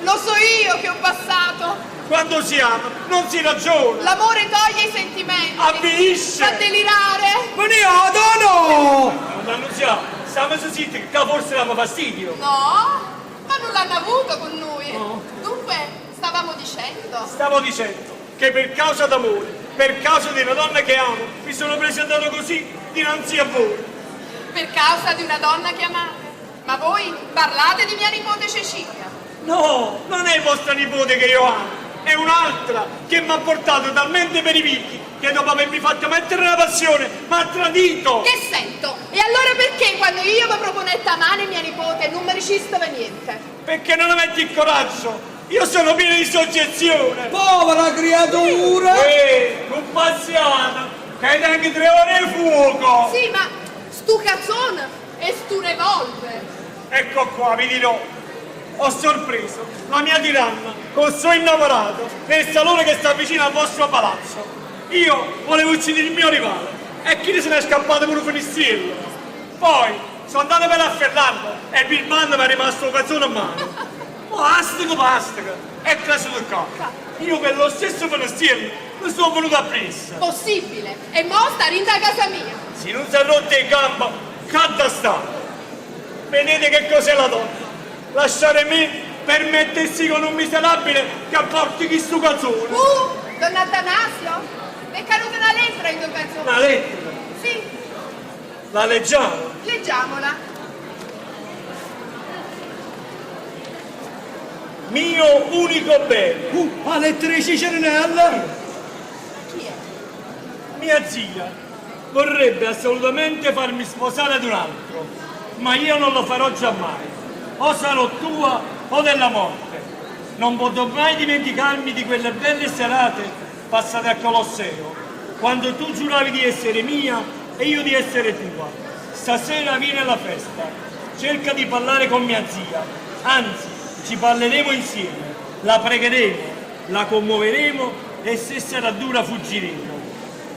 Lo so io che ho passato. Quando si ama, non si ragiona. L'amore toglie i sentimenti. Avvilisce. Fa delirare. Veniate no! Donna Annunziata, stiamo zitti, che forse diamo fastidio. No, ma non l'hanno avuto con noi. Dunque, stavamo dicendo. Stavo dicendo che per causa d'amore, per causa di una donna che amo, mi sono presentato così dinanzi a voi. Per causa di una donna che amate. Ma voi parlate di mia nipote Cecilia. No, non è vostra nipote che io amo, è un'altra che mi ha portato talmente per i picchi che dopo avermi fatto mettere una passione mi ha tradito. Che sento? E allora perché quando io vi proponetto a mano mia nipote non mi ricisteva niente? Perché non avete il coraggio? Io sono pieno di soggezione. Povera creatura! Ehi, non passiate, che hai anche 3 ore di fuoco. Sì, ma stu cazzone e stu revolver. Ecco qua, vi dirò. Ho sorpreso la mia tiranna col suo innamorato nel salone che sta vicino al vostro palazzo. Io volevo uccidere il mio rivale e chi se n'è scappato per un finestrello. Poi sono andato per afferrarlo e il birbante mi è rimasto un cazzone in mano. Plastico, plastico, è trasuto qua. Io per lo stesso finestrello mi sono venuto appresso. Possibile. E mo sta rinda a casa mia. Se non si è rotto in gamba, canta sta. Vedete che cos'è la donna? Lasciare me per mettersi con un miserabile che porti chi su calzone. Don Atanasio, mi è caduta una lettera in due calzone. Una lettera? Sì. La leggiamo? Leggiamola. Mio unico bene. La lettera di Cicerinella? Chi è? Mia zia vorrebbe assolutamente farmi sposare ad un altro, ma io non lo farò giammai. O sarò tua o della morte. Non potrò mai dimenticarmi di quelle belle serate passate al Colosseo, quando tu giuravi di essere mia e io di essere tua. Stasera viene la festa. Cerca di parlare con mia zia. Anzi, ci parleremo insieme. La pregheremo, la commuoveremo e se sarà dura fuggiremo.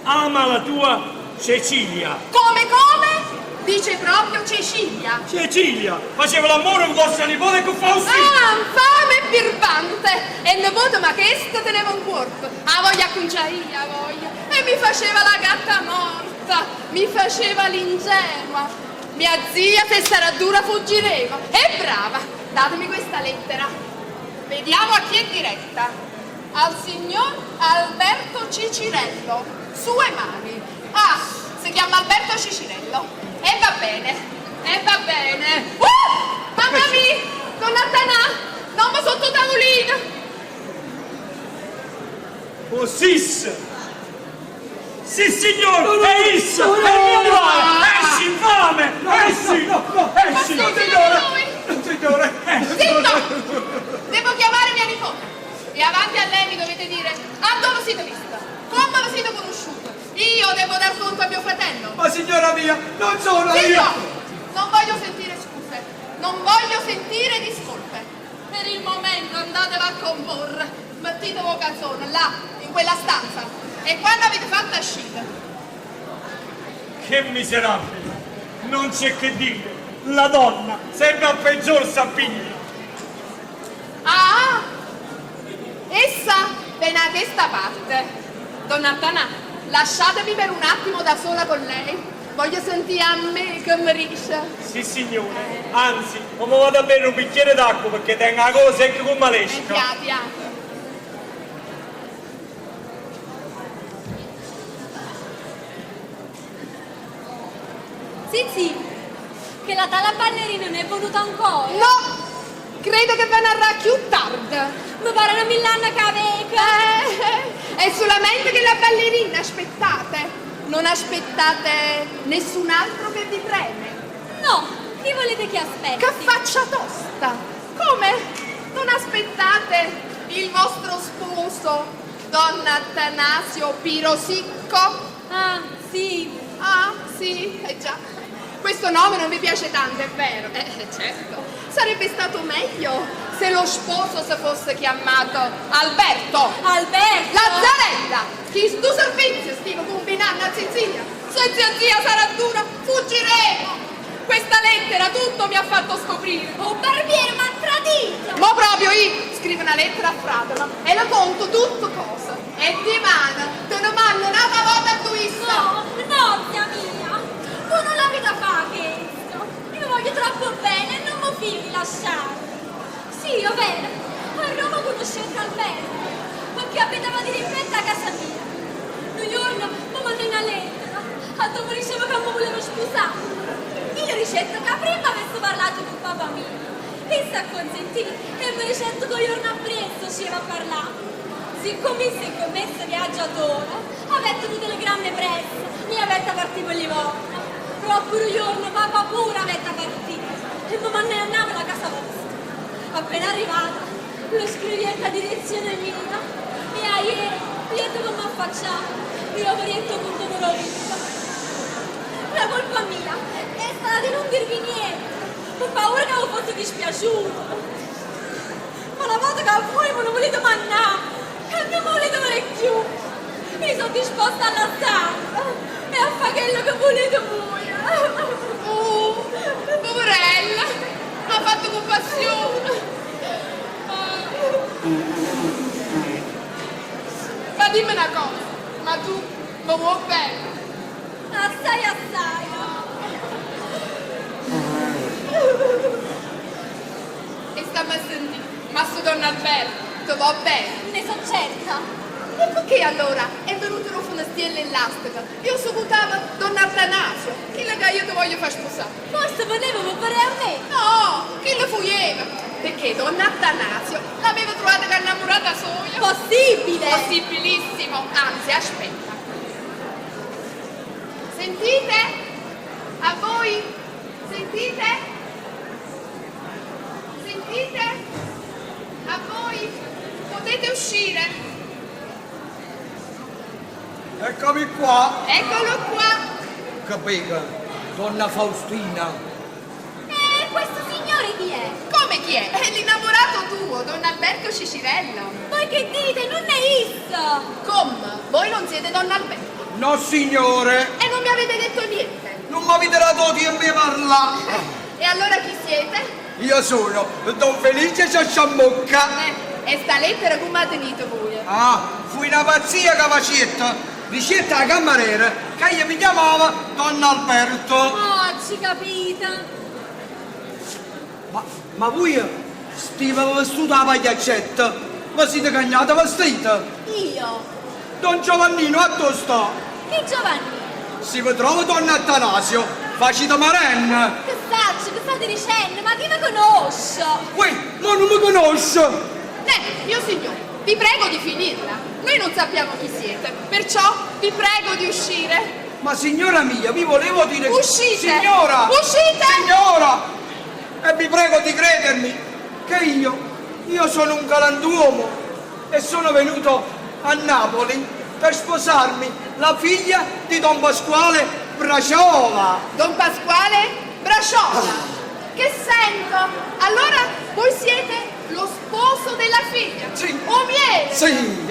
Ama la tua Cecilia. Come, come? Dice proprio Cecilia. Cecilia faceva l'amore con vostra nipote con Faustino. Ah, infame e birbante. E il nipote ma che sto teneva un corpo. Ah, voglia conciaia, voglia. E mi faceva la gatta morta. Mi faceva l'ingenua. Mia zia, se sarà dura, fuggiremo. E brava. Datemi questa lettera. Vediamo a chi è diretta. Al signor Alberto Cicirello. Sue mani. Ah, si chiama Alberto Cicirello. E va bene, e va bene. Mamma mia, donna Tanà, non mi sotto tavolino. Oh, sis! Sì, signor, è issa, è il mio rivale! Esci, infame! Esci! Esci! Ma signore! Signore! Zitto! Devo chiamare mia nipote. E avanti a lei mi dovete dire a dove siete vista, come vi siete conosciuto. Io devo dar conto a mio fratello. Ma signora mia, non sono Zitto! io! Non voglio sentire scuse, non voglio sentire discolpe. Per il momento andatevi a comporre, mettete voi calzone là, in quella stanza. E quando avete fatto uscire? Che miserabile! Non c'è che dire! La donna sempre al peggior s'appiglia. Ah! Essa vene 'a chesta parte. Donna Attanà, lasciatemi per un attimo da sola con lei. Voglio sentì a me che mi dice. Sì signore, anzi, mo mi vado a bere un bicchiere d'acqua perché tengo la gola secca come l'esca. Piano, piano. Sì, sì, che la tala ballerina non è venuta ancora. No! Credo che venarrà più tardi. Mi pare una mill'anni che veca. Eh, è solamente che la ballerina aspettate. Non aspettate nessun altro che vi preme. No, chi volete che aspetti? Che faccia tosta! Come? Non aspettate il vostro sposo, Don Attanasio Pirosicco? Ah, sì. Ah, sì, eh già. Questo nome non vi piace tanto, è vero? Eh, certo. Sarebbe stato meglio se lo sposo si fosse chiamato Alberto. Alberto! Lazzarella! Chi sto servizio stivo combinando a Sicilia? Se zia zia sarà dura, fuggiremo! Questa lettera tutto mi ha fatto scoprire. Oh, barbiere, m'ha tradito! Mo proprio io scrivo una lettera a Fratema e le conto tutto cosa. E di mano te ne mando una volta a tuissa. No, no, zia mia! Voi non l'avete fa questo! Io vi voglio troppo bene e non mi fido di lasciarvi! Sì, è vero, a Roma conoscete Alberto, perché abitava di rimpetto a casa mia. Un giorno mi mandò una lettera, a dove diceva che mi voleva sposare. Io ricetto che prima avesse parlato con papà mio. E si acconsentì e mi ricetto che il giorno appresso ci iva a parlare. Siccome si è commesso viaggiatore, avete un telegramma presso, mi avete partito per Livorno. Proprio un giorno papà pure avete partito e mi mandò a Napoli a casa vostra. Appena arrivata, lo scrivi la direzione mia e a ieri, io come mi affacciavo, io avrei detto con l'ho vista. La colpa mia è stata di non dirvi niente, per paura che avevo fosse dispiaciuto. Ma la volta che voi me lo volete mannare, e non mi volete vedere più, mi sono disposta a lasciarlo e a fare quello che volete voi. Oh, poverella, ha fatto compassione. Ah. Ma dimmi una cosa, ma tu mi vuoi bene? Assai, assai. E stammi a sentire, ma sto Don Alberto, ti va bene? Ne sono certa. E perché allora è venuto lo funastiello elastico? Io soputavo Don Attanasio, chi la che io ti voglio far sposare? Forse voleva fare a me. No, chi lo fuieva? Perché Don Attanasio l'aveva trovata che innamorata soia. Possibile! Possibilissimo, anzi aspetta. Sentite? A voi? Sentite? Sentite? A voi? Potete uscire. Eccomi qua. Eccolo qua. Che bega, donna Faustina. E questo signore chi è? Come chi è? È l'innamorato tuo, don Alberto Cicirello. Voi che dite? Non è isso! Come? Voi non siete don Alberto. No, signore. E non mi avete detto niente. Non mi avete dato tempo di parlare. E allora chi siete? Io sono Don Felice Ciasciammocca. Eh, e sta lettera come la tenete voi? Ah, fu una pazzia che facetta. Dicetta alla cameriera che io mi chiamava Don Alberto. Oh, ci capita. Ma, ma voi stiva vestita la pagliaccetta? Ma siete cagnata vestita? Io? Don Giovannino, a dove sta? Che Giovannino? Si vi trova Don Attanasio, facite marenna. Che saccio, che state dicendo? Ma chi mi conosce? Uè, ma non mi conosce! Eh, mio signore, vi prego di finirla. Noi non sappiamo chi siete, perciò vi prego di uscire. Ma signora mia, vi volevo dire... Uscite! Signora! Uscite! Signora! E vi prego di credermi che io, io sono un galantuomo e sono venuto a Napoli per sposarmi la figlia di Don Pasquale Braciola. Don Pasquale Braciola. Che sento? Allora voi siete lo sposo della figlia? Sì. O miele? Sì.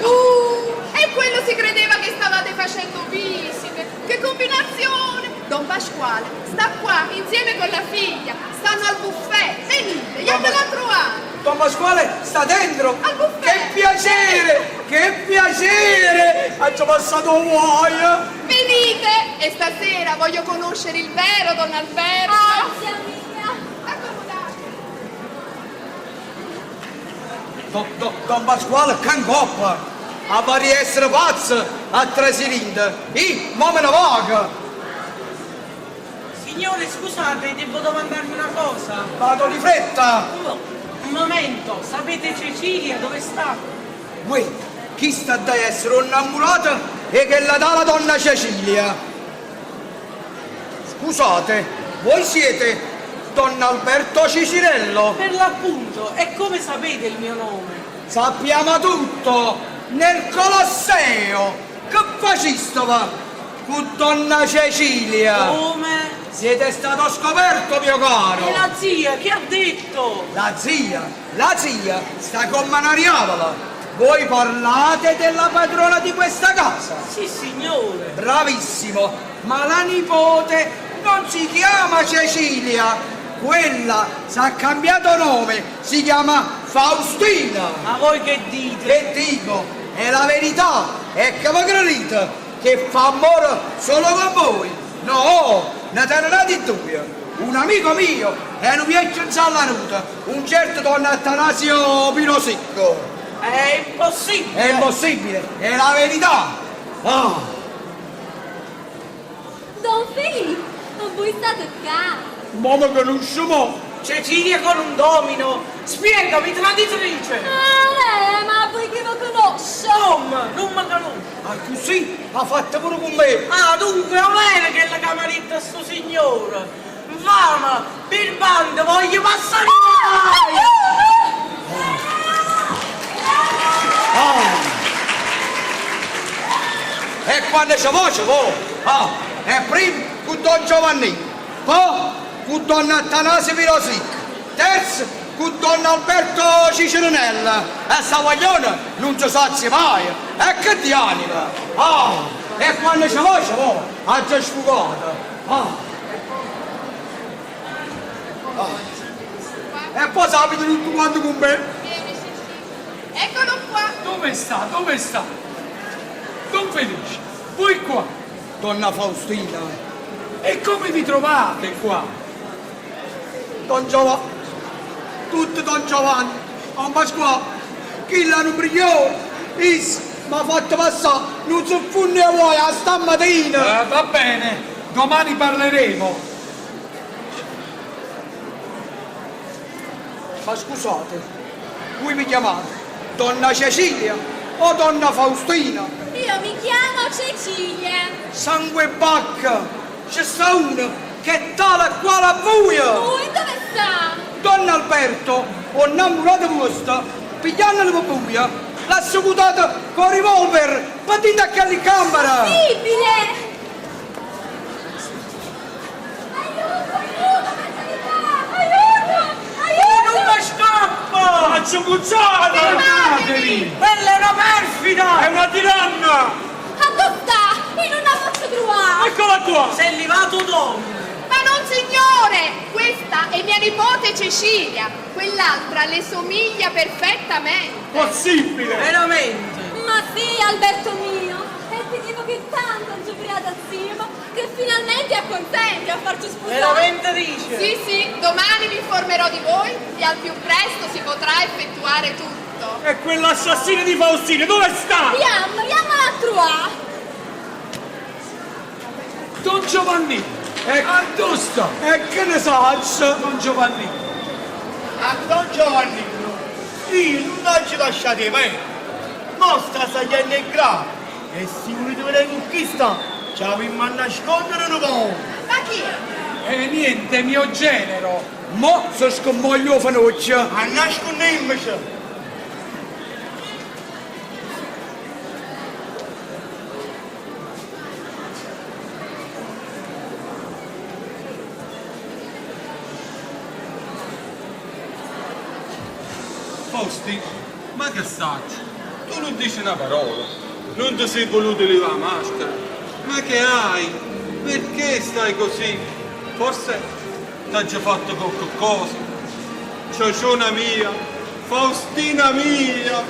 E quello si credeva che stavate facendo visite. Che combinazione! Don Pasquale sta qua insieme con la figlia, stanno al buffet, venite, jatela a truvà! Don Pasquale sta dentro! Al buffet! Che piacere! Che piacere! Aggio passato 'o guaio! Venite! E stasera voglio conoscere il vero Don Alberto! Ah, zia mia! Accomodate! Don, don, don Pasquale ccà 'ncoppa! Avarria essere pazzo a trasì dinto! Io mo me ne vaco! Signore, scusate, devo domandarvi una cosa. Vado di fretta! Un momento, sapete Cecilia dove sta? Uè, chisto adda essere 'o 'nnammurato 'e chella tale donna Cecilia. Scusate, voi siete Don Alberto Cicirello? Per l'appunto, e come sapete il mio nome? Sappiamo tutto! Nel Colosseo! Che facisteve cu donna Cecilia? Come? Siete stato scoperto, mio caro! E la zia, che ha detto? La zia, la zia sta come 'na diavola! Voi parlate della padrona di questa casa? Sì, signore! Bravissimo, ma la nipote non si chiama Cecilia, quella s'ha cambiato nome, si chiama Faustina. Ma voi che dite? Che dico? È la verità, e che vi credete che fa amore solo con voi? No, ne tene n'ati due. Un amico mio è nu viecchio 'nzallanuto, un certo don Attanasio Pirosicco. È impossibile! È impossibile, è la verità! Ah! Don Felì, voi state ccà? Mo me canusce mo! Cecilia con un domino! Spiegami, traditrice! Ah, eh, ma voi che vi conosce? Come? Nun me conosce? Accussì ha fatto pure con me! Ah, dunque è vero che la camaretta sto signore! 'Nfame! Birbante, voglio passare i guai! Ah! E quando ce vo', ce vo'! Ah! E primma cu Don Giovannino, po' cu Don Attanasio Pirosicco, terzo cu Don Alberto Cicirinella. E sta guagliona nun se sazia maje! E che dianima! Ah! E quando ce vo', ce vo'! Aggio sfugato! Ah! Ah. E poi sapete tutto quanto con me. Eccolo qua. Dove sta? Dove sta? Don Felice, voi qua. Donna Faustina. E come vi trovate qua? Don Giovanni, tutto Don Giovanni, 'On Pasquà, chillo è nu briglione, isso m'ha fatto passà nu zuffunno 'e guaio 'a stammatina. Eh, va bene, domani parleremo. Ma scusate, voi mi chiamate Donna Cecilia o Donna Faustina? Io mi chiamo Cecilia. Sangue 'e Bacco, ce sta uno che è tale e quale a vuje! Uh, e dove sta? Don Alberto, 'o 'nnammurato vuosto, pigliannolo pe vuje, l'ha secutato cu 'o revolver pe dint' a chelli cammere! Possibile! Aiuto, aiuto, m'aggia aiutà! Aiuto, aiuto! Nun me scappo! Faccio cucciata! Fermatevi! Quella è una perfida! È una tiranna! Addò sta? Io nun 'a pozzo truvà! Eccola qua! S'è levato 'o domino! Ma non signore! Questa è mia nipote Cecilia, quell'altra le somiglia perfettamente. Possibile! Veramente! Ma sì, Alberto mio! E ti dico che tanto aggio priato a zìemo che finalmente acconsente a farci spusà. Veramente dice? Sì, sì, domani mi informerò di voi e al più presto si potrà effettuare tutto. E quell'assassino di Faustino dove sta? Jamm, jammala a truvà! Don Giovannì, addò sta? E che ne saccio? Don Giovannì. A Don Giovannino io nun aggio lasciato 'e pede. Mo sta saglienno 'e grade e si vulite vedè cu chi sta, ce avimmo annasconnere nu poco. Ma chi è? Eh niente, mio genero. Mo se scummoglia 'o fenucchio. Annascunnimmoce. Fausti, ma che saccio? Tu nun dici na parola, nun ti sei voluto levà 'a maschera, ma che hai? Perché stai così? Forse t'aggio fatto cocche cosa? Ciociona mia, Faustina mia!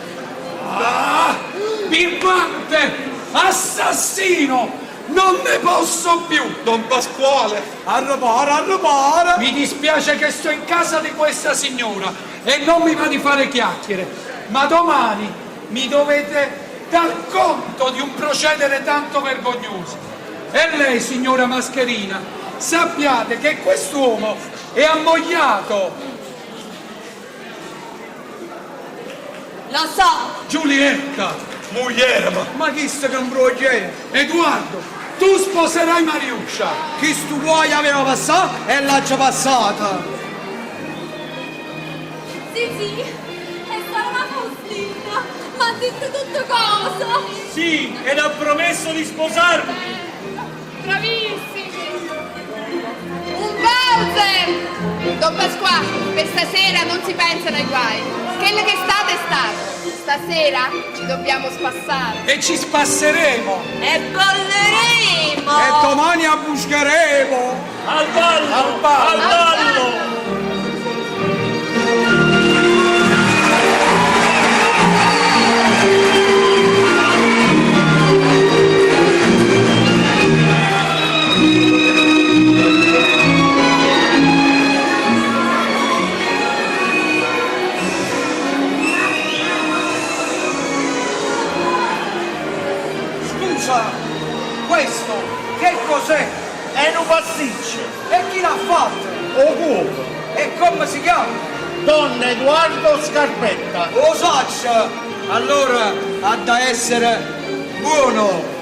Ah! Birbante! Assassino! Non ne posso più! Don Pasquale! Arrepara, arrepara! Mi dispiace che sto in casa di questa signora e non mi va di fare chiacchiere, ma domani mi dovete dar conto di un procedere tanto vergognoso. E lei, signora Mascherina, sappiate che quest'uomo è ammogliato. Lo so, Giulietta, Muglierma! Ma chi sta che imbroglia? Edoardo, tu sposerai Mariuccia. Chi stu guai aveva passato e l'ha già passata. Sì, sì, è stata una Faustina, mi ha detto tutto cosa. Sì, ed ha promesso di sposarmi. Bravissimi! Un valzer! Don Pasquale, per stasera non si pensano ai guai. Quello che è stato è stato. Stasera ci dobbiamo spassare. E ci spasseremo. e balleremo! E domani abbuscheremo. Al ballo! Al ballo. Al ballo! Scusa, questo che cos'è? È un pasticcio! E chi l'ha fatto? O cuoco! E come si chiama? Don Edoardo Scarpetta! Lo saccia! Allora ha da essere buono!